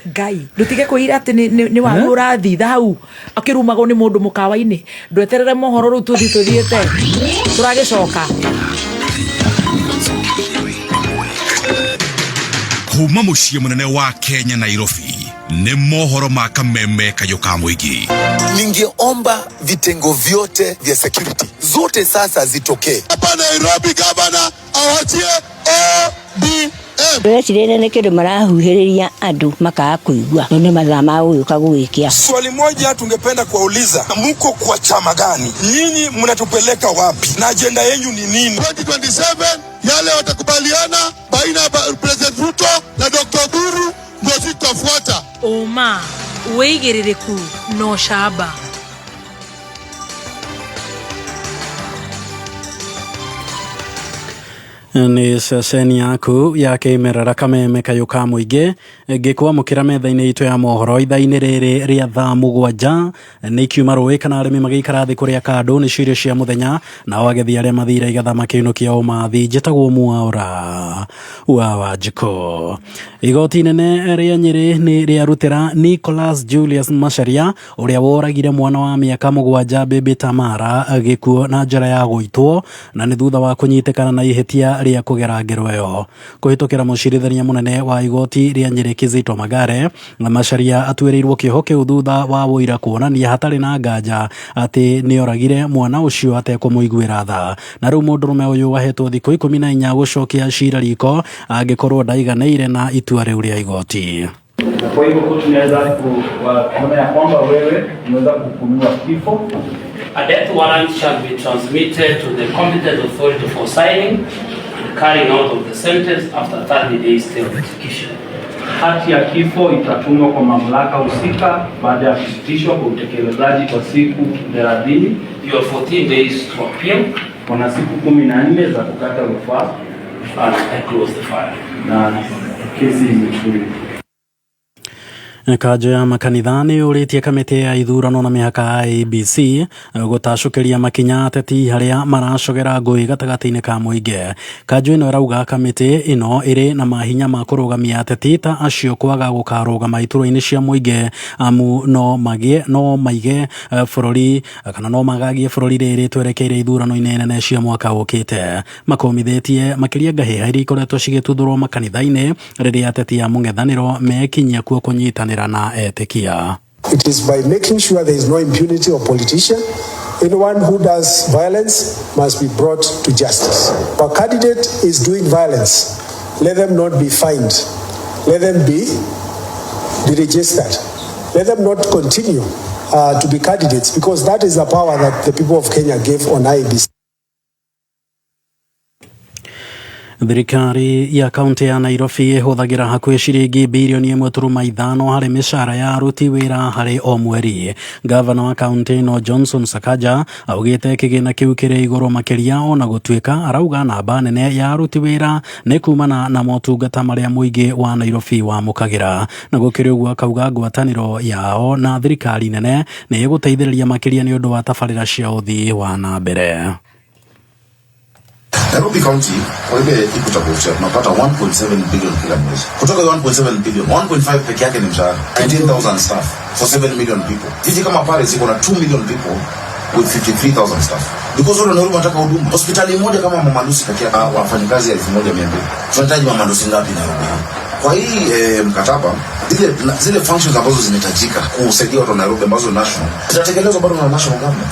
ngai ndũtige kwĩira atĩ nĩ waru ũrathitha hau akĩrumagwo nĩ mũndũ mũkawa-inĩ ndweterere mohoro rĩu tũthi tũthiĩte tũragĩcoka. Kuma mũciĩ mũnene wa Kenya Nairobi nĩ mohoro ma kameme kayũ ka mũingĩ. Ningeomba vitengo vyote vya security zote sasa zitokee hapa Nairobi, gavana awachie ODM. Ndĩreciria nĩ kĩndũ marahuhĩrĩria andũ makaga kũigua rĩu nĩ mathaa ma gũgĩũka gũgĩkĩa. Swali moja tungependa kuwauliza, muko kwa chama gani? Nyinyi mnatupeleka wapi na ajenda yenyu ni nini? 2027 yale watakubaliana baina ya President Ruto na Dr. Oburu ndio sisi tutafuata. Ũma wĩigĩrĩrĩku na ũcamba. Nĩ ceceni yaku ya kĩmerera kameme kayũ ka mũingĩ ngĩkwamũkĩra metha-inĩ itũ ya mohoro ithaa-inĩ rĩrĩ rĩa thaa 7 nĩ ikiuma rũĩ kana arĩmi magĩikara thĩ kũrĩa kandũ nĩ cirio cia mũthenya nao agethi arĩa mathire igatha makĩinũkia ũmathi. Njĩtagwo Mwaũra wa Wanjikũ. Igoti inene rĩa Nyĩrĩ nĩ rĩarutĩra Nicholas Julius Macharia ũrĩa woragire mwana wa mĩaka 7 Baby Tamara gĩkuũ na njĩra ya gũitwo na nĩ thutha wa kũnyitĩkana na ihĩtia rĩa kũgera ngero ĩyo. Kũhĩtũkĩra mũcirithania mũnene wa igoti rĩa Nyĩrĩ Kizito Magare, Macharia atuĩrĩirwo kĩoho kĩu thutha wa ũira kuonania hatarĩ na nganja atĩ nĩoragire mwana ũcio atekũmũiguĩra tha. Na rĩu mũndũrũme ũyũ ahetwo thikũ 14 gũcokia cira riko angĩkorwo ndaiganĩire na itua rĩu rĩa igoti. Na kwa hivyo koti inaweza kuona ya kwamba wewe unaweza kuhukumiwa kifo. A death warrant shall be transmitted to the competent authority for signing and carrying out of the sentence after 30 days stay of execution. Hati ya kifo itatumwa kwa mamlaka husika baada ya kusitishwa kwa utekelezaji kwa siku 30. You have 14 days to appeal. Kuna siku 14 za kukata rufaa. And I close the file. Na kesi imefungwa. Kanjũ ya makanitha nĩ yũrĩtie kamĩtĩ ya ithurano na mĩhaka IEBC gũtacũkĩria makinya ateti harĩa maracogera ngũĩ gatagatĩ-inĩ ka mũingĩ. Kanjũ ĩno ĩrauga kamĩtĩ ĩno ĩrĩ na mahinya ma kũrũgamia ateti ta acio kwaga gũkarũgama iturwa-inĩ cia mũingĩ amu no magie no maige bũrũri kana no magagie bũrũri rĩrĩ twerekeire ithurano-inĩ nene cia mwaka ũkĩte. Makũmithĩtie makĩria ngahĩha iria ikoretwo cigĩtuthũrwo makanitha-inĩ rĩrĩa ateti a mũng'ethanĩro mekinyia kuo kũnyitanĩra na etĩkia. It is by making sure there is no impunity of politician. Anyone who does violence must be brought to justice. If a candidate is doing violence, let them not be fined. Let them be deregistered. Let them not continue to be candidates, because that is the power that the people of Kenya gave on IEBC. Thirikari ya kaunti ya Nairobi ĩhũthagĩra hakuhĩ ciringi birioni 1.5 harĩ mĩcara ya aruti wĩra harĩ o mweri. Gavana wa kaunti ĩno Johnson Sakaja augĩte kĩgĩna kĩu kĩrĩ igũrũ makĩria ona gũtuĩka arauga namba nene ya aruti wĩra nĩ kumana na motungata marĩa mũingĩ wa Nairobi wamũkagĩra. Na gũkĩrĩ ũguo akauga ngwatanĩro yao na thirikari nene nĩ ĩgũteithĩrĩria makĩria nĩ ũndũ wa tabarĩra cia ũthii wa na mbere. Nairobi County kwa ile equitable share tunapata 1.7 billion kila mwezi. Kutoka 1.7 billion, 1.5 peke yake ni mshahara. 19,000 staff for 7 million people. Jiji kama Paris iko na 2 million people with 53,000 staff. Because wale Nairobi wanataka huduma. Hospitali moja kama Mama Lucy peke yake wafanyakazi 1200. Tunahitaji Mama Lucy ngapi Nairobi? Kwa hii mkataba zile functions ambazo zinahitajika kusaidia watu wa Nairobi ambazo national zitatekelezwa bado na national government.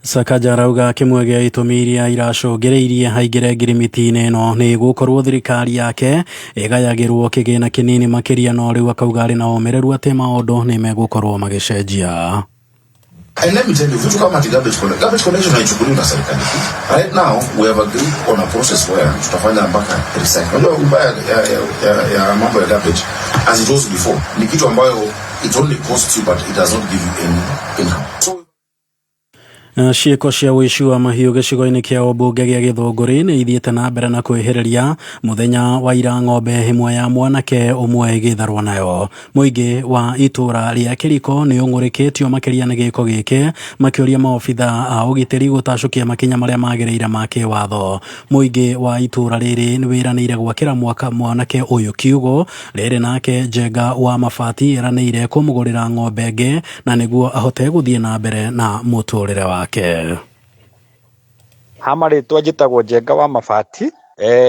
Sakaja arauga kĩmwe gĩa itũmi iria iracũngĩrĩirie haingĩre ngirimiti-inĩ ĩno nĩ gũkorwo thirikari yake ĩgayagĩrwo kĩgĩna kĩnini makĩria, no rĩu akauga arĩ na ũmĩrĩru atĩ maũndũ nĩ megũkorwo magĩcenjia. And let me tell you, vitu kama garbage collection, garbage collection haichukuliwi na serikali. Right now we have agreed on a process where tutafanya mpaka recycle. Unajua ubaya ya mambo ya garbage as it was before ni kitu ambayo it only costs you but it does not give you any income. So Ciĩko cia ũici wa mahiũ gĩcigo-inĩ kĩa ũmbunge gĩa Gĩthũngũri nĩ ithiĩte na mbere na kwĩhĩrĩria. Mũthenya wa ira ng'ombe ĩmwe ya mwanake ũmwe ĩgĩtharwo nayo. Mũingĩ wa itũra rĩa Kĩriko nĩ ũng'ũrĩkĩtio makĩria nĩ gĩko gĩkĩ, makĩũria maobitha a ũgitĩri gũtacũkia makinya marĩa magĩrĩire ma kĩwatho. Mũingĩ wa itũra rĩrĩ nĩ wĩranĩire gwakĩra mwaka mwanake ũyũ kiugũ. Rĩrĩ nake Njenga wa Mabati eranĩire kũmũgũrĩra ng'ombe ĩngĩ na nĩguo ahote gũthiĩ na mbere na mũtũrĩre wake. Ha marĩtwa njĩtagwo Njenga wa Mabati.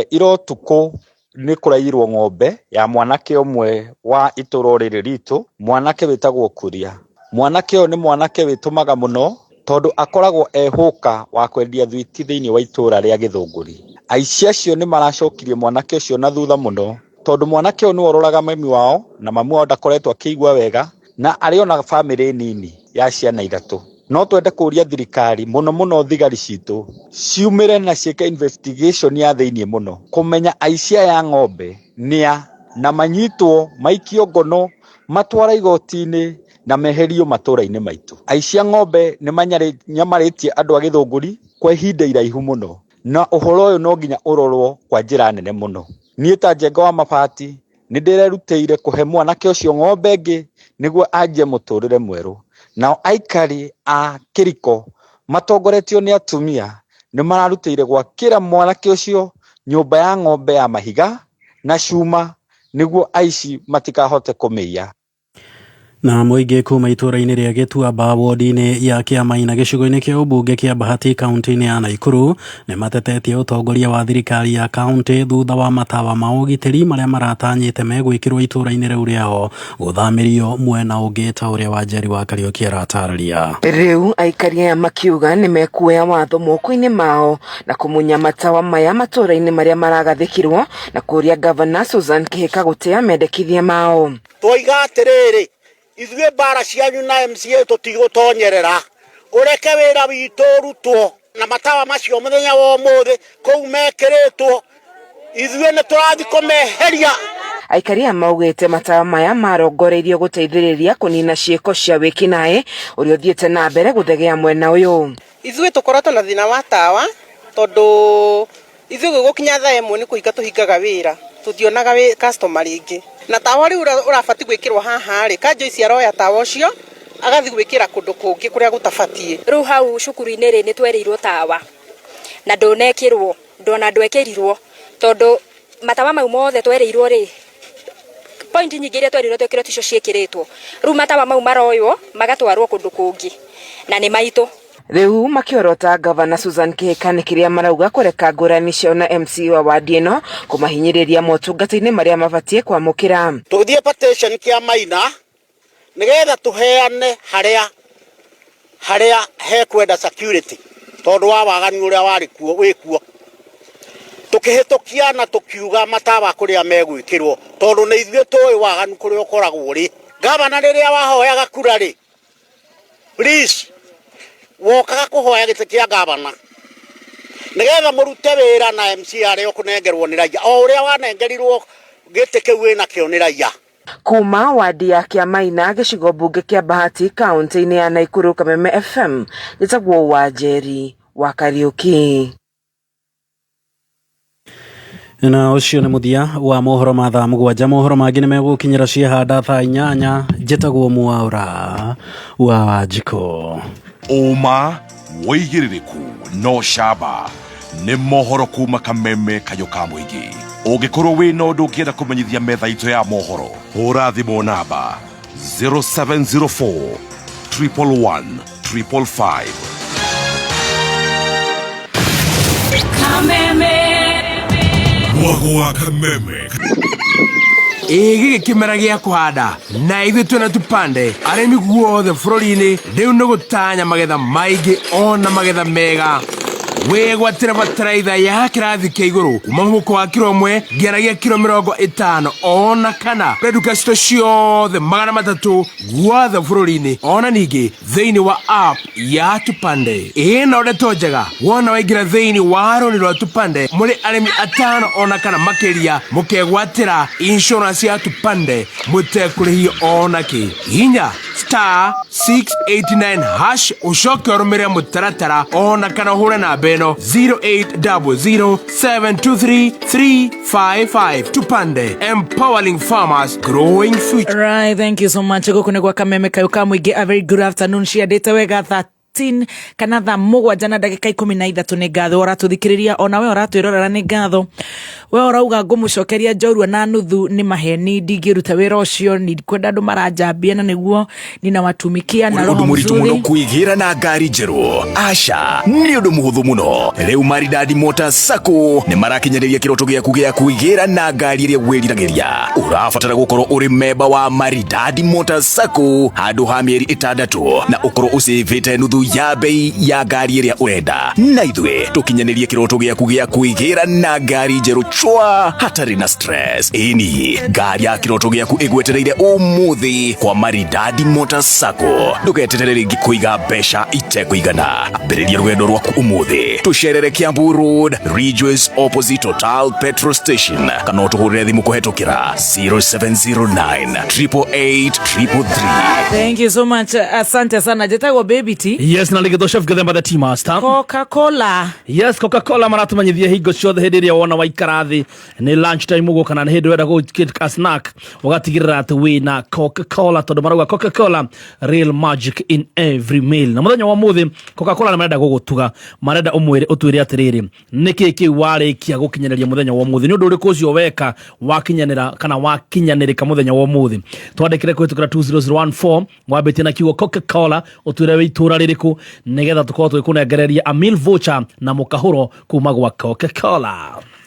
Ira ũtukũ nĩ kũraiyirwo ng'ombe ya mwanake ũmwe wa itũra rĩrĩ ritũ, mwanake wĩtagwo Kuria. Mwanake ũyũ nĩ mwanake wĩtũmaga mũno tondũ akoragwo ehũka wa kwendia thwiti thĩinĩ wa itũra rĩa Gĩthũngũri. Aici acio nĩ maracokirie mwanake ũcio na thutha mũno tondũ mwanake ũyũ nĩwe ũroraga mami wao na mami wao ndakoretwo akĩigua wega na arĩ ona bamĩrĩ nini ya ciana 3. No twende kũria thirikari mũno mũno thigari citũ ciumĩre na ciĩke investigation ya thĩinĩ mũno kũmenya aici aya a ng'ombe nĩa na manyitwo maikio ngono matwara igoti-inĩ na meherio matũra-inĩ maitũ. Aici a ng'ombe nĩ manyamarĩtie andũ a Gĩthũngũri kwa ihinda iraihu mũno na ũhoro ũyũ no nginya ũrorwo kwa njĩra nene mũno. Niĩ ta Njenga wa Mabati nĩ ndĩrerutĩire kũhe mwanake ũcio ng'ombe ĩngĩ nĩguo anjie mũtũrĩre mwerũ. Nao aikari a Kĩriko matongoretio nĩ atumia nĩ mararutĩire gwakĩra mwanake ũcio nyũmba ya ng'ombe ya mahiga na cuma nĩguo aici matikahote kũmĩiya. Na mũingĩ kuma itũũra-inĩ rĩa Gĩtuamba wodi-inĩ ya Kĩamaina gĩcigo-inĩ kĩa ũmbunge kĩa Bahati kaunti-inĩ ya Naikuru nĩ matetetie ũtongoria wa thirikari ya kaunti thutha wa matawa ma ũgitĩri marĩa maratanyĩte megwĩkĩrwo itũũra-inĩ rĩu rĩao gũthamĩrio mwena ũngĩ ta ũrĩa Wanjeri wa Kariũki aratarĩria. Rĩu aikari aya makiuga nĩ mekuoya watho moko-inĩ mao na kũmunya matawa maya matũũra-inĩ marĩa maragathĩkirwo na kũria Gavana Susan Kihika gũtĩa mendekithia mao. Twoiga atĩrĩrĩ, ithuĩ mbara cianyu na MCA tũtigũtonyerera, ũreke wĩra witũ ũrutwo na matawa macio mũthenya wa ũmũthĩ kũu mekĩrĩtwo, ithuĩ nĩ tũrathiĩ kũmeheria. Aikari aya maugĩte matawa maya marongoreirio gũteithĩrĩria kũnina ciĩko cia wĩkinaĩ ũrĩa ũthiĩte na mbere gũthegea mwena ũyũ. Ithuĩ tũkoretwo na thĩna wa tawa tondũ ithuĩ gũgũkinya thaa ĩmwe nĩ kũhinga tũhingaga wĩra, tũtionaga customer rĩngĩ. Na tawa rĩu ũrabatiĩ gwĩkĩrwo haha rĩ, kanjũ ici aroya tawa ũcio agathiĩ gwĩkĩra kũndũ kũngĩ kũrĩa gũtabatiĩ. Rĩu hau cukuru-inĩ rĩ, nĩ twerĩirwo tawa na ndũnekĩrwo, ndona ndwekĩrirwo tondũ matawa mau mothe twerĩirwo rĩ, point nyingĩ iria twerirwo twĩkĩrwo ticio ciĩkĩrĩtwo. Rĩu matawa mau maroywo magatwarwo kũndũ kũngĩ na nĩ maitũ. Rĩu makĩorota Gavana Susan Kihika nĩ kĩrĩa marauga kũreka ngũrani ciao na MC wa wadi ĩno kũmahinyĩrĩria motungata-inĩ marĩa mabatiĩ kwamũkĩra. Tũgĩthiĩ petition kĩa Maina nĩgetha tũheane harĩa hekwenda security tondũ wa waganu ũrĩa warĩ kuo wĩ kuo. Tũkĩhĩtũkia na tũkiuga matawa kũrĩa megwĩkĩrwo tondũ nĩ ithuĩ tũĩ waganu kũrĩa ũkoragwo ũrĩ. Gavana rĩrĩa wahoyaga kura rĩ, please wokaga kũhoya gĩtĩ kĩa gavana nĩgetha mũrute wĩra na MC arĩa ũkũnengerwo nĩ raia o ũrĩa wanengerirwo gĩtĩ kĩu wĩnakĩo nĩ raia. Kuma wadi ya Kĩamaina gĩcigo mbunge kĩa Bahati kaunti-inĩ ya Naikuru, Kameme FM, njĩtagwo Wanjeri wa Kariũki. Na ũcio nĩ mũthia wa mohoro ma thaa 7. Mohoro mangĩ nĩ megũkinyĩra ciehanda thaa 8. Njĩtagwo Mwaũra wa Wanjikũ. Ũma wĩigĩrĩrĩku no camba nĩ mohoro kuma Kameme kayũ ka mũingĩ. Ũngĩkorwo wĩna ũndũ ũngĩenda kũmenyithia metha itũ ya mohoro, hũra thimũ namba 0704 111 555. Kameme. Mwago wa Kameme. Ĩ gĩkĩ kĩmera gĩa kũhanda na ithuĩ twĩna tupande arĩmi guothe bũrũri-inĩ rĩu nĩ gũtanya magetha maingĩ ona magetha mega. Wĩgwatĩre bataraitha ya kĩrathi kĩa igũrũ kuma mũhuko wa kiro 1 nginya kiro 50 ona kana kũrĩ nduka citũ ciothe 300 guothe bũrũri-inĩ ona ningĩ thĩinĩ wa app ya Tupande. Ĩno ndeto njega, wona waingĩra thĩinĩ wa rũni rwa Tupande mũrĩ arĩmi 5 ona kana makĩria mũkegwatĩra insurance ya Tupande mũtekũrĩhio ona kĩ. Hinya star 689 hash ũcoke ũrũmĩrĩre mũtaratara ona kana ũhũre namba ĩno 0800723355. Tupande, empowering farmers, growing future. Right, thank you so much. Gũkũ nĩ gwa Kameme kayũ ka mũingĩ. A very good afternoon. Ciandĩte wega 13 kana thaa 7 na ndagĩka 13. Nĩ ngatho ũratũthikĩrĩria, ona we ũratwĩrorera nĩ ngatho. We ũrauga ngũmũcokeria njorua na nuthu nĩ maheni, ndingĩruta wĩra ũcio, ni kwenda andũ maranjambia na nĩguo ninawatumikia na roho Ũndũ mũritũ mũno mzuri. kwĩgĩra na ngari njerũ, aca nĩ ũndũ mũhũthũ mũno. Rĩu Maridadi Motors Sacco nĩ marakinyanĩria kĩroto gĩaku gĩa kwĩgĩra na ngari ĩrĩa wĩriragĩria. Ũrabatara gũkorwo ũrĩ memba wa Maridadi Motors Sacco handũ ha mĩeri 6 na ũkorwo ũcĩvĩte nuthu ya bei ya ngari ĩrĩa ũrenda, na ithuĩ tũkinyanĩrie kĩroto gĩaku gĩa kwĩgĩra na ngari njerũ chwa hatarĩ na stress. Ĩni ngari ya kĩroto gĩaku ĩgwetereire ũmũthĩ kwa Maridadi Motors Sacco. Ndũgeterere rĩngĩ kũiga mbeca itekũigana, ambĩrĩria rũgendo rwaku ũmũthĩ. Tũcerere Kiambu Road, Ridgeways, opposite Total petrol station, kana ũtũhũrĩre thimũ kũhetũkĩra 0709 888 333. Thank you so much. Asante sana. Njĩtagwo Baby T. Yes, na rĩngĩ Chef Githemba the Tea Master. Coca-Cola. Yes, Coca-Cola maratumanyithia hingo ciothe hĩndĩ ĩrĩa wona waikara kĩrathi nĩ lunch time ũguo kana nĩ hĩndĩ ũrenda gũ snack, ũgatigĩrĩra atĩ wĩna Coca-Cola, tondũ marauga Coca-Cola, real magic in every meal. Na mũthenya wa mũthĩ Coca-Cola nĩ marenda gũgũtuga, marenda ũmwĩre, ũtwĩre atĩrĩrĩ, nĩkĩ kĩu warĩkia gũkinyanĩria mũthenya wa ũmũthĩ, nĩ ũndũ ũrĩkũ ũcio weka wakinyanĩra kana wakinyanĩrĩka mũthenya wa ũmũthĩ. Twandĩkĩre kũhĩtũkĩra 20014 wambĩtie na kiugo Coca-Cola, ũtwĩre wĩ itũra rĩrĩkũ, nĩgetha tũkorwo tũgĩkũnengereria a meal voucher na mũkahũro kuma gwa Coca-Cola.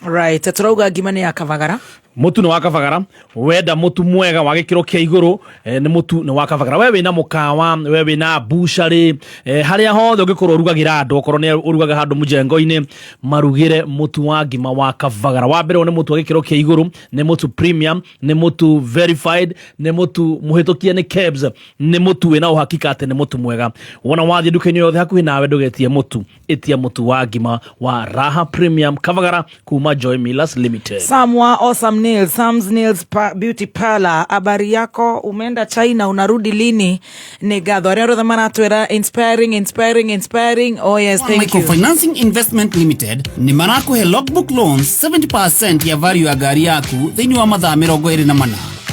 Right, tũrauga ngima nĩ ya Kabagara. Mũtu nĩ wa Kabagara. Wenda mũtu mwega wa gĩkĩro kĩa igũrũ, nĩ mũtu nĩ wa Kabagara. We wĩna mũkawa, we wĩna bucharĩ, harĩa hothe ũngĩkorwo ũrugagĩra andũ, okorwo nĩ ũrugaga handũ mũjengo-inĩ, marugĩre mũtu wa ngima wa Kabagara. Wa mbere, nĩ mũtu wa gĩkĩro kĩa igũrũ, nĩ mũtu premium, nĩ mũtu verified, nĩ mũtu mũhĩtũkie nĩ KEBS, nĩ mũtu wĩna uhakika atĩ nĩ mũtu mwega. Wona wathiĩ nduka-inĩ yothe hakuhĩ nawe, ndũgetie mũtu, ĩtia mũtu wa ngima wa Raha Premium Kabagara kuma Joy Millers Limited. Sam wa Awesome Nails, Sam's Nails Beauty Parlor. Habari yako, umeenda China, unarudi lini? Nĩ ngatho arĩa othe maratwĩra inspiring, inspiring, inspiring. Oh yes, thank you. Microfinancing Investment Limited nĩ marakũhe logbook loans 70% ya value ya ngari yaku thĩinĩ wa mathaa 24.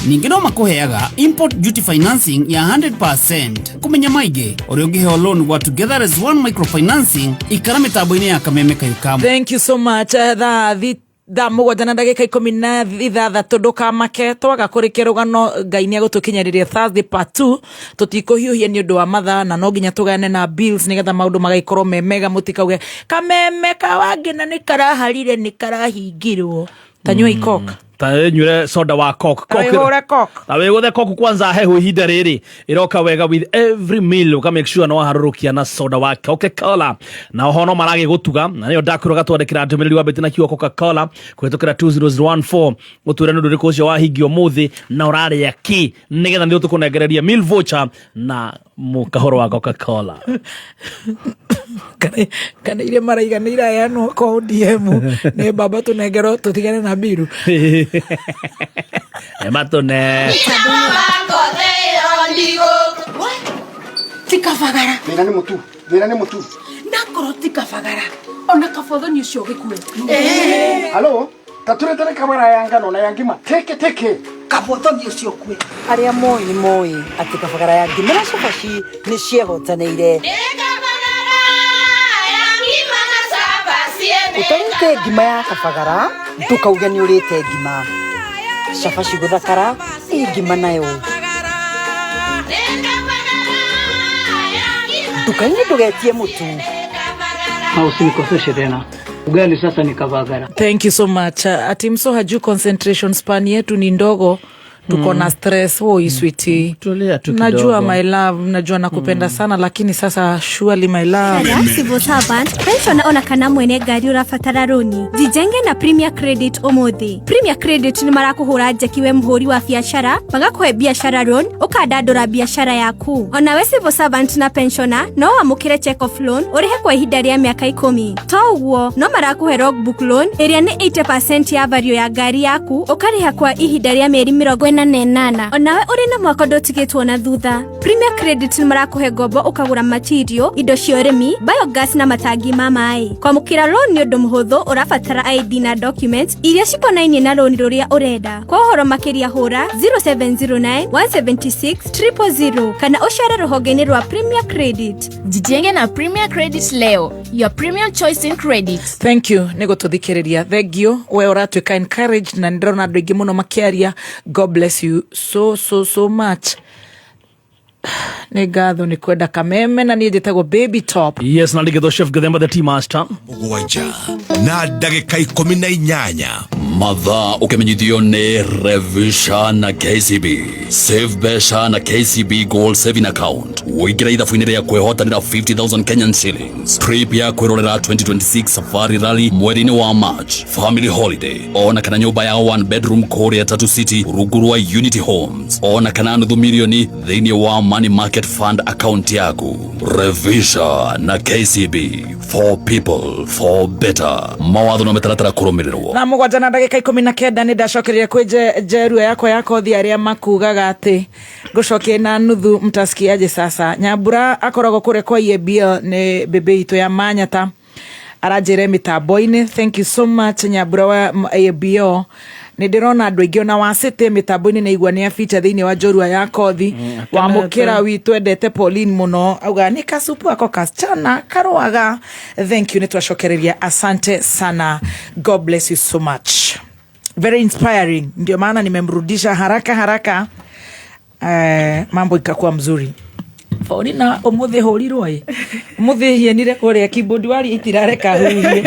Ningĩ no makũheaga import duty financing ya 100%. Kũmenya maingĩ ũrĩa ũngĩheo loan gwa Together as One Microfinancing, ikara mĩtambo-inĩ ya Kameme Kayũ ka Thank you so much. Thaa 7 na ndagĩka 16, ndũkamake twaga kũrĩkia rũgano. Ngai nĩ agũtũkinyĩrĩria Thursday part 2. Tũtikũhiũhia nĩ ũndũ wa mathaa, na no nginya tũgane na bills nĩgetha maũndũ magagĩkorwo me mega. Mũtikauge kameme kawangĩna nĩ karaharire, nĩ karahingirwo. Tanyua Coke. Ta nywire soda wa Coke. Ta wĩhũre Coke. Ta wĩgũthe Coke kwanza hehu ihinda rĩrĩ ĩroka wega with every meal. Ũka make sure no waharũrũkia na soda wa Coca Cola. Na oho no maragĩgũtuga, na nĩyo ndakwĩra ũgatwandĩkĩra ndũmĩrĩri wambĩte na kiugo Coca Cola kũhĩtũkĩra 20014, ũtwĩre nĩ ũndũ ũrĩkũ ũcio wahingio ũmũthĩ na ũrarĩa kĩ, nĩgetha nĩũ tũkũnengereria meal voucher na mũkahũro wa Coca Cola. Kana iria maraiga nĩ iraheanwo kwa ODM nĩ baba, tũnengerwo tũtigane na mbiru. Matũne. Ti Kabagara. Thĩna nĩ mũtu, thĩna nĩ mũtu. Nakorwo ti Kabagara, ona kabothoni ũcio ũgĩkue. Halo, taturetere kamera ya ngano na ya ngima teke teke. Kabothoni ũcio ũkue. Arĩa moĩ nĩ moĩ atĩ Kabagara ya ngima na cabaci nĩ ciehotanĩire. Ũtarĩte ngima ya Kabagara, ndũkauge nĩ ũrĩte ngima. Cabaci gũthakara ĩ ngima nayo. Nduka-inĩ ndũgetie mũtu. Na usinikoseshe tena. Ugali sasa ni Kavagara. Thank you so much. Ati mso hajuu concentration span yetu ni ndogo, tuko na stress. Woi, sweetie. Tulia tu Najua, kidogo. my love, najua nakupenda sana, lakini sasa surely, my love. Civil servant, pensioner, ona kana mwene ngari ũrabatara rũni, jijenge na Premier Credit ũmũthĩ. Premier Credit nĩ marakũhũra njeki we mũhũri wa biacara, magakũhe biacara loan ũkandandũra biacara yaku. Onawe civil servant na pensioner no wamũkĩre check off loan ũrĩhe kwa ihinda rĩa mĩaka 10. To ũguo, no marakũhe logbook loan ĩrĩa nĩ 80% ya value ya ngari yaku, ũkarĩha kwa ihinda rĩa mĩeri 48. Onawe ũrĩ na mwaka ndũtigĩtwo na thutha. Premier Credit nĩ marakũhe ngombo ũkagũra material, indo cia ũrĩmi, biogas na matangi ma maĩ. Kwamũkĩra loan nĩ ũndũ mũhũthũ, ũrabatara ID na documents iria cikonainie na loan rũrĩa ũrenda. Kwa ũhoro makĩria hũra 0709 176 000 kana ũcere rũhonge-inĩ rwa Premier Credit. Jijenge na Premier Credit leo, your premium choice in credit. Thank you nĩ gũtũthikĩrĩria. Thank you we ũratuĩka encouraged, na nĩ ndĩrona andũ aingĩ mũno makĩaria. God bless you so so so much. Nĩ ngatho nĩ kwenda Kameme, na niĩ njĩtagwo Baby Top. Yes, na ndigĩtwo Chef Githemba the tea master. 7 na ndagĩka 18. Mathaa ũkĩmenyithio nĩ Revisha na KCB. Save mbeca na KCB Gold Saving Account, ũingĩra ithabu-inĩ rĩa kwĩhotanĩra 50,000 Kenyan shillings, trip ya kwĩrorera 2026 Safari Rally mweri-inĩ wa March, family holiday, ona kana nyũmba ya one bedroom kũrĩa Tatu City rungu rwa Unity Homes, ona kana nuthu milioni thĩinĩ wa money market fund account yaku. Revisha na KCB, for people, for better. Mawatho na mĩtaratara kũrũmĩrĩrwo. Thaa 7 na ndagĩka 19. Nĩ ndacokereria kwĩ njerua yakwa ya kothi, arĩa makugaga atĩ ngũcokia na nuthu, mtasikiaje sasa. Nyambura akoragwo kũrĩa kwa EABL, nĩ bĩbĩ itũ ya Manyata. Aranjĩre mĩtambo-inĩ. Thank you so much Nyambura wa ABO. Nĩ ndĩrona andũ aingĩ ona wa City mĩtambo-inĩ nĩ aigua nĩ a feature thĩinĩ wa njorua ya kothi. Wa mũkĩra witũ endete Pauline mũno, auga nĩ kasupu ako kasichana karũaga. Thank you, nĩ twacokereria. Asante sana, God bless you so much. Very inspiring, ndio maana nimemrudisha haraka haraka. Mambo ikakuwa mzuri. Paulina umuthi hurirwo ĩ umuthi hienire kuria keyboard wari itirareka huhie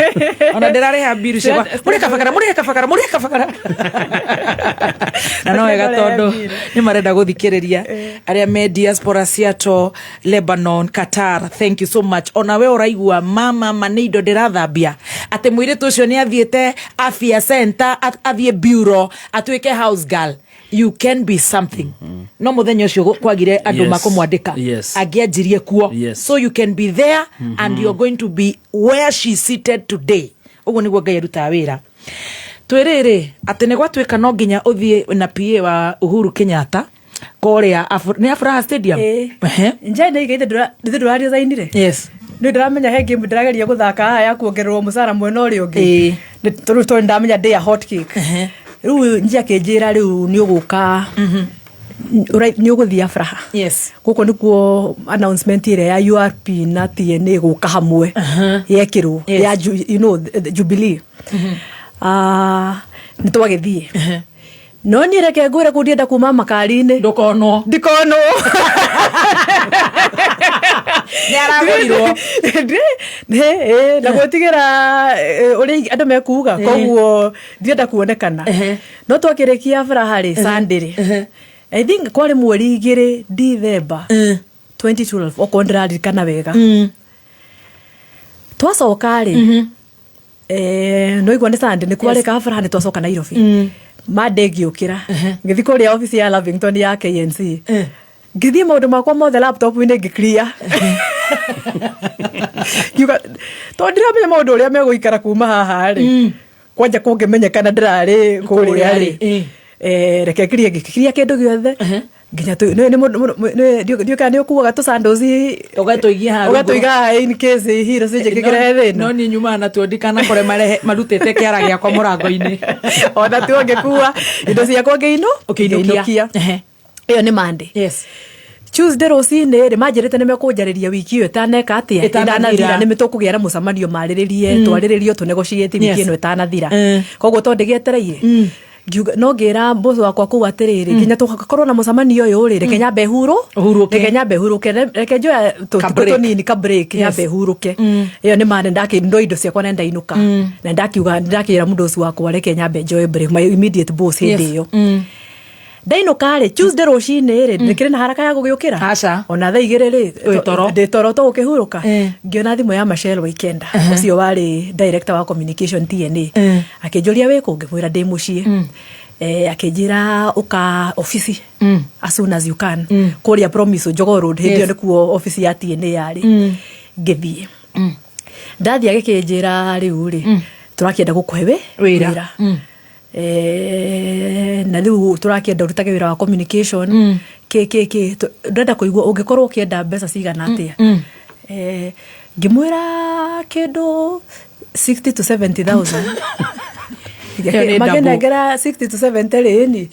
ona ndĩrarĩha mbiru ciakwa mũrĩ kabagara mũrĩ kabagara mũrĩ kabagara na no wega tondũ nĩ marenda gũthikĩrĩria arĩa me diaspora Seattle, Lebanon, Qatar. Thank you so much. Ona we ũraigua mama ma nĩ indo ndĩrathambia atĩ mũirĩtu ũcio nĩ athiĩte afia center, athiĩ bureau atuĩke house girl. You can be something. No muthenya ũcio kwagire andũ makũmwandĩka angĩanjirie kuo. So you can be there and you're going to be where she seated today. Ũguo nĩguo Ngai arutaga wĩra. Twĩrĩrĩ atĩ nĩ gwatuĩka no nginya ũthiĩ na PA wa Uhuru Kenyatta kũrĩa nĩ Afraha Stadium. Ehe. Njai nä igaithe ndå Yes. Nä ndå ramenya he game ndärageria gå thaka haha ya kuongererwo mũcara mwena å rä å ngä tondå tondå ndamenya ndä a hot cake. Rä u njia akä njä ra rä u nä å gå ka nä å gå thiä Afraha. Gå kå nä kuo announcement ä rä a ya URP na TNA gå ka hamwe yekä rwo ya you know, the Jubilee. Nä twagä thiä no niä reke ngwä re kå ndienda kuma makari-inä. Ndũkonwo. Ndikonwo. Nĩ aragũrirwo. Na gwĩtigĩra ũrĩa andũ mekuga, koguo ndienda kuonekana. No twakĩrĩkia Afraha rĩ, Sunday rĩ, I think kwarĩ mweri 2 December 2012, okorwo ndĩraririkana wega. Twacoka rĩ, no igua nĩ Sunday nĩ kwarĩka Afraha, nĩ twacoka Nairobi. Monday ngĩũkĩra ngĩthiĩ kũrĩa obici ya Lavington ya KNC, ngĩthiĩ maũndũ makwa mothe laptop-inĩ ngĩ-clear. Ngiuga tondũ ndiramenya maũndũ ũrĩa megũikara kuma haha rĩ, kwanja kũngĩmenyekana ndĩrarĩ kũrĩa rĩ, reke clear. Ngĩ-clear kĩndũ gĩothe nginya ndiũĩ kana nĩ ũkuaga tũ sandals. Ũgatũigia haha rungu. Ũgatũiga haha in case hiro cinjĩkĩkĩre thĩna. No niĩ nyumaga natuo, ndikanakore marutĩte kĩara gĩakwa mũrango-inĩ. Ona tuo ngĩkua indo ciakwa ngĩinũ Ũkĩinũkia. Ngĩinũkia. Ĩyo nĩ Monday. Tuesday rũcinĩ rĩ, manjĩrĩte nĩ mekũnjarĩria wiki ĩyo ĩtaneka atĩa? Ĩtanathira. Ĩtanathira, nĩ tũkũgĩa na mũcemanio marĩrĩrie, twarĩrĩrio tũ negotiate wiki ĩno ĩtanathira. Koguo to ndĩgĩetereire ngiuga no ngĩra boss wakwa kũu atĩrĩrĩ, nginya tũgakorwo na mũcemanio ũyũ rĩ, reke nyambe hurũ Ũhurũke. Reke nyambe hurũke, reke njoya tũtukũ break. tũnini ka break, nyambe hurũke. Ĩyo nĩ mane ndo indo ciakwa na ndainũka na ndakiuga ndakĩra mũndũ ũcio wakwa reke nyambe njoe break, my immediate boss hĩndĩ ĩyo. Ndainũka rĩ, Tuesday rũcinĩ rĩ, ndĩkĩrĩ na haraka ya gũgĩũkĩra. Aca. Ona thaa 2 rĩ, Wĩ toro. Ndĩ toro to gũkĩhurũka, ngĩona thimũ ya Michelle Waikenda, ũcio warĩ director wa communication TNA. Akĩnjũria wĩ kũ, ngĩmwĩra ndĩ mũciĩ. Akĩnjĩra ũka ofici as soon as you can, kũrĩa Promise Jogoo Road. Hĩndĩ ĩyo nĩkuo ofici ya TNA yarĩ. Ngĩthiĩ, ndathiĩ agĩkĩnjĩra rĩu rĩ, tũrakĩenda gũkũhe wĩ Wĩra. Na rĩu tũrakĩenda ũrutage wĩra wa communication kĩ kĩ kĩ. Ndĩrenda kũigua ũngĩkorwo ũkĩenda mbeca cigana atĩa. Ngĩmwĩra kĩndũ 60 to 70,000. Ĩyo nĩ double. Makĩnengera 60 to 70 rĩ ni,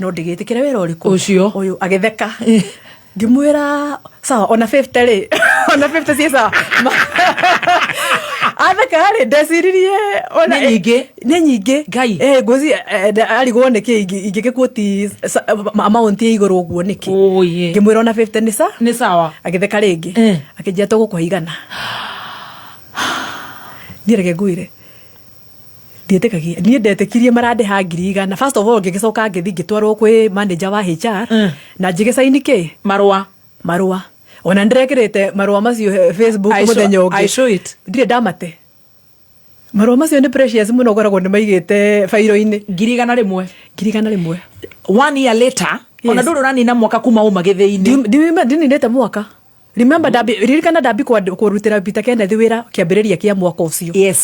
no ndĩgĩtĩkĩre wĩra ũrĩkũ? Ũcio. Ũyũ agĩtheka. Ngĩmwĩra sawa, ona 50 rĩ, ona 50 ciĩ sawa. Atheka rĩ, ndeciririe ona Nĩ nyingĩ. Nĩ nyingĩ. Ngai. Ngwĩciria arigwo nĩkĩ ingĩgĩkuoti amount ya igũrũ ũguo nĩkĩ. Ũyĩ. Ngĩmwĩra ona 50 nĩ sa Nĩ sawa. Agĩtheka rĩngĩ. Akĩnjĩra tũgũkũhe 100. Niĩ reke ngwĩre, ndiĩtĩkagia, niĩ ndetĩkirie marandĩha 100,000. First of all, ngĩgĩcoka ngĩthiĩ ngĩtwarwo kwĩ manager wa HR na njĩgĩcaini kĩ Marũa. Marũa. Ona ndĩrekĩrĩte marũa macio Facebook mũthenya ũngĩ. I show it. Ndirĩ ndamate. Marũa macio nĩ precious mũno, ngoragwo nĩ maigĩte bairo-inĩ. 100,000. 100,000. One year later. Ona ndũrĩ ũranina mwaka kuma uma gĩthĩi-inĩ. Ndininĩte mwaka. Remember ndambi ririkana ndambi kũrutĩra Peter Kenneth wĩra kĩambĩrĩria kĩa mwaka ũcio.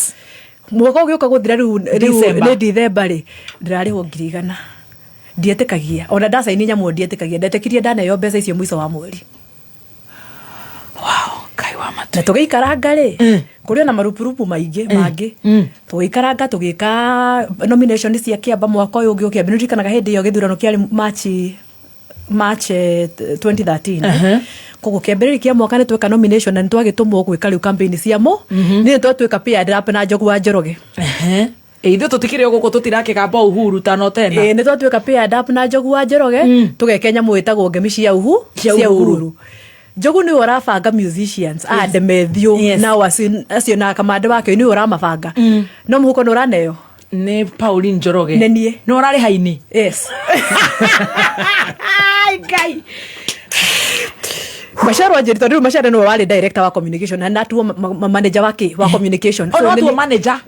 Mwaka ũgĩũka gũthira rĩu December. Nĩ December rĩ, ndĩrarĩhwo 100,000. Ndietĩkagia ona ndacaini nyamũ, ndietĩkagia, ndetĩkirie ndaneo mbeca icio mũico wa mweri. Wow, Ngai wa matu. Na tũgĩikaranga rĩ, kũrĩ ona marupurupu maingĩ mangĩ. Tũgĩikaranga, tũgĩka nomination cia kĩamba mwaka ũyũ ũngĩ ũkĩambia. Nĩririkanaga hĩndĩ ĩyo gĩthurano kĩarĩ March 2013. Koguo kĩambĩrĩria kĩa mwaka nĩ tweka nomination na nĩ twagĩtũmwo gwĩka rĩu campaign cia mo. Nĩ twatuĩka paired up na Njogu wa Njoroge. Ithuĩ tũtikĩrĩ o gũkũ, tũtirakĩgamba Uhuru tano tena. Ĩĩ, nĩ twatuĩka paired up na Njogu wa Njoroge, tũgeka nyamũ ĩtagwo ngemi cia uhu Cia Uhuru. Njogu nĩwe ũrabanga musicians a Demethiũ nao acio na kamande wake nĩwe ũramabanga, no mũhuko nĩ ũraneo nĩ Pauline Njoroge. Nĩ niĩ. Nĩ ũrarĩ haini? Yes. Ai, Ngai. Macaro anjĩri, tondũ rĩu Macaro nĩwe warĩ director wa communication na natuo manager wa kĩ wa communication. Oh, no atuo manager?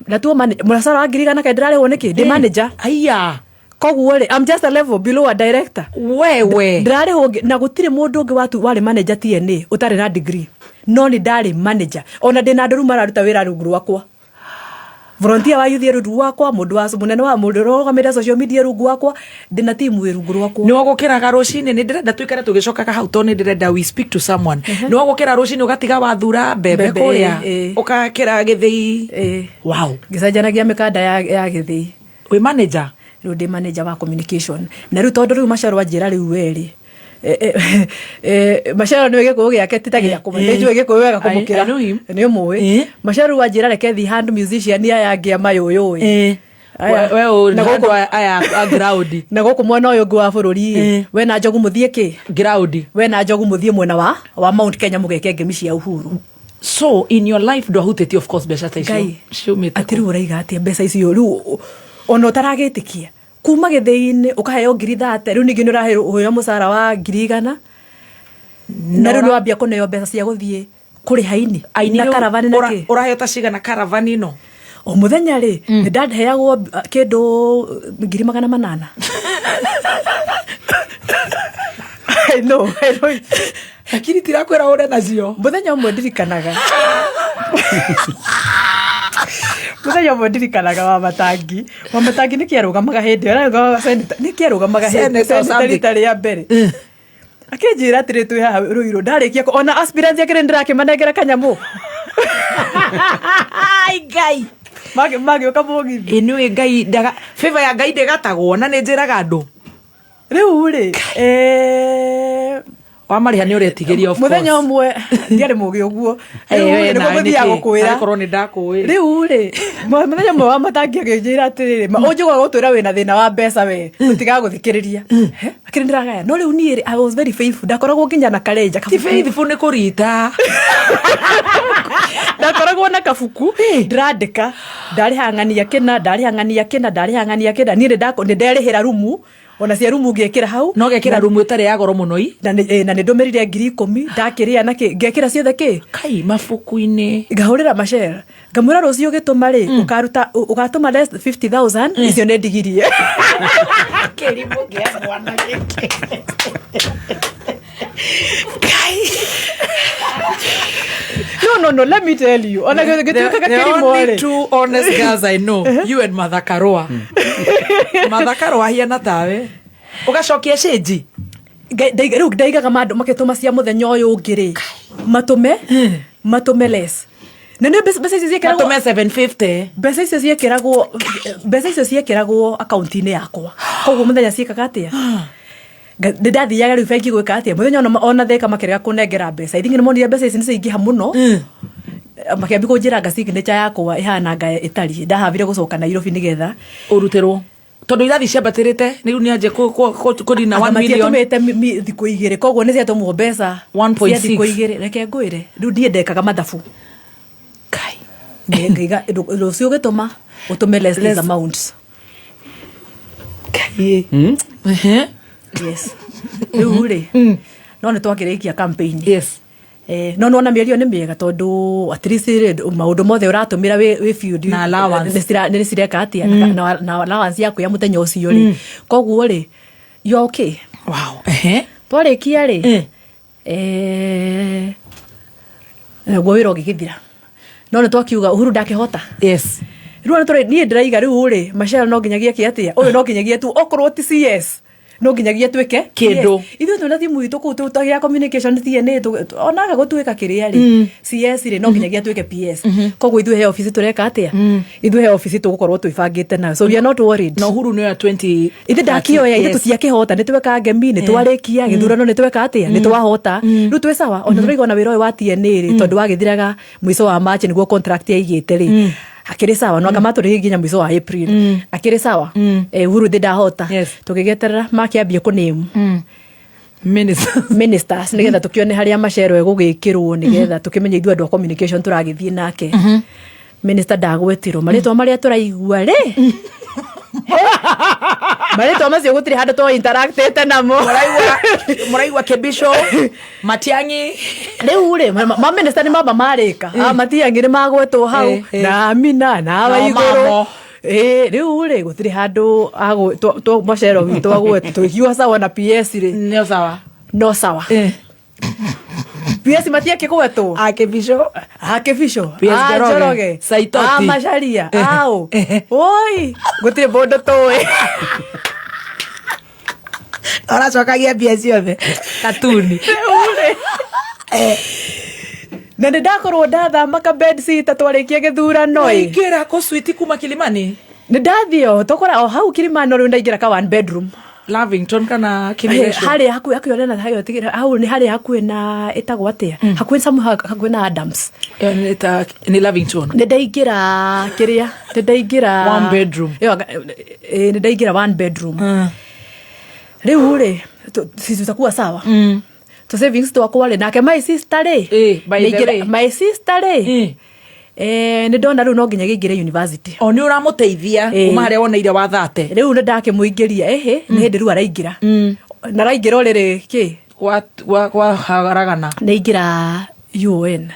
Natuo manager. Mũcara wa 100,000 kaĩ ndĩrarĩhwo nĩkĩ ndĩ manager? Aya. Koguo rĩ, I'm just a level below a director. Wewe. Ndĩrarĩhwo na gũtirĩ mũndũ ũngĩ watu warĩ manager TNA ũtarĩ na degree, no nĩ ndarĩ manager, ona ndĩna andũ rĩu mararuta wĩra rungu rwakwa, volunteer wa youth rungu rwakwa, mũndũ wa mũnene wa mũndũ ũrũgamĩrĩra social media rungu rwakwa, ndĩna timu ĩ rungu rwakwa. Nĩ wagũkĩraga rũcinĩ? Nĩ ndĩrenda tũikare tũgĩcokaga hau tondũ nĩ ndĩrenda we speak to someone. Nĩ wagũkĩra rũcinĩ ũgatiga wathura mbembe Mbembe, kũrĩa ĩ. ũkakĩra gĩthĩi? Ĩ. Wow. Ngĩcenjanagia mĩkanda ya gĩthĩi. Wĩ manager? Rĩu ndĩ manager wa communication, na rĩu tondũ rĩu Macaro anjĩra rĩu werĩ, Macaro nĩwe gĩkũyũ gĩake ti ta gĩakwa, nĩ njũĩ gĩkũyũ wega kũmũkĩra. I know him. Nĩ ũmũĩ Macaro, rĩu anjĩra reke thiĩ handũ musician aya angĩ a mayũyũ ĩ. Aya. We ũrĩ Na handũ aya a ground. Na gũkũ mwena ũyũ ũngĩ wa bũrũri ĩ, we na Njogu mũthiĩ kĩ ground, we na Njogu mũthiĩ mwena wa Mount Kenya mũgeke ngemi cia Uhuru. So in your life ndwahutĩtie of course mbeca ta icio Ngai. ciumĩte? Atĩ rĩu ũraiga atĩa mbeca icio rĩu ona ũtaragĩtĩkia kuma gĩthĩi-inĩ ũkaheo 30,000, rĩu ningĩ nĩ ũraheo mũcara wa 100,000, na rĩu nĩ wambia kũneo mbeca cia gũthiĩ kũrĩha aini Aini na rĩu karavani na kĩ. Ũraheo ta cigana karavani ĩno? O mũthenya rĩ, nĩ ndaheagwo kĩndũ 800,000. I know, I know. Lakini tirakwĩra ũre nacio. Mũthenya ũmwe ndirikanaga wa matangi nĩ kĩarũgamaga hĩndĩ ĩyo ararũgamaga senator, nĩ kĩarũgamaga hĩndĩ Senator senator something. rita rĩa mbere akĩnjĩra atĩrĩ, twĩ haha Rũirũ, ndarĩkia ona aspirants akĩrĩ ndĩrakĩmanengera kanyamũ. Ai, Ngai. Magĩũka mũgithi. Ĩ nĩũĩ Ngai ndaga favor ya Ngai ndĩgatagwo, na nĩ njĩraga andũ. Rĩu rĩ, Wamarĩha nĩ ũretigĩria of mũthenya course. Ũmwe ndiarĩ mũgĩ ũguo. Eh, Rĩu we rĩ, nĩguo nawe mũthiaga nĩkĩ? gũkwĩra. Arĩ korwo nĩ ndakũĩ. Rĩu rĩ, mũthenya ũmwe wa matangi agĩnjĩra atĩrĩrĩ, ũnjũkaga gũtwĩra wĩna thĩna wa mbeca, we tũtigagũthikĩrĩria. Akĩrĩ ndĩragaya, no rĩu niĩ rĩ, I was very faithful, ndakoragwo nginya na karenja. Ti faithful, nĩ kũrita. Ndakoragwo na kabuku ndĩrandĩka, ndarĩha ng'ania kĩna, ndarĩha ng'ania kĩna, ndarĩha ng'ania kĩna. Niĩ nĩ nderĩhĩra rumu, ona cia rumu ngĩkĩra hau. No gekĩra rumu ĩtarĩ ya goro mũno i. Na nĩ ndũmĩrire 10,000 ndakĩrĩa na kĩ, ngekĩra ciothe kĩ kai mabuku-inĩ. Ngahũrĩra Machel, ngamwĩra rũciũ ũgĩtũma rĩ, ũkaruta ũgatũma less 50,000, icio nĩ ndigirie. Kĩrimũ kĩa mwana gĩkĩ. No, no, no, let me tell you, ona gĩtuĩkaga The kĩrimũ only rĩ. two honest girls I know, you and Martha Karua. Martha Karua hiana tawe. Ũgacokia cĩnji. Rĩu ndaigaga mandũ makĩtũma cia mũthenya ũyũ ũngĩ rĩ, matũme less, na nĩ mbeca icio ciĩkĩragwo Matũme 750. Mbeca icio ciĩkĩragwo akaunti-inĩ yakwa, koguo mũthenya ciĩkaga atĩa? Nĩ ndathiaga rĩu bengi gwĩka atĩa mũthenya ona theka makĩrega kũnengera mbeca. I think nĩ monire mbeca ici nĩ ciaingĩha mũno, makĩambia kũnjĩra nga signature yakwa ĩhana nga ĩtariĩ. Ndahavire gũcoka Nairobi nĩgetha ũrutĩrwo tondũ irathi ciambatĩrĩte rĩu nĩ anjie kũrina 1 million. Matiatũmĩte thikũ 2, koguo nĩ ciatũmwo mbeca 1.6. cia thikũ 2. Reke ngwĩre, rĩu ndiĩ ndekaga mathabu. Ngai, ngaiga rũciũ ũgĩtũma ũtũme less this amount. Yes, rĩu rĩ, no nĩ twakĩrĩkia campaign. No nona mĩario nĩ mĩega tondũ at least rĩ, maũndũ mothe ũratũmĩra wĩ field Na allowance. Nĩ cireka atĩa na allowance yaku ya mũthenya ũcio rĩ, koguo rĩ, you are okay. Wow. Twarĩkia rĩ, naguo wĩra ũgĩgĩthira, no nĩ twakiuga Uhuru ndakĩhota. Rĩu ona tũrĩ niĩ ndĩraiga rĩu rĩ, Machel no nginyagia kĩ atĩa ũyũ no nginyagia tu okorwo ti CS. No nginyagia tuĩke Kĩndũ. Yes. Ithuĩ twĩna timu itũ kũu tũgĩa communication TNA onaga gũtuĩka kĩrĩa rĩ, CS rĩ, no nginyagia tuĩke PS. Koguo ithuĩ he ofici tũreka atĩa, ithuĩ he ofici tũgũkorwo twĩbangĩte nayo, so we are not worried. Na Uhuru nĩoya 20. Ithe ndakĩoya ithe. Tũtiakĩhota, nĩ tweka ngemi, nĩ twarĩkia gĩthurano, nĩ tweka atĩa, nĩ twahota, rĩu twĩ sawa. Ona tũraigua na wĩra ũyũ wa TNA rĩ, tondũ wagĩthiraga mũico wa March nĩguo contract yaigĩte rĩ, akĩrĩ sawa, no anga matũrĩhie nginya mũico wa April, akĩrĩ sawa. Uhuru thĩ ndahota. Tũgĩgĩeterera makĩambie kũname Ministers. Ministers, nĩgetha tũkĩone harĩa macero egũgĩkĩrwo, nĩgetha tũkĩmenye ithuĩ andũ a communication tũragĩthiĩ nake. Minister ndagwetirwo marĩtwa marĩa tũraigua rĩ, marĩtwa macio gũtirĩ handũ to interactĩte namo. Mũraigua Kĩbico, Matiang'i. Rĩu rĩ, maminista nĩ mamba marĩka. Ah, Matiang'i nĩ magwetwo hau na Amina na Nao Waigũrũ. mamo. Ĩ, rĩu rĩ, gũtirĩ handũ macero witũ agwetwo, tũkiuga sawa na PS rĩ. No sawa. No sawa. PS matiakĩgwetwo. Akĩbico. Akĩbico. PS Njoroge. Njoroge. Saitoti. A Macharia. Au oi, gũtirĩ mũndũ tũĩ. Aracokagia mbia ciothe katuni. Rĩu rĩ, na nĩ ndakorwo ndathama ka bed sitter twarĩkia gĩthurano ĩ. Waingĩra kũ suite kuma Kilimani? Nĩ ndathiĩ o tũkora o hau Kilimani, rĩu ndaingĩra ka one bedroom. Lavington kana Kileleshwa? Harĩa hakuhĩ hakuhĩ na harĩa tigĩra hau nĩ harĩa hakuhĩ na ĩtagwo atĩa, hakuhĩ somewhere hakuhĩ na Adams. Ĩyo nĩ Lavington. Nĩ ndaingĩra kĩrĩa, nĩ ndaingĩra One bedroom. Ĩyo nĩ ndaingĩra one bedroom. Rĩu rĩ, sisi tutakuwa sawa, tu savings twakwa rĩ, nake my sister rĩ, By the way. My sister rĩ, nĩ ndona rĩu no nginya gĩingĩre university. O nĩ ũramũteithia kuma harĩa woneire wa 30. Rĩu nĩ ndakĩmũingĩria, ĩhĩ, nĩ hĩndĩ rĩu araingĩra na araingĩra o rĩrĩ kĩ Kwa haragana. Nĩ aingĩra UoN,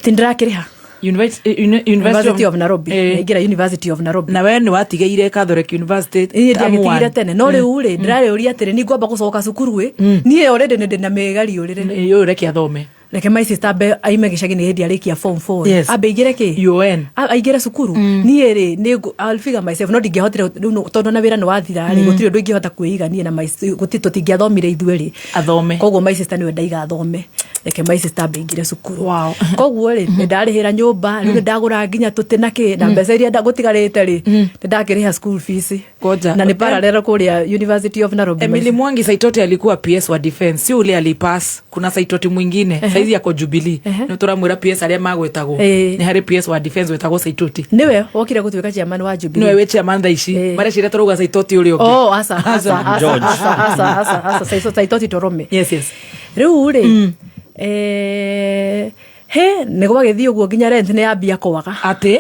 ti ndĩrakĩrĩha. University of Nairobi. Aingĩra University of Nairobi. Na we nĩ watigĩire Catholic University Ĩĩ, term ndiagĩtigire one. tene, no rĩu rĩ, ndĩrarĩũria atĩrĩ, nĩ ngwamba gũcoka cukuru ĩ? Niĩ already nĩ ndĩ na mĩgario rĩrĩ. Ũyũ reke athome. Reke my sister ambe aime gĩcagi, nĩ hĩndĩ arĩkia form 4. Ambe aingĩre kĩ? UoN. Aingĩre cukuru. Niĩ rĩ, nĩ I'll figure myself, no ndingĩahotire rĩu tondũ na wĩra nĩ wathira rĩ, gũtirĩ ũndũ ingĩhota kwĩiga niĩ na my gũtirĩ, tũtingĩathomire ithuĩ rĩ. Athome. Koguo my sister nĩwe ndaiga athome, reke my sister ambe aingĩre cukuru. Koguo rĩ, nĩ ndarĩhĩra nyũmba rĩu, nĩ ndagũra nginya tũtĩ na kĩ, na mbeca iria gũtigarĩte rĩ, nĩ ndakĩrĩha school fees. Ngoja. Na nĩ parallel kũrĩa University of Nairobi. Emily Mwangi, Saitoti alikuwa PS wa defense, si ule alipass. Kuna Saitoti mwingine saizi yako Jubilee. Nĩ tũramwĩra PS arĩa magwĩtagwo. Nĩ harĩ PS wa defense wĩtagwo Saitoti. Nĩwe wokire gũtuĩka chairman wa Jubilee. Nĩwe wĩ chairman thaa ici. Mareciria tũrauga Saitoti ũrĩa ũngĩ. Oh, asa, asa, asa, asa, asa, asa, asa, Saitoti Torome. Yes. Rĩu rĩ, he nĩ gwagĩthiĩ ũguo nginya rent nĩ yambia kwaga. Atĩ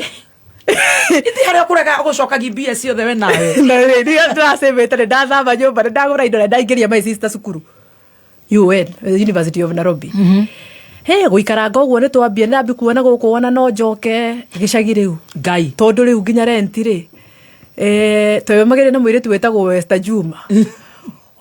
iti harĩa kũrega gũcokagia mbia ciothe we nawe. Na rĩrĩa ndĩracĩbĩte, nĩ ndathama nyũmba, nĩ ndagũra indo, na ndaingĩria my sister cukuru UN, University of Nairobi. He gũikaranga ũguo, nĩ twambia, nĩ ndambi kuona gũkũ ona no njoke gĩcagi rĩu. Ngai. Tondũ rĩu nginya rent rĩ, twemagĩrĩ na mũirĩtu wĩtagwo Esther Juma,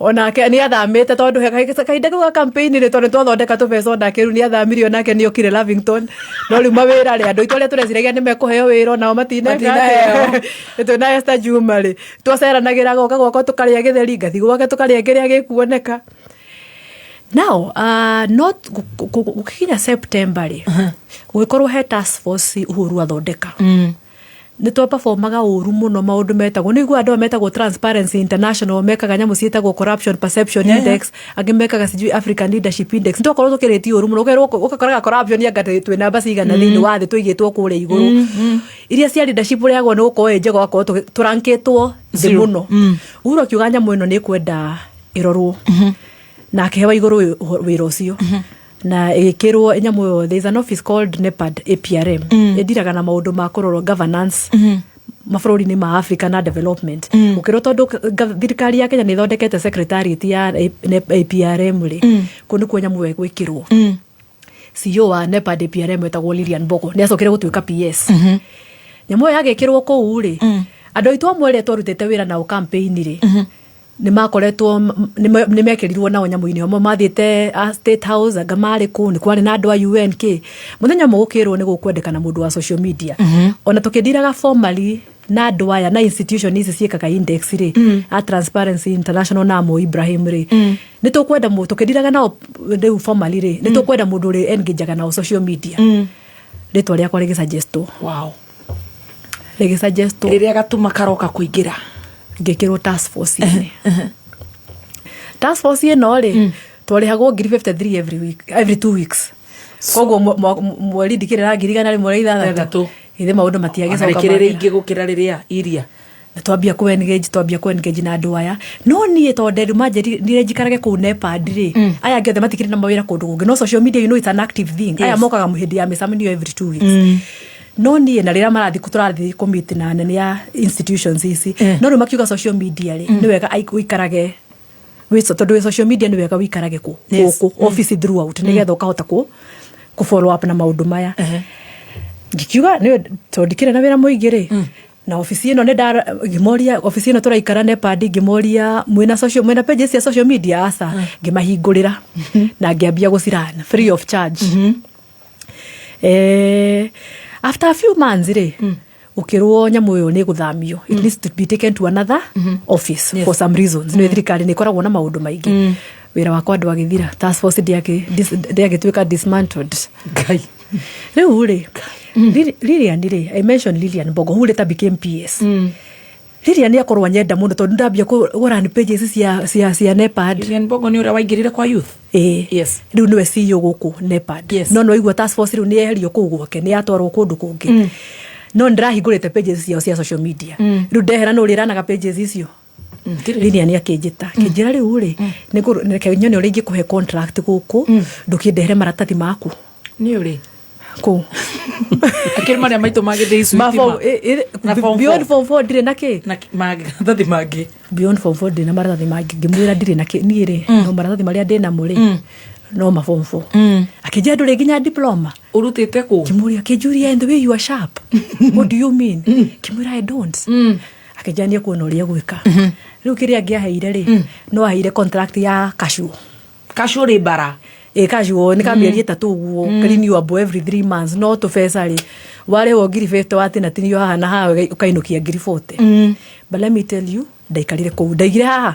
onake nĩ athamĩte, tondũ kahinda kau ga campaign rĩ, tondũ twathondeka tũbeca, onake rĩu nĩ athamire, onake nĩ okire Lavington. No rĩu mawĩra rĩ, andũ aitũ arĩa tũreciragia nĩ mekũheo wĩra onao matineka. Matinaheo. Twĩna Esther Juma rĩ, twaceranagĩra, goka gwakwa tũkarĩa gĩtheri, ngathi gwake tũkarĩa kĩrĩa gĩkuoneka. Now, not gũgĩkinya September rĩ, gũgĩkorwo he task force Uhuru athondeka. Nĩ twaperformaga ũru mũno maũndũ metagwo, nĩ igua andũ aya metagwo Transparency International mekaga nyamũ ciĩtagwo Corruption Perception Index, angĩ mekaga sijui African Leadership Index. Nĩ twakorwo tũkĩrĩtie ũru mũno, ũkerwo ũgakoraga corruption anga twĩ namba cigana thĩinĩ wa thĩ, tũigĩtwo kũrĩa igũrũ. Iria cia leadership ũrĩagwo nĩ gũkorwo ĩ njega, ũgakorwo tũrankĩtwo thĩ Zero. mũno. Uhuru akiuga nyamũ ĩno nĩ ĩkwenda ĩrorwo, na akĩhewa igũrũ wĩra ũcio, na ĩgĩkĩrwo nyamũ ĩyo, there is an office called NEPAD APRM, ĩndiraga na maũndũ ma kũrorwo governance mabũrũri-inĩ ma Africa na development. Gũkĩrwo tondũ thirikari ya Kenya nĩ ĩthondekete secretariat ya APRM rĩ, kũu nĩkuo nyamũ ĩyo ĩgwĩkĩrwo. CEO wa NEPAD APRM wetagwo Lilian Mbogo nĩ acokire gũtuĩka PS. Nyamũ ĩyo yagĩkĩrwo kũu rĩ, andũ aitũ amwe arĩa twarutĩte wĩra nao campaign rĩ, nĩ makoretwo nĩ mekĩrirwo nao nyamũ-inĩ, amwe mathiĩte a State House, anga marĩ kũ, nĩ kwarĩ na andũ a UN kĩ. Mũthenya ũmwe gũkĩrwo nĩ gũkwendekana mũndũ wa social media, ona tũkĩndiraga formally. Na andũ aya na institution ici ciĩkaga index rĩ, a Transparency International na Mo Ibrahim rĩ, nĩ tũkwenda mũndũ tũkĩndiraga nao rĩu formally rĩ, nĩ tũkwenda mũndũ ũrĩ engageaga nao social media. Rĩtwa rĩakwa rĩgĩsuggestwo. Rĩgĩsuggestwo. Rĩrĩa gatuma karoka kũingĩra. Ngĩkĩrwo task force inĩ. Task force ĩno rĩ, twarĩhagwo ngiri 53 every week, every 2 weeks. Koguo mweri ndikĩrĩ na 160,000. Githĩ maũndũ matiagĩcoka Rĩkĩrĩ magĩra. Rĩingĩ gũkĩra rĩrĩa iria. Na twambia ku engage na andũ aya, no niĩ tondũ nderu manjĩrire njikarage kũu NEPAD rĩ, aya angĩ othe matikĩrĩ na mawĩra kũndũ kũngĩ, no social media, it's an active thing. Aya mokaga hĩndĩ ya mĩcemanio every 2 weeks, no niĩ na rĩrĩa marathiĩ tũrathiĩ kũmeet na anene ya institutions ici, no rĩu makiuga social media rĩ, nĩ wega ũikarage tondũ wĩ social media, nĩ wega ũikarage kũ gũkũ office throughout, nĩgetha ũkahota kũ follow up na maũndũ maya. Ngikiuga nĩ tondũ ndikĩrĩ na wĩra mũingĩ rĩ, na obici ĩno nĩ ngĩmoria, obici ĩno tũraikara NEPAD, ngĩmoria, mwĩna social, mwĩna pages cia social media? Aca. Ngĩmahingũrĩra na ngĩambia gũcirun free of charge. After a few months rĩ, ũkĩrwo nyamũ ĩyo nĩ gũthamio, it needs to be taken to another office for some reasons. Nĩ thirikari nĩ ĩkoragwo na maũndũ maingĩ. Wĩra wakwa ndwagĩthira, task force ndĩagĩtuĩka dismantled. Ngai. Rĩu rĩ, Lilian rĩ, I mentioned Lilian Mbogo, who later became PS. Lilian nĩ akorwo anyenda mũno tondũ ndambia kũrun pages cia NEPAD. Lilian Mbogo nĩ ũrĩa waingĩrire kwa youth. Ĩĩ. Rĩu nĩwe CEO gũkũ NEPAD. No nĩwaigua task force rĩu nĩ yeherio kũu gwake, nĩ yatwarwo kũndũ kũngĩ. No ndĩrahingũrĩte pages ciao cia social media. Rĩu ndehera nĩ ũrĩranaga pages icio. Lilian akĩnjĩta, akĩnjĩra, rĩu rĩ, reke nyone ũrĩa ingĩkũhe contract gũkũ, ndũkĩndehere maratathi maku. Nĩ ũrĩ kũ Akĩrĩ marĩa maitũ magĩthĩ. Ma Na form beyond four. Form 4 ndirĩ na kĩ. Na maratathi mangĩ. Beyond form 4 ndirĩ na maratathi mangĩ. Ngĩmwĩra ndirĩ na kĩ niĩ rĩ, no maratathi marĩa ndĩ namo rĩ, no ma form 4. Akĩnjĩra, ndũrĩ nginya diploma? Ũrutĩte kũ? Ngĩmũria, akĩnjũria, "And the way you are sharp, what do you mean?" Ngĩmwĩra, "I don't." Akĩnjĩra nĩ ekuona ũrĩa egwĩka. Rĩu kĩrĩa angĩaheire rĩ, no aheire contract ya casual. Casual rĩ bara. Ĩ, casual nĩ ka mĩeri 3 ũguo, renewable every 3 months, no tũbeca rĩ, warĩhwo ngiri 50, watinatinio haha na haha, ũkainũkia ngiri 40. But let me tell you, ndaikarire kũu, ndaigire haha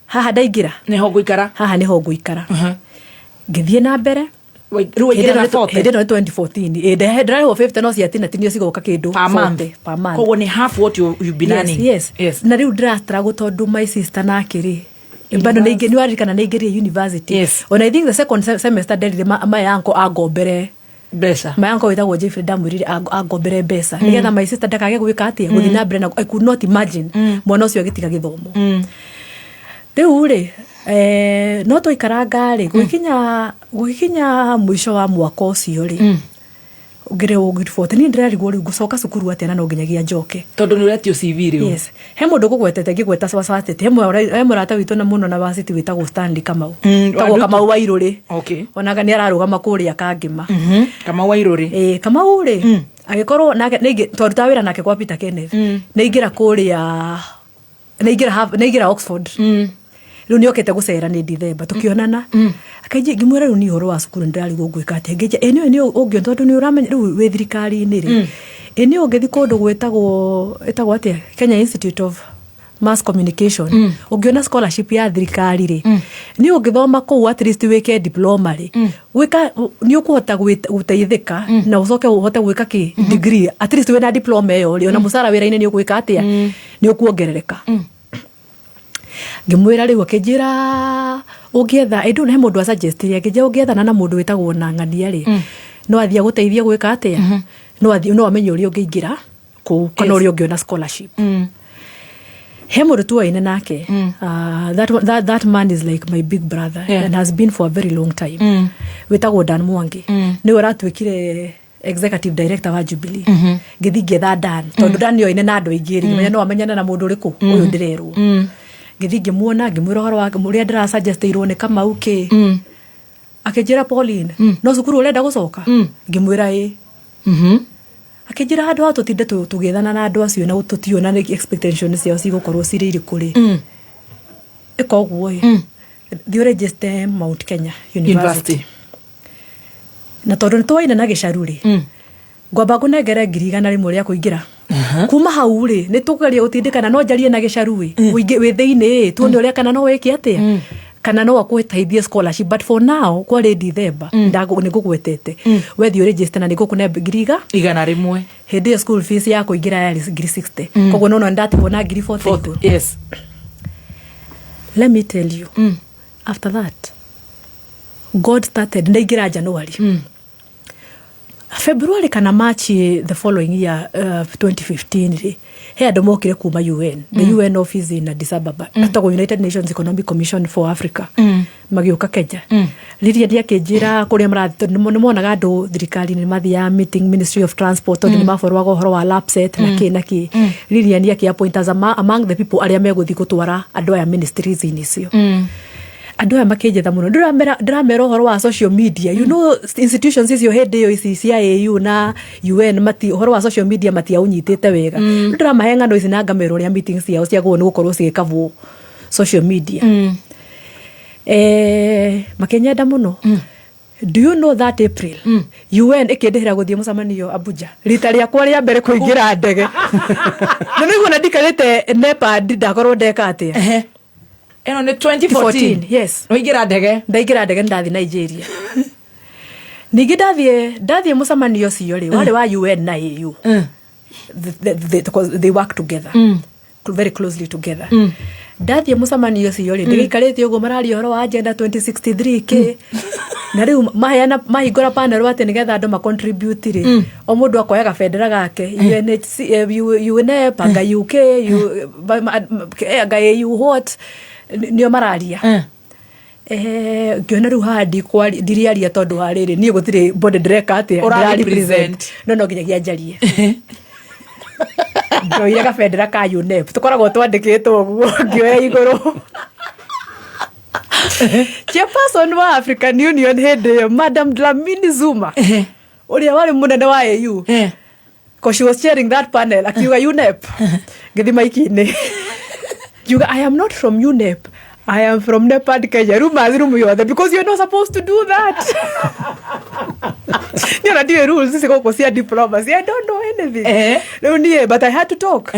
haha ndaingĩra. Nĩho ngũikara. Haha nĩho ngũikara. Ngĩthiĩ na mbere. Rĩu waingĩra na 40? Hĩndĩ ĩno nĩ 2014. Ĩ, ndĩrarĩhwo 50, no ciatinatinio cigoka kĩndũ Per month. 40 per month. Koguo nĩ half what you've been earning. Yes. Na rĩu ndĩrastruggle tondũ my sister nake rĩ, bado nĩ nĩ waririkana nĩ aingĩrire university. Ona I think the second semester nderire my uncle angombere mbeca. My uncle wĩtagwo Jeffrey, ndamwĩrire angombere mbeca nĩgetha my sister ndakage gwĩka atĩa, gũthiĩ na mbere na I could not imagine mwana ũcio agĩtiga gĩthomo. Rĩu rĩ, no twaikaranga rĩ, gũgĩkinya mũico wa mwaka ũcio rĩ, ngĩrĩhwo ngiri 40, niĩ ndĩrarigwo rĩu ngũcoka cukuru atĩa na no nginyagia njoke. Tondũ nĩ ũretio CV rĩu. Yes. He mũndũ ngũgwetete, ngĩgweta Wacity, he mũrata witũ na mũno na Wacity wĩtagwo Stanley Kamau. Wĩtagwo Wa Ndutu. Kamau wa Irũrĩ. Onaga nĩ ararũgama kũrĩa Kangĩma. Kamau wa Irũrĩ. Ĩĩ, Kamau rĩ, agĩkorwo nake twarutaga wĩra nake kwa Peter Kenneth. Nĩaingĩra kũrĩa, nĩaingĩra Oxford. Rĩu nĩokĩte gũcera nĩ Dithemba, tũkĩonana, akĩnjia, ngĩmwĩra rĩu niĩ ũhoro wa cukuru nĩndĩrarigwo ngwĩka atĩa. Ngĩnjia, ĩ nĩũĩ nĩ ũngĩona tondũ nĩ ũramenya rĩu wĩ thirikari-inĩ rĩ, ĩ nĩ ũngĩthiĩ kũndũ gwĩtagwo ĩtagwo atĩa, Kenya Institute of Mass Communication, ũngĩona scholarship ya thirikari rĩ, nĩ ũngĩthoma kũu at least wĩke diploma rĩ, gwĩka nĩ ũkũhota gũteithĩka na ũcoke ũhote gwĩka kĩ degree. At least wĩna diploma ĩyo rĩ, ona mũcara wĩra-inĩ nĩ ũgwĩka atĩa, nĩ ũkuongerereka. Ngĩmwĩra rĩu, akĩnjĩra ũngĩetha, I don't know, he mũndũ asuggestire, akĩnjĩra ũngĩethana na mũndũ wĩtagwo na ng'ania rĩ, no athiĩ agũteithie gwĩka atĩa, no athiĩ no amenye ũrĩa ũngĩingĩra kũu kana ũrĩa ũngĩona scholarship. He mũndũ tuoine nake, that man is like my big brother and has been for a very long time, wĩtagwo Dan Mwangi, nĩwe ũratuĩkire executive director wa Jubilee. Ngĩthiĩ ngĩetha Dan tondũ Dan nĩoine na andũ aingĩ rĩ, ngĩmenya no amenyane na mũndũ ũrĩkũ ũyũ ndĩrerwo. Ngĩthiĩ ngĩmuona, ngĩmwĩra ũhoro wa ũrĩa ndĩrasuggestĩirwo nĩ Kamau kĩ. Akĩnjĩra, "Pauline, no cukuru ũrenda gũcoka?" Ngĩmwĩra ĩ. Akĩnjĩra handũ ha tũtinde tũgĩethana na andũ acio na tũtiona nĩ expectation ciao cigũkorwo cirĩ irĩkũ rĩ, ĩka ũguo ĩ, thiĩ ũregister Mount Kenya University. University. Na tondũ nĩ twaina na gĩcaru rĩ, Ngwamba ngũnengere 100,000 rĩa kũingĩra. Kuma hau rĩ, nĩ tũgeria gũtindĩkana, no njarie na gĩcaru ĩ, wĩ thĩinĩ ĩ, tuone ũrĩa kana no wĩke atĩa, kana no akũteithie scholarship, but for now kwarĩ December, nĩ ngũgwetete wethiĩ ũregister na nĩ ngũkũne ngiri iga 100. Hĩndĩ ĩyo school fees ya kũingĩra yarĩ 60,000. Koguo nona ndatigwo na 40,000. Let me tell you, after that God started. Ndaingĩra January, February kana March the following year, 2015 rĩ, he andũ mokire kuma UN, the UN office in Addis Ababa, etagwo United Nations Economic Commission for Africa. Magĩũka Kenya. Rĩrĩa ndiakĩnjĩra kũrĩa marathiĩ, tondũ nĩ monaga andũ thirikari-inĩ nĩ mathiaga meeting, Ministry of Transport, tondũ nĩ maborwaga ũhoro wa LAPSSET na kĩ na kĩ. Lilian akĩ appoint us among the people arĩa megũthiĩ gũtwara andũ aya ministries-inĩ icio. Andũ aya makĩnjetha mũno. Ndĩramera ũhoro wa social media, institutions icio hĩndĩ ĩyo ici cia AU na UN, mati ũhoro wa social media matiaũnyitĩte wega. Ndĩramahe ng'ano ici na ngamera ũrĩa meetings ciao ciagũo nĩ gũkorwo cigĩkavwo social media. Makĩnyenda mũno. Do you know that April UN ĩkĩndĩhĩra gũthiĩ mũcemanio Abuja, rita rĩakwa rĩa mbere kũingĩra ndege, na nĩguo na ndikarĩte NEPAD, ndakorwo ndeka atĩa. Ĩno nĩ 2014? Yes. Waingĩra ndege? Ndaingĩra ndege, ndathiĩ Nigeria. Ningĩ ndathiĩ mũcemanio ũcio rĩ, warĩ wa UN na AU. Because they work together, very closely together. Ndathiĩ mũcemanio ũcio rĩ, ndĩgĩikarĩte ũguo, mararia ũhoro wa agenda 2063 kĩ, na rĩu maheana, mahingũra panel atĩ nĩgetha andũ macontribute rĩ, o mũndũ akoya gabendera gake, UNHC, UNEP anga UK, anga AU, what, nĩo mararia. Ngĩona rĩu haha ndiriaria, tondũ wa rĩrĩ, niĩ gũtirĩ body ndĩreka atĩa. Ũra ndĩra represent. No nginyagia njarie. Ndoire gabendera ka UNEP, tũkoragwo twandĩkĩtwo ũguo, ngĩoya igũrũ. Chairperson wa African Union hĩndĩ ĩyo, Madam Dlamini Zuma, ũrĩa warĩ mũnene wa AU, 'cause she was chairing that panel, akiuga UNEP. Ngĩthi maiki-inĩ ngiuga, "I am not from UNEP, I am from NEPAD Kenya." Rĩu mathi rumu yothe, because you're not supposed to do that. Niĩ ona ndiũĩ rules ici gũkũ cia diplomacy, I don't know anything rĩu niĩ, but I had to talk.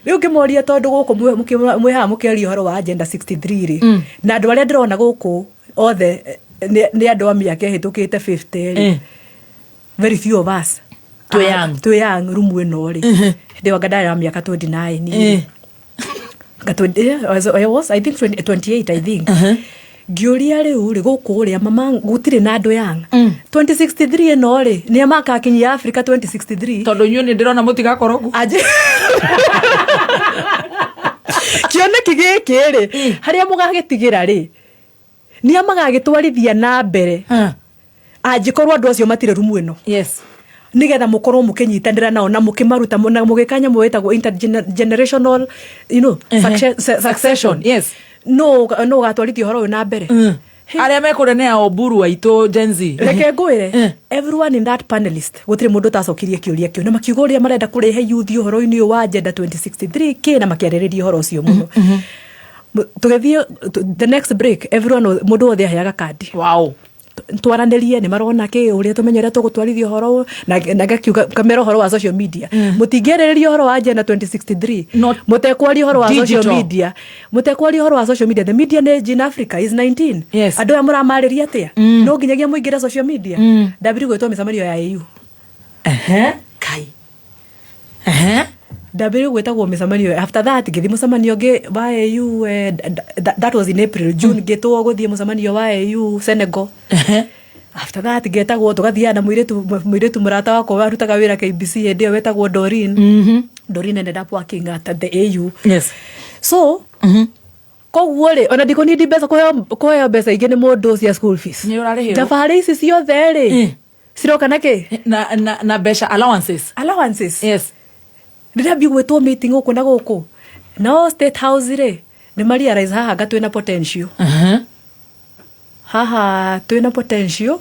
Rĩu ngĩmoria, tondũ gũkũ mwĩ haha mũkĩaria ũhoro wa agenda 63 rĩ, na andũ arĩa ndĩrona gũkũ othe nĩ andũ a mĩaka ĩhĩtũkĩte 50 rĩ, very few of us Twĩ young. Twĩ young rumu ĩno rĩ. Hĩndĩ ĩyo anga ndarĩ wa mĩaka 29 rĩ. Nga 20, I was, I think 20, 28, I think. Ngĩũria, rĩu rĩ, gũkũ ũrĩa mama gũtirĩ na andũ young, 2063 ĩno rĩ, nĩa makakinyia Africa 2063? Tondũ inyuĩ nĩ ndĩrona mũtigakorwo. Anjĩ kĩoneki gĩkĩ rĩ, harĩa mũgagĩtigĩra rĩ, nĩa magagĩtwarithia na mbere angĩkorwo andũ acio matirĩ rumu ĩno? Nigetha mũkorwo mũkĩnyitanĩra nao na mũkĩmaruta na mũgĩka nyamũ ĩtagwo intergenerational succession. No ũgatwarithia ũhoro ũyũ na mbere. Arĩa mekũrĩa nĩ a Oburu aitũ Gen Z. Reke ngwĩre, everyone in that panelist, gũtirĩ mũndũ ũtacokirie kĩũria kĩu, na makiuga ũrĩa marenda kũrehe youth ũhoro-inĩ ũyũ wa agenda 2063 kĩ, na makĩarĩrĩria ũhoro ũcio mũno. Tũgĩthiĩ the next break, everyone mũndũ wothe aheaga kandi. Twaranĩrie, nĩ marona kĩ, ũrĩa tũmenye ũrĩa tũgũtwarithia ũhoro ũyũ, na ngakiuga kamera ũhoro wa social media. Mũtingĩarĩrĩria ũhoro wa agenda 2063 mũtekwaria ũhoro wa social Digital. media, mũtekwaria ũhoro wa social media. The median age in Africa is 19. Andũ aya mũramarĩria atĩa? No nginyagia mũingĩre social media. Ndambire gwĩtwo mĩcemanio ya AU. Kai. Ndambire gwĩtagwo mĩcemanio. After that ngĩthiĩ mũcemanio ũngĩ wa AU, that was in April. June ngĩtwo gũthiĩ mũcemanio wa AU Senegal. After that ngetagwo, tũgathiaga na mũirĩtu mũrata wakwa warutaga wĩra KBC hĩndĩ ĩyo, wetagwo Doreen. Doreen ended up working at the AU. So koguo rĩ, ona ndikũnindi mbeca, kũheo mbeca ingĩ nĩ mũndũ cia school fees. Nĩ ũrarĩhĩrwo? Thabarĩ ici ciothe rĩ, ciroka na kĩ? Na mbeca, allowances. Allowances. Rĩrĩa gwĩtwo meeting gũkũ na gũkũ, nao State House rĩ, nĩ ma realize haha anga twĩna potential, haha twĩna potential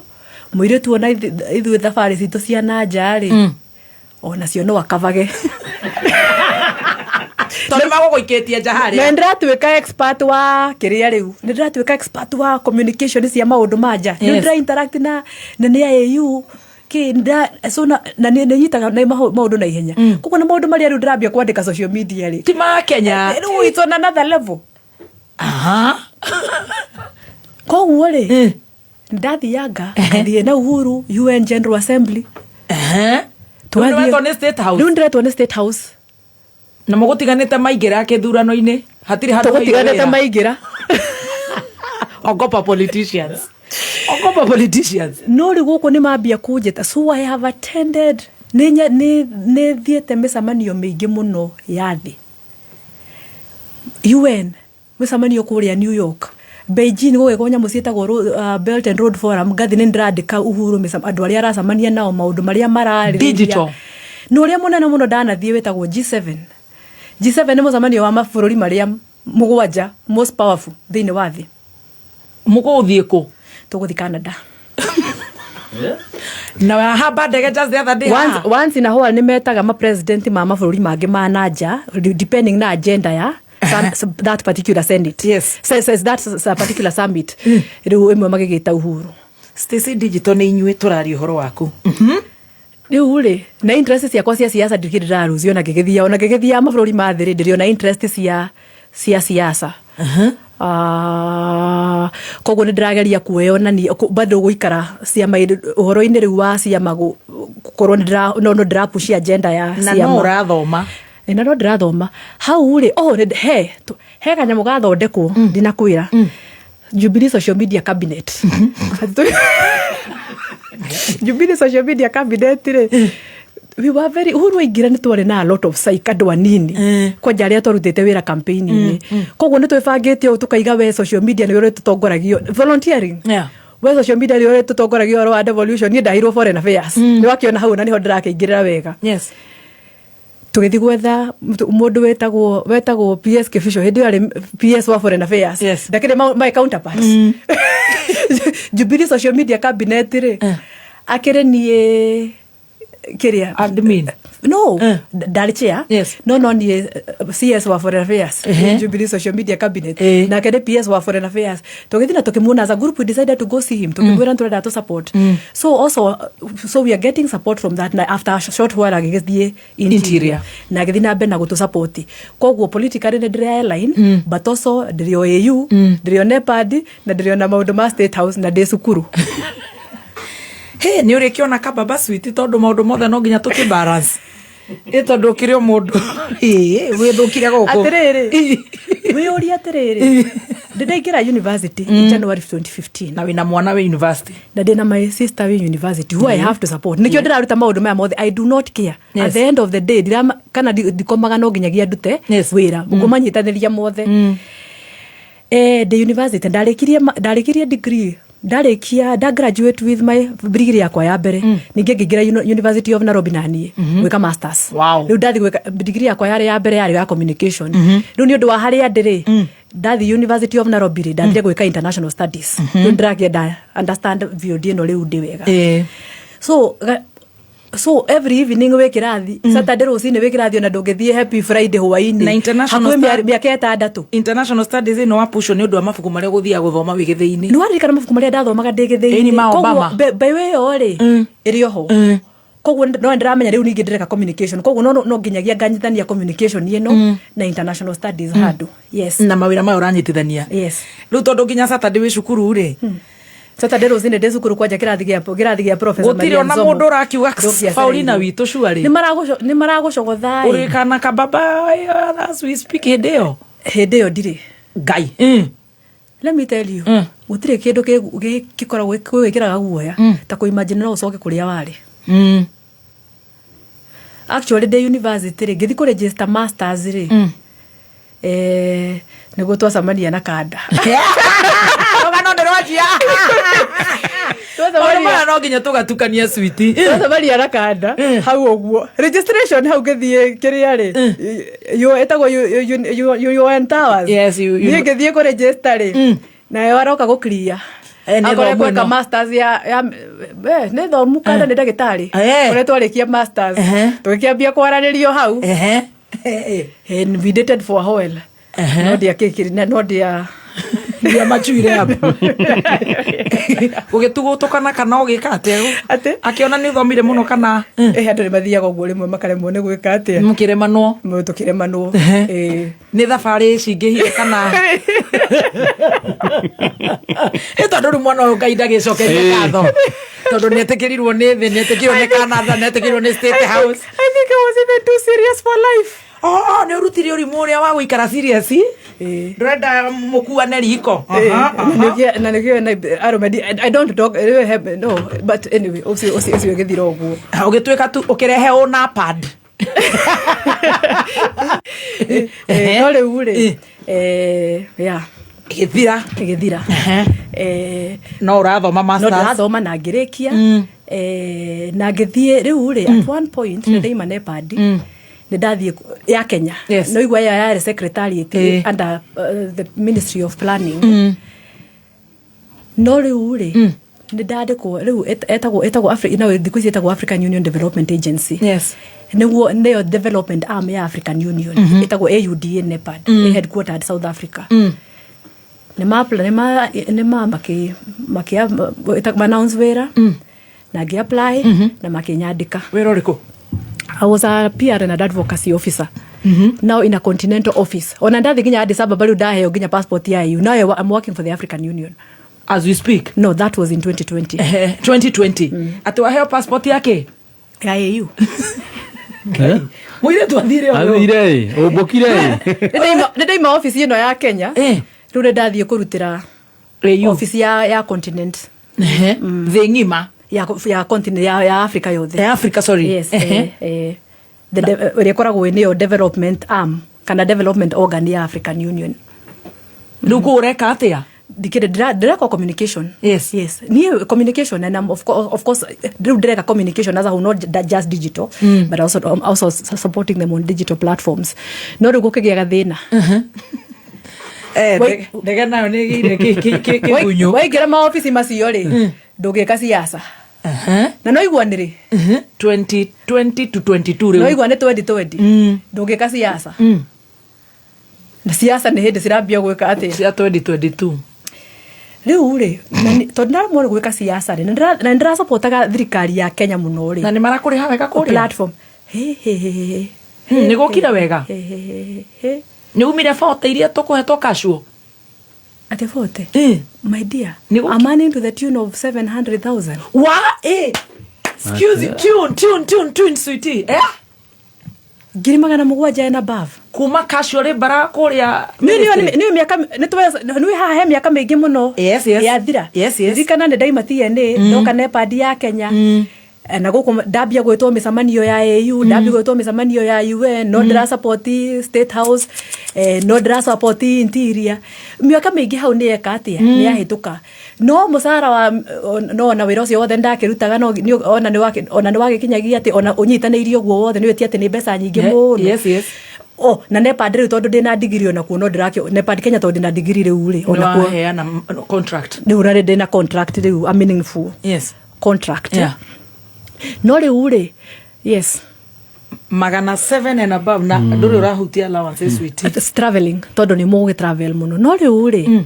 mũirĩtu, ona ithuĩ thabarĩ citũ cia na nja rĩ, onacio no akavage. Tondũ magũgũikĩtie nja harĩa. Na ndĩratuĩka expert wa kĩrĩa rĩu, nĩ ndĩratuĩka expert wa communication cia maũndũ ma nja. Nĩ ndĩra interact na nĩ AU. Kĩ so na nĩ nyitaga na maũndũ na ihenya, koguo na maũndũ marĩa rĩu ndĩrambia kwandĩka social media rĩ, Ti ma Kenya. Rĩu it's on another level. Koguo rĩ, ndathianga ngathiĩ na Uhuru UN General Assembly. Rĩu nĩwetwo nĩ State House? Rĩu ndĩretwo nĩ State House. Na mũgũtiganĩte maingĩra kĩthurano-inĩ, hatirĩ handũ Tũgũtiganĩte hairwo wĩra. Maingĩra. Ogopa politicians, ogopa politicians. No rĩu gũkũ nĩ mambia kũnjĩta, so I have attended, nĩ thiĩte mĩcemanio mĩingĩ mũno ya thĩ, UN, mĩcemanio kũrĩa New York, Beijing, gũgĩkwo nyamũ ciĩtagwo Belt and Road Forum. Ngathi nĩ ndĩrandĩka Uhuru andũ arĩa aracemania nao, maũndũ marĩa mararĩrĩria. Digital. Na ũrĩa mũnene mũno ndanathiĩ wĩtagwo G7. G7 nĩ mũcemanio wa mabũrũri marĩa mũgwanja most powerful thĩinĩ wa thĩ. Mũgũthiĩ kũ? Tũgũthiĩ Canada. Na wahamba ndege just the other day. Once in a while nĩ metaga ma-president ma mabũrũri mangĩ ma nanja, depending na agenda ya that particular senate, yes. That particular summit. Rĩu ĩmwe magĩgĩta Uhuru. Stacy Digital, nĩ inyuĩ tũraria ũhoro waku. Rĩu rĩ, na interest ciakwa cia siasa ndirĩ ndĩrarucio, ona ngĩgĩthia, ona ngĩgĩthia mabũrũri ma thĩ rĩ, ndĩrĩ ona interest cia siasa. Ah, koguo nĩ ndĩrageria kuonania bado gũikara ciama ũhoro-inĩ rĩu wa ciama, gũkorwo nĩ ndĩra no ndĩrapush agenda ya Na ciama. No ũrathoma. Ĩ, na no ndĩrathoma hau rĩ, oh, he kanyamũ gathondekwo, ndinakwĩra, Jubilee Social Media Cabinet. Jubilee Social Media Cabinet rĩ, we were very, Uhuru aingĩra nĩ twarĩ na a lot of psych, andũ anini kwanja arĩa twarutĩte wĩra campaign-inĩ. Koguo nĩ twĩbangĩte ũũ tũkaiga, we social media nĩwe ũrĩtũtongoragio, volunteering, we social media nĩwe ũrĩtũtongoragia ũhoro wa devolution. Niĩ ndaheirwo foreign affairs. Nĩ wakĩona hau na nĩho ndĩrakĩingĩrĩra wega. Tũgĩthiĩ gwetha mũndũ wetagwo PS Kibicho, hĩndĩ ĩyo arĩ PS wa foreign affairs. Ndakĩrĩ my counterpart. Jubilee Social Media Cabinet rĩ, akĩrĩ niĩ kĩrĩa admin. No, ndarĩ chair. No niĩ CS wa foreign affairs. Jubilee Social Media Cabinet, nake nĩ PS wa foreign affairs. Tũgĩthiĩ na tũkĩmuona. As a group we decided to go see him, tũkĩmwĩra nĩtũrenda tũ support. So also, so we are getting support from that, na after a short while agĩgĩthiĩ interior, Interior. Na agĩthiĩ na mbere na gũtũ support. Koguo politically nĩ ndĩrĩ airline, but also ndĩrĩ o AU, ndĩrĩ o NEPAD, na ndĩrĩ o na maũndũ ma State House, na ndĩ cukuru. He nĩ ũrĩkĩona kababa sweet, tondũ maũndũ mothe no nginya tũkĩ balance, ĩ tondũ ũkĩrĩ o mũndũ ĩ wĩthũkire gũkũ. Atĩrĩrĩ, wĩyũrie atĩrĩrĩ, ndĩndaingĩra university in January 2015. Na wĩna mwana wĩ university. Na ndĩna my sister wĩ university who I have to support. Nĩkĩo ndĩraruta maũndũ maya mothe. I do not care. At the end of the day, kana ndikomaga no nginyagia ndute wĩra ngũmanyitanĩria mothe. Ndĩ university ndarĩkirie degree, ndarĩkia nda graduate with my degree yakwa ya mbere. Ningĩ ngĩingĩra University of Nairobi na niĩ gwĩka masters. Rĩu ndathi gwĩka degree yakwa yarĩ ya mbere yarĩ ya communication. Rĩu nĩ ũndũ wa harĩa ndĩrĩ, ndathi University of Nairobi rĩ, ndathire gwĩka international studies. Rĩu ndĩrakĩenda understand field ĩno rĩu ndĩ wega. So every evening wĩ kĩrathi, Saturday rũcinĩ wĩ kĩrathi, ona ndũngĩthiĩ happy Friday hwainĩ. Na international Hakuhĩ mĩaka 6. International studies ĩno wapushwo nĩ ũndũ wa mabuku marĩa ũgũthiaga gũthoma wĩ gĩthĩi-inĩ. Nĩ waririkana mabuku marĩa ndathomaga ndĩ gĩthĩi-inĩ? Ĩni ma Obama. Mbeũ ĩyo rĩ, ĩrĩ oho. Koguo no ndĩramenya rĩu ningĩ ndĩreka communication, koguo no nginyagia nganyitithania communication ĩno na international studies handũ, yes. Na mawĩra maya ũranyitithania. Yes. Rĩu tondũ nginya Saturday wĩ cukuru rĩ. Saturday rũcinĩ ndĩ cukuru kwanja kĩrathi gĩa Professor Gũtirĩ Maria ona Nzomo. mũndũ ũrakiuga Ndũngĩacereirwo. Paulina witũ cuarĩ. Nĩ maragũcogotha ĩ. Ũrĩ kana kababa as we speak hĩndĩ ĩyo? Hĩndĩ ĩyo ndirĩ. Ngai. Let me tell you, gũtirĩ kĩndũ gĩkoragwo gwĩkĩraga guoya ta kũ imagine no ũcoke kũrĩa warĩ. Actually, ndĩ university rĩ, ngĩthiĩ kũ register masters rĩ, nĩguo twacemania na kanda. Rũgano nĩ rwanjia. Maũndũ maya no nginya tũgatukania switi. Twacemania na kanda hau ũguo registration hau, ngĩthiĩ kĩrĩa rĩ, ĩtagwo UN Towers. Yes, Niĩ ngĩthiĩ kũ register rĩ, nayo aroka gũ clear. Nĩ Akorwo thomu gwĩka ĩno. masters ya nĩ thomu kanda, nĩ ndagĩtarĩ. Ũrĩa twarĩkia masters, tũgĩkĩambia kwaranĩrio hau. And we dated for a while. No ndiakĩkĩri no ndia Ndia machuire hapo. Ũgĩtugũtũkana kana ũgĩka atĩa? Atĩ? Akĩona nĩ ũthomire mũno kana Eh, andũ nĩ mathiaga ũguo rĩmwe makaremwo nĩ gwĩka atĩa. Mũkĩremanwo. Tũkĩremanwo. Ĩĩ. Nĩ thabarĩ cingĩhire kana ĩ tondũ rĩu mwana ũyũ Ngai ndagĩcokerie ngatho tondũ nĩ etĩkĩrirwo nĩ thĩ, nĩ etĩkĩrirwo nĩ Canada, nĩ etĩkĩrirwo nĩ State House. I think I was even too serious for life. Oh, nĩ ũrutire ũrimũ ũrĩa wa gũikara serious. Ndũrenda mũkuane riko. Na nĩkĩo na arũme I don't talk no, but anyway, ũcio ũcio ũcio ũgĩthira ũguo. Ũgĩtuĩka tu ũkĩrehe ũna pad. No rĩu rĩ, yeah. Ĩgĩthira. Ĩgĩthira. No ũrathoma No masters. ndĩrathoma na ngĩrĩkia, na ngĩthiĩ rĩu rĩ, at one point nĩ ndaima NEPAD, nĩ ndathiĩ ya Kenya. No igua ĩyo yarĩ secretariat under the Ministry of Planning. No rĩu rĩ, nĩ ndandĩkwo rĩu ĩtagwo no thikũ ici ĩtagwo African Union Development Agency. Yes. Nĩguo nĩyo development arm ya African Union. Ĩtagwo AUDA NEPAD, headquartered South Africa. Nĩ ma nĩ ma nĩ ma makĩ makĩ announce wĩra na ngĩ apply na makĩnyandĩka. Wĩra ũrĩkũ? I was a PR and advocacy officer. Now in a continental office. Ona ndathi nginya Addis Ababa rĩu ndaheo nginya passport ya EU. Now I'm working for the African Union. As we speak? No, that was in 2020. 2020. Atĩ waheo passport yake? Ya EU. Mũirĩtu athire ũyũ. Athire ĩ, ũmbũkire ĩ. Nĩ ndaima office ĩno ya Kenya. Rĩu nĩ ndathiĩ kũrutĩra office ya continent. Thĩ ng'ima. Ya continent ya Africa yothe. Ya Africa, sorry. Yes. Ĩrĩa ĩkoragwo nĩyo development arm kana development organ ya African Union. Rĩu kũu ũreka atĩa? Ndikĩrĩ ndĩreka communication. Yes. Yes. Niĩ communication and I'm of course rĩu ndĩreka communication as a whole, not just digital, but also I'm also supporting them on digital platforms. No rĩu gũkĩgĩa gathĩna. Ndege nayo nĩ ĩgĩire kĩgunyũ. Waingĩra maobici macio rĩ, ndũngĩka siasa. Na no igua nĩ rĩ? 2020 to 22 rĩu. No igua nĩ 2020. Ndũngĩka siasa. Na siasa nĩ hĩndĩ cirambia gwĩka atĩa? Cia 2022. Rĩu rĩ, tondũ ndaramwo nĩ gwĩka siasa rĩ, na nĩ ndĩracapotaga thirikari ya Kenya mũno rĩ. Na nĩ marakũrĩha wega kũrĩa? Platform. He, he, he, he. Nĩ gũkire wega? He, he, he, he. Nĩ umire 40 iria tũkũhetwo casual? Atĩ 40? My dear, I'm earning to the tune of 700,000. Wa, Excuse me, tune, tune, tune, tune, sweetie. 700,000 and above. Kuma casual rĩ kũrĩa Nĩ mĩaka nĩ haha he mĩaka mĩingĩ mũno. Yes, yes. Yathira. Yes, yes. Ririkana nĩ ndaima TNA, ndoka NEPAD ya Kenya. Na gũkũ ndambia gwĩtwo mĩcemanio ya AU, ndambia gwĩtwo mĩcemanio ya UN, no ndĩra support State House, no ndĩra support Interior. Mĩaka mĩingĩ hau nĩ yeka atĩa? Nĩ yahĩtũka. No mũcara wa no na wĩra ũcio wothe ndakĩrutaga no ona nĩ ona nĩ wagĩkinyagia atĩ ona ũnyitanĩirie ũguo wothe nĩ wĩtie atĩ nĩ mbeca nyingĩ mũno. Yes, yes. Oh, na NEPAD rĩu tondũ ndĩna degree ona kuo no ndĩrakĩ NEPAD Kenya tondũ ndĩna degree rĩu rĩ ona kuo waheana contract. Rĩu na ndĩna contract rĩu a meaningful. Yes. Contract. Yeah. No rĩu rĩ, yes. 700 and above na ndũrĩ ũrahutia allowance sweetie. It's traveling tondũ nĩ mũgĩ travel mũno. No rĩu rĩ,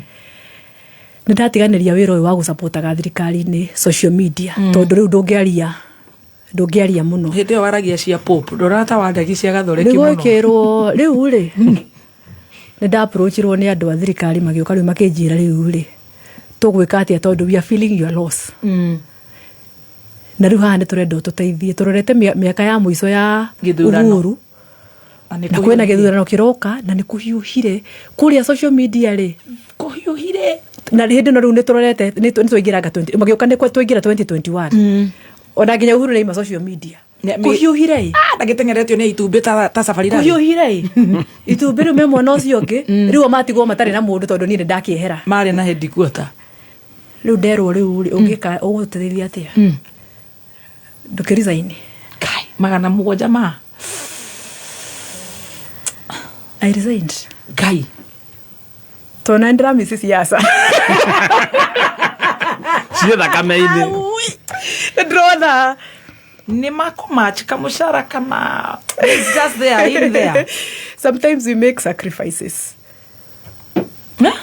nĩ ndatiganĩria wĩra ũyũ wa gũcapotaga thirikari-inĩ social media tondũ rĩu ndũngĩaria mũno. Hĩndĩ ĩyo waragia cia Pope, ndũrata wandagi cia Gathoreki mũno. Nĩgwĩkĩrwo rĩu rĩ, nĩ ndaapproachirwo nĩ andũ a thirikari magĩũka rĩu makĩnjĩra rĩu rĩ, tũgwĩka atĩa tondũ we are feeling your loss. Na rĩu haha nĩ tũrenda ũtũteithie, tũrorete mĩaka ya mũico ya Gĩthurano. Uhuru. Na kwĩna gĩthurano kĩroka na nĩ kũhiũhire kũrĩa social media rĩ. Kũhiũhire. Na hĩndĩ ĩno rĩu nĩ tũrorete, nĩ twaingĩranga 20, magĩũka nĩ twaingĩra 2021. Ona nginya Uhuru nĩaima social media. Kũhiũhire ĩ. Ndagĩteng'eretio nĩ itumbĩ ta safari rally. Kũhiũhire ĩ. Itumbĩ rĩu me mwena ũcio ũngĩ, rĩu o matigwo matarĩ na mũndũ tondũ niĩ nĩ ndakĩehera. Marĩ na headquarter. Rĩu nderwo rĩu rĩ, ũngĩka ũgũtũteithia atĩa? Ndũkĩ resign. Kai, 700 ma. I resigned. Kai. Tondũ na nĩndĩramisi siasa. Ciĩ thakame-inĩ. Nĩndĩrona. Nĩ makũmatch kamũcara kana it's just there in there. Sometimes we make sacrifices.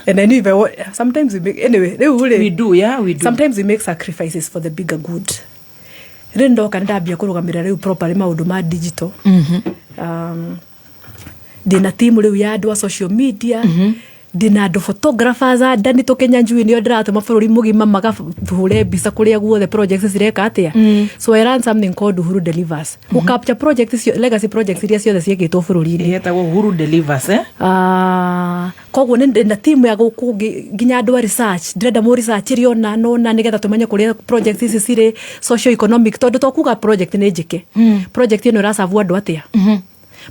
And I knew if I sometimes we make, anyway, rĩu rĩ, We do, yeah, we do. Sometimes we make sacrifices for the bigger good. Rĩu ndoka nĩndambia kũrũgamĩrĩra rĩu properly maũndũ ma digital. Ndĩna team rĩu ya andũ a social media, ndĩna andũ photographers a ndani tũkenya njui nĩo ndĩratũma bũrũri mũgima magahũre mbica kũrĩa guothe projects cireka atĩa. So I run something called Uhuru Delivers, mm capture projects icio, legacy projects iria ciothe ciĩkĩtwo bũrũri-inĩ. Yetagwo Uhuru Delivers, eh? Ah, koguo nĩ ndĩ na team ya gũkũ nginya andũ a research, ndĩrenda mũ research ĩrĩ ona nona nĩgetha tũmenye kũrĩa projects ici cirĩ socio economic, tondũ to kuga project nĩ njĩke, project ĩno ĩracabu andũ atĩa,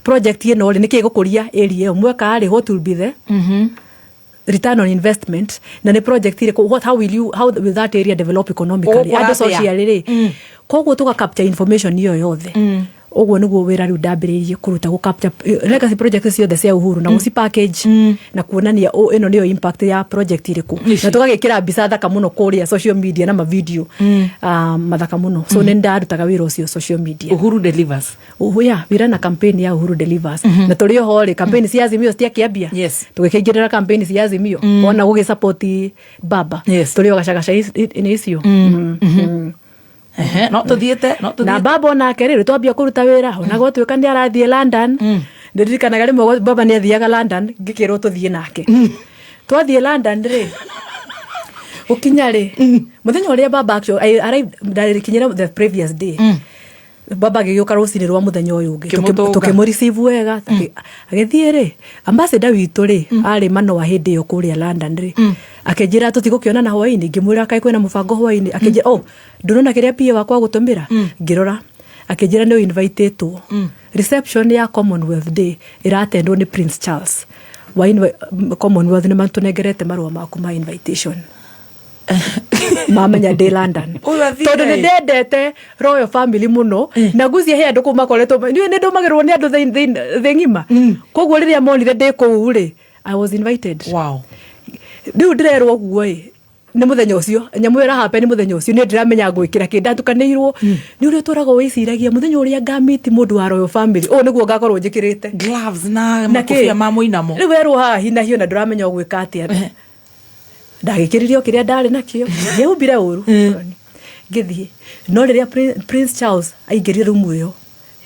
project ĩno rĩ nĩkĩ ĩgũkũria area ĩyo mweka rĩ, what will be the return on investment, na nĩ project ĩrĩkũ, what how will you how will that area develop economically, Ũgũkũra andũ atĩa? socially rĩ. Koguo tũga capture information ĩyo yothe. Ũguo nĩguo wĩra rĩu ndambĩrĩirie kũruta, gũ capture legacy project ciothe cia Uhuru na gũci package na kuonania ĩno nĩyo impact ya project ĩrĩkũ, na tũgagĩkĩra mbica thaka mũno kũrĩa social media na mavideo mathaka mũno. So nĩ ndarutaga wĩra ũcio social media. Uhuru Delivers. Uhu, ya wĩra na campaign ya Uhuru Delivers, na tũrĩ oho rĩ, campaign cia Azimio citiakĩambia. Tũgĩkĩingĩrĩra campaign cia Azimio ona gũgĩ support baba. Tũrĩ o gacagaca-inĩ icio. Ehe, no tũthiĩte no Na tũthiĩte. Baba onake rĩ, twambia kũruta wĩra ona gwatuĩka nĩ arathiĩ London. Nĩndirikanaga rĩmwe baba nĩ athiaga London, ngĩkĩrwo tũthiĩ nake. Twathiĩ London rĩ, gũkinya rĩ, mũthenya ũrĩa baba actually I arrived, ndarikinyĩra the previous day, baba agĩgĩũka rũcinĩ rwa mũthenya ũyũ ũngĩ. Kĩmũtũnga. Tũkĩmũreceive wega. Agĩthiĩ rĩ, ambassador witũ rĩ arĩ manoa hĩndĩ ĩyo kũrĩa London rĩ, akĩnjĩra tũtigũkĩonana hwainĩ. Ngĩmwĩra kaĩ kwĩna mũbango hwainĩ? Akĩnjĩra, oh, ndũrona kĩrĩa PA wakwa gũtũmĩra? Ngĩrora, akĩnjĩra nĩ invitĩtwo reception ya Commonwealth Day ĩratendwo nĩ Prince Charles wa Commonwealth, nĩ matũnengerete marũa maku ma invitation, mamenya ndĩ London. Ũyũ athire Tondũ nĩ ĩ. ndendete royal family mũno na ngucia he andũ kũu makoretwo niĩ nĩ ndũmagĩrwo nĩ andũ thĩ ng'ima. Koguo rĩrĩa monire ndĩ kũu rĩ, I was invited. Rĩu ndĩrerwo ũguo ĩ, nĩ mũthenya ũcio nyamũ ĩyo ĩrahape, nĩ mũthenya ũcio niĩ ndĩramenya ngwĩkĩra kĩ, ndatukanĩirwo nĩ ũrĩa ũtũraga wĩciragia mũthenya ũrĩa ngamiti mũndũ wa royal family, ũũ nĩguo ngakorwo njĩkĩrĩte. Gloves na Na makobia kĩ? ma mũinamo. Rĩu werwo haha hinahio na ndũramenya ũgwĩka atĩa, ndagĩkĩrire o kĩrĩa ndarĩ nakĩo, ngĩhumbire ũru ngĩthiĩ. No rĩrĩa Prince Charles aingĩrire rumu ĩyo,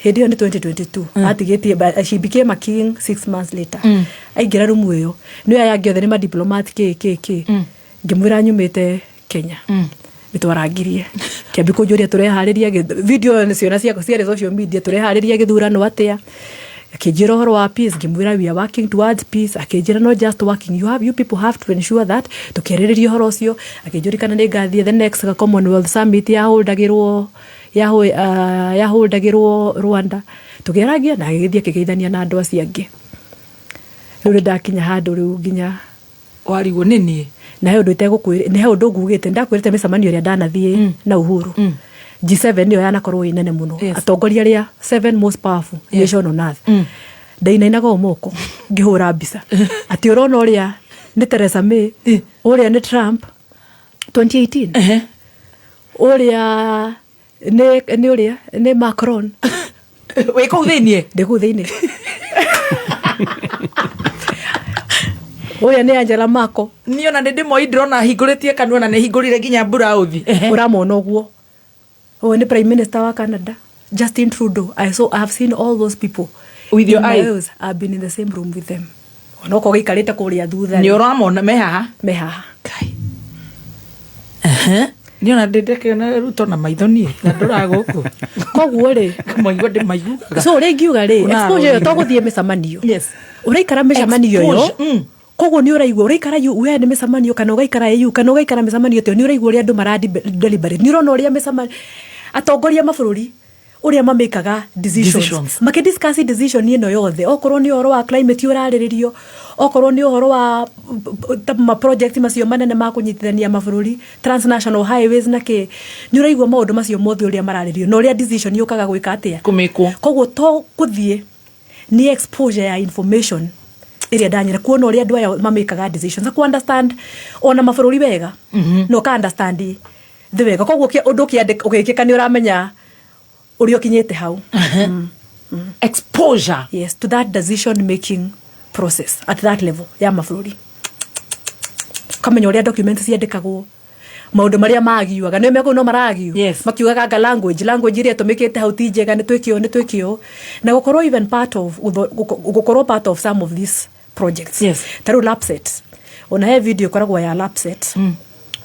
hĩndĩ ĩyo nĩ 2022, atigĩtie she became a king 6 months later. Aingĩra rumu ĩyo, nĩ aya angĩ othe nĩ madiplomat kĩ kĩ kĩ, ngĩmwĩra nyumĩte Kenya. Nĩ twarangirie kĩambi kũnjũria tũreharĩria video ĩyo nĩ ciona ciakwa ciarĩ social media, tũreharĩria gĩthurano atĩa. Akĩnjĩra ũhoro wa peace, ngĩmwĩra we are working towards peace. Akĩnjĩra not just working, you people have to ensure that. Tũkĩarĩrĩria ũhoro ũcio, akĩnjũria kana nĩ ngathiĩ the next Commonwealth summit yaholdagĩrwo yaholdagĩrwo Rwanda. Tũkĩarangia na agĩgĩthiĩ akĩgeithania na andũ acio angĩ. Rĩu nĩ ndakinya handũ rĩu nginya Warigwo nĩ niĩ. Na he ũndũ itegũkwĩra, nĩ he ũndũ ngugĩte, ndakwĩrĩte mĩcemanio ĩrĩa ndanathiĩ na Uhuru. G7 nĩyo yanakorwo ĩ nene mũno. Atongoria arĩa seven most powerful nation on earth. Ndainainaga o moko ngĩhũra mbica atĩ ũrona ũrĩa nĩ Theresa May, ũrĩa nĩ Trump 2018, ũrĩa nĩ ũrĩa nĩ Macron. Wĩ kũu thĩiniĩ? Ndĩ kũu thĩiniĩ. Ũrĩa nĩ Angela Merkel. Niĩ ona nĩ ndĩmoi, ndĩrona hingũrĩtie kanua na nĩ hingũrire nginya mburauthi. Ũramona ũguo, ũyũ nĩ prime minister wa Canada, Justin Trudeau. I have seen all those people With your in my eyes? eyes. I've been in the same room with them, onokorwo gĩikarĩte kũrĩa thutha. Nĩ ũramona me haha? Me haha. Niĩ ona ndĩndekĩona Ruto na maitho niĩ na ndũraga gũkũ. Koguo rĩ, maigua ndĩmaiguaga. So ũrĩa ingiuga rĩ, Ũnarorire. exposure ĩyo to gũthiĩ mĩcemanio. Ũraikara mĩcemanio ĩyo. Exposure, Koguo nĩ ũraigua ũraikara we nĩ mĩcemanio kana ũgaikara AU kana ũgaikara mĩcemanio teo, nĩ ũraigua ũrĩa andũ mara deliberate, nĩ ũrona ũrĩa mĩcemanio atongoria mabũrũri ũrĩa mamĩkaga decisions. Decisions. Makĩdiscuss decision ĩno yothe, okorwo nĩ ũhoro wa climate ũrarĩrĩrio, okorwo nĩ ũhoro wa ta ma project macio manene ma kũnyitithania mabũrũri, transnational highways na kĩ, nĩ ũraigua maũndũ macio mothe ũrĩa mararĩrĩrio na ũrĩa decision yũkaga gwĩka atĩa. Kũmĩkwo. Koguo to gũthiĩ, nĩ exposure ya information ĩrĩa ndanyera kuona ũrĩa andũ aya mamĩkaga decisions na ku understand ona mabũrũri wega, na ũka understand thĩ wega. Koguo ũndũ ũgĩkĩka nĩ ũramenya ũrĩa ũkinyĩte hau. Exposure. Yes, to that decision making process at that level ya mabũrũri. Ũkamenya ũrĩa documents ciandĩkagwo, maũndũ marĩa magiuaga nĩ mekũu no maragiu. Yes. Makiugaga anga language ĩrĩa ĩtũmĩkĩte hau ti njega, nĩ twĩke ũũ, nĩ twĩke ũũ, na gũkorwo even part of gũkorwo part of some of these projects. Yes. Ta rĩu Lapset, ona he video ĩkoragwo ya Lapset,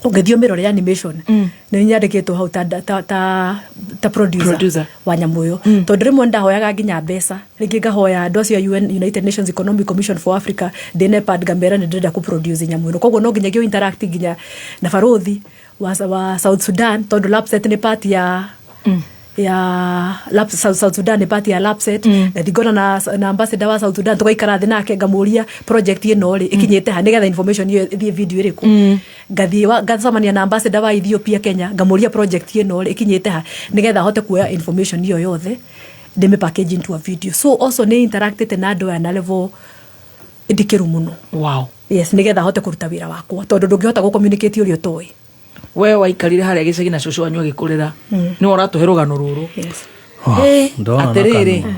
ũngĩthiĩ ũmĩrore animation, nĩ nyandĩkĩtwo hau ta producer, Producer. Wa nyamũ ĩyo, tondũ rĩmwe ndahoyaga nginya mbeca, rĩngĩ ngahoya andũ acio a UN, United Nations Economic Commission for Africa, ndĩ NEPAD, ngamera nĩ ndĩrenda kũproduce nyamũ ĩno, koguo no nginyagia interact nginya na barothi wa South Sudan, tondũ Lapset nĩ part ya South Sudan, nĩ part ya Lapset, na thingona na ambassador wa South Sudan, tugaikara thĩ nake, ngamũria project ĩno rĩ ĩkinyĩte ha, nĩgetha information ĩyo ĩthiĩ video ĩrĩkũ. Ngathiĩ ngacemania na ambassador wa Ethiopia Kenya, ngamũria project ĩno rĩ ĩkinyĩte ha, nĩgetha hote kuoya information ĩyo yothe ndĩmĩ package into a video. So also nĩ interactĩte na andũ aya na level ndikĩru mũno. Yes, nĩgetha hote kũruta wĩra wakwa, tondũ ndũngĩhota gũ-communicate ũrĩa ũtoĩ. We waikarire harĩa gĩcagi na cũcũ wanyu agĩkũrĩra, nĩwe ũratũhe rũgano rũrũ. Yes. Ndona na Atĩrĩrĩ, kanua.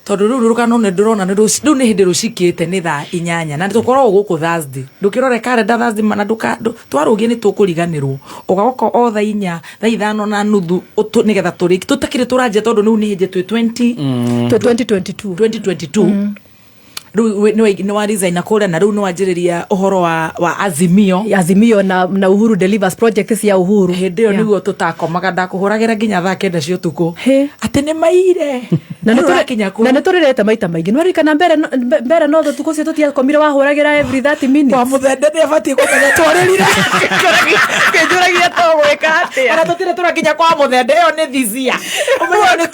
Tondũ rĩu rũgano nĩ ndĩrona nĩ rĩu nĩ hĩndĩ rũcikĩte, nĩ thaa 8 na tũkoragwo gũkũ Thursday. Ndũkĩrore karenda Thursday na twarũgie nĩ tũkũriganĩrwo, ũgagoka o thaa 4, thaa 5:30, nĩgetha tũrĩki tũtakĩrĩ tũranjia, tondũ rĩu nĩ hĩndĩ twĩ 20 To 2022. 2022. Rĩu nĩ wa resign na kũrĩa, na rĩu nĩ wanjĩrĩria ũhoro wa Azimio. Azimio na Uhuru Delivers, project cia Uhuru. Hĩndĩ ĩyo nĩguo tũtakomaga, ndakũhũragĩra nginya thaa 9 cia ũtukũ atĩ nĩ maire. Na Rĩu ũrakinya kũ? Na nĩ tũrĩrĩte maita maingĩ, nĩwaririkana mbere no ũtukũ ũcio tũtiakomire, wahũragĩra every 30 minutes. Wa mũthende nĩ abatiĩ kũmenya twarĩrire. Kĩnjũragia to gwĩka atĩa. Ona tũtirĩ tũrakinya kwa mũthende, ĩyo nĩ this year. Ũmenye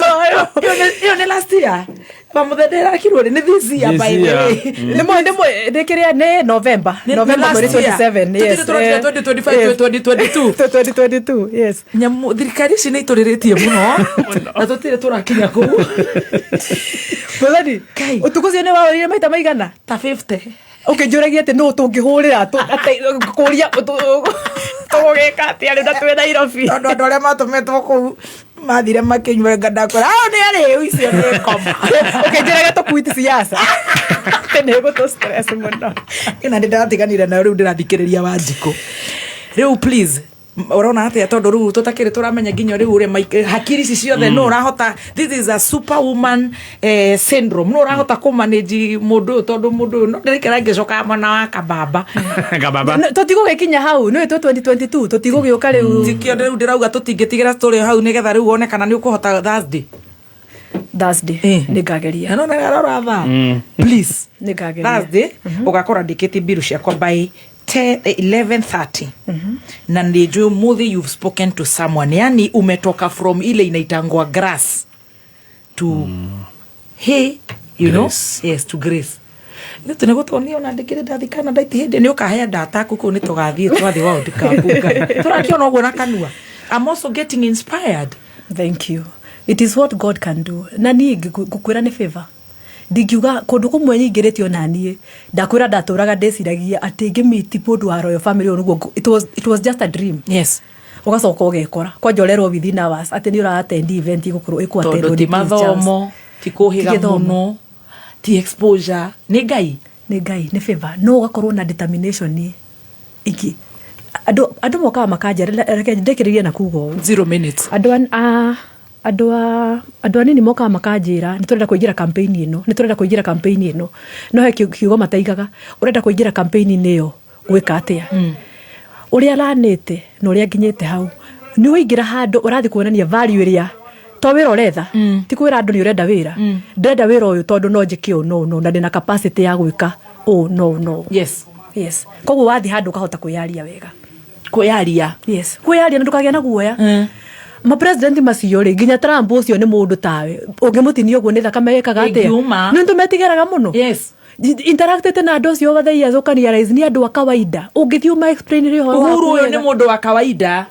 ĩyo nĩ last year. Kwa mũthende ĩrakirwo rĩ, nĩ this year, by the way. Nĩ kĩrĩa, nĩ November. Nĩ November last mweri year. 27, yes. Tũtirĩ tũrakinya 2025, 2022. 2022, yes. Nyamũ thirikari ici nĩ itũrĩrĩtie mũno na tũtirĩ tũrakinya kũu. Mũthoni, ũtukũ ũcio nĩ waũrire maita maigana? Ta 50. Ũkĩnjũragia atĩ nũ tũngĩhũrĩra, kũria tũgũgĩka atĩa rĩu na twĩ Nairobi. Tondũ andũ arĩa matũmĩtwo kũu mathire makĩnyua, ndakora ao nĩ arĩu, icio nĩ ngoma. Ũkĩnjĩraga tũkuiti siasa atĩ nĩ ĩgũtũ stress mũno. Ĩna nĩ ndĩratiganire nayo, rĩu ndĩrathikĩrĩria Wanjikũ rĩu. Please, ũrona atĩa, tondũ rĩu tũtakĩrĩ tũramenya nginya rĩu ũrĩa hakiri ici ciothe, no ũrahota, this is a superwoman syndrome, no ũrahota kũmanage mũndũ ũyũ, tondũ mũndũ ũyũ no ndĩraikara ngĩcokaga mwena wa kababa. Kababa. Tũtigũgĩkinya hau, nĩ twĩ 2022, tũtigũgĩũka rĩu. Tikio rĩu ndĩrauga tũtingĩtigĩra tũrĩ hau, nĩgetha rĩu wone kana nĩ ũkũhota Thursday. Thursday nĩ ngageria. Na no narora thaa, please. Nĩ ngageria. Thursday ũgakora ndĩkĩtie mbiru ciakwa by 10, 11:30, na nĩ njũĩ ũmũthĩ you've spoken to someone, yani umetoka from ile inaitangwa grass to hey, you know. Grace. Yes, to grace. Ithuĩ nĩ gũtuonia ona ndĩkĩrĩ ndathi Canada iti hĩndĩ nĩ ũkahe data kũu, nĩ tũgathiĩ twathiĩ World Cup Ngai. Tũrakĩona ũguo na kanua. I'm also getting inspired. Thank you. It is what God can do. Na niĩ ngũkwĩra nĩ favor, ndingiuga kũndũ kũmwe nyingĩrĩte, ona niĩ ndakwĩra ndatũraga ndĩciragia atĩ ngĩmiti mũndũ wa royal family ũyũ nĩguo it was just a dream. Ũgacoka ũgekora kwanja ũrerwo within hours atĩ nĩ ũra-attend event ĩgũkorwo Tondũ ĩkũ-attendwo ti nĩ Prince Charles. Mathomo ti kũhĩga Ti gĩthomo. mũno, ti exposure, nĩ Ngai. Nĩ Ngai, nĩ favor, no ũgakorwo na determination ingĩ. Andũ mokaga makanjĩra, reke ndĩkĩrĩrie na kuga ũũ. 0 minutes. Andũ anini mokaga makanjĩra nĩ tũrenda kũingĩra campaign ĩno, nĩ tũrenda kũingĩra campaign ĩno, no he kiugo mataigaga, ũrenda kũingĩra campaign-inĩ ĩyo gwĩka atĩa? Ũrĩa ranĩte na ũrĩa nginyĩte hau, nĩ waingĩra handũ ũrathiĩ kuonania value ĩrĩa to wĩra ũretha, ti kwĩra andũ nĩ ũrenda wĩra. Ndĩrenda wĩra ũyũ tondũ no njĩke ũũ no no na ndĩna capacity ya gwĩka ũũ no no. Yes, koguo wathiĩ handũ ũkahota kwĩyaria wega. Kwĩyaria. Yes, kwĩyaria na ndũkagĩa na guoya. Mapresident macio rĩ, nginya Trump ũcio nĩ mũndũ tawe, ũngĩmũtinia ũguo nĩ thakame ĩkaga atĩa? Ĩngiuma. Nĩ tũmetigĩraga mũno. Interactĩte na andũ acio over the years, ũkarealize nĩ andũ a kawaida, ũngĩthiĩ ũma explain ũhoro waku Uhuru ũyũ wega. Nĩ mũndũ wa kawaida.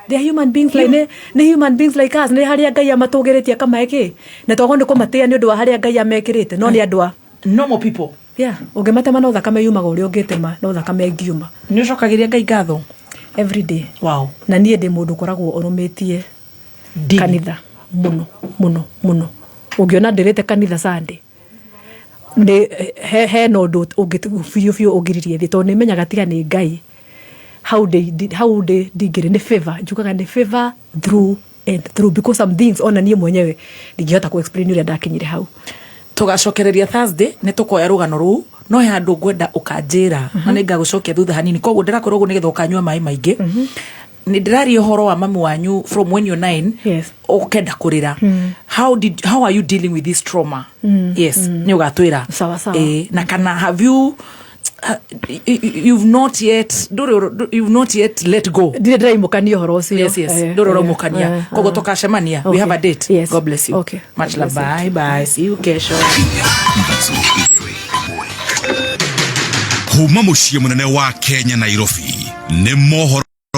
They are human beings like, nĩ human beings like us. Nĩ harĩa Ngai amatũgĩrĩtie akamahe kĩ, na twagwo nĩ kũmatĩa nĩ ũndũ wa harĩa Ngai amekĩrĩte, no nĩ andũ a normal people. Yeah, ũngĩmatema no thakame yumaga, ũrĩa ũngĩtema no thakame ĩngiuma. Nĩ ũcokagĩria Ngai ngatho? Every day. Na niĩ ndĩ mũndũ ũkoragwo ũrũmĩtie kanitha mũno mũno mũno. Ũngĩona ndĩrĩte kanitha Sunday, nĩ hena ũndũ ũngĩ biũ biũ ũngiririe thĩ, tondũ nĩ menyaga tiga nĩ Ngai. Hau ndĩ hau ndĩ ndingĩrĩ nĩ favor, njugaga nĩ favor through and through, because some things ona niĩ mwenyewe ndingĩhota ku explain ũrĩa ndakinyire hau. Tugacokereria Thursday, nĩ tũkoya rũgano rũu, no he handũ ngwenda ũkanjĩra na nĩ ngagũcokia thutha hanini. Koguo ndĩrakwĩra ũguo nĩgetha ũkanyua maĩ maingĩ. Nĩ ndĩraria ũhoro wa mami wanyu from when you're 9, ũkenda kũrĩra. How are you dealing with this trauma? Yes, nĩ ũgatwĩra. Sawa sawa. Na kana have you you've not yet ndũrĩ, you've not yet let go? Ndirĩ ndĩraimũkania ũhoro ũcio. Yes. Ndũrĩ ũraumũkania. Koguo tũkacemania, we have a date. God bless you. Much God love. Bless you. Bye bye, see you kesho. Kuma mũciĩ mũnene wa Kenya, Nairobi, nĩ mohoro.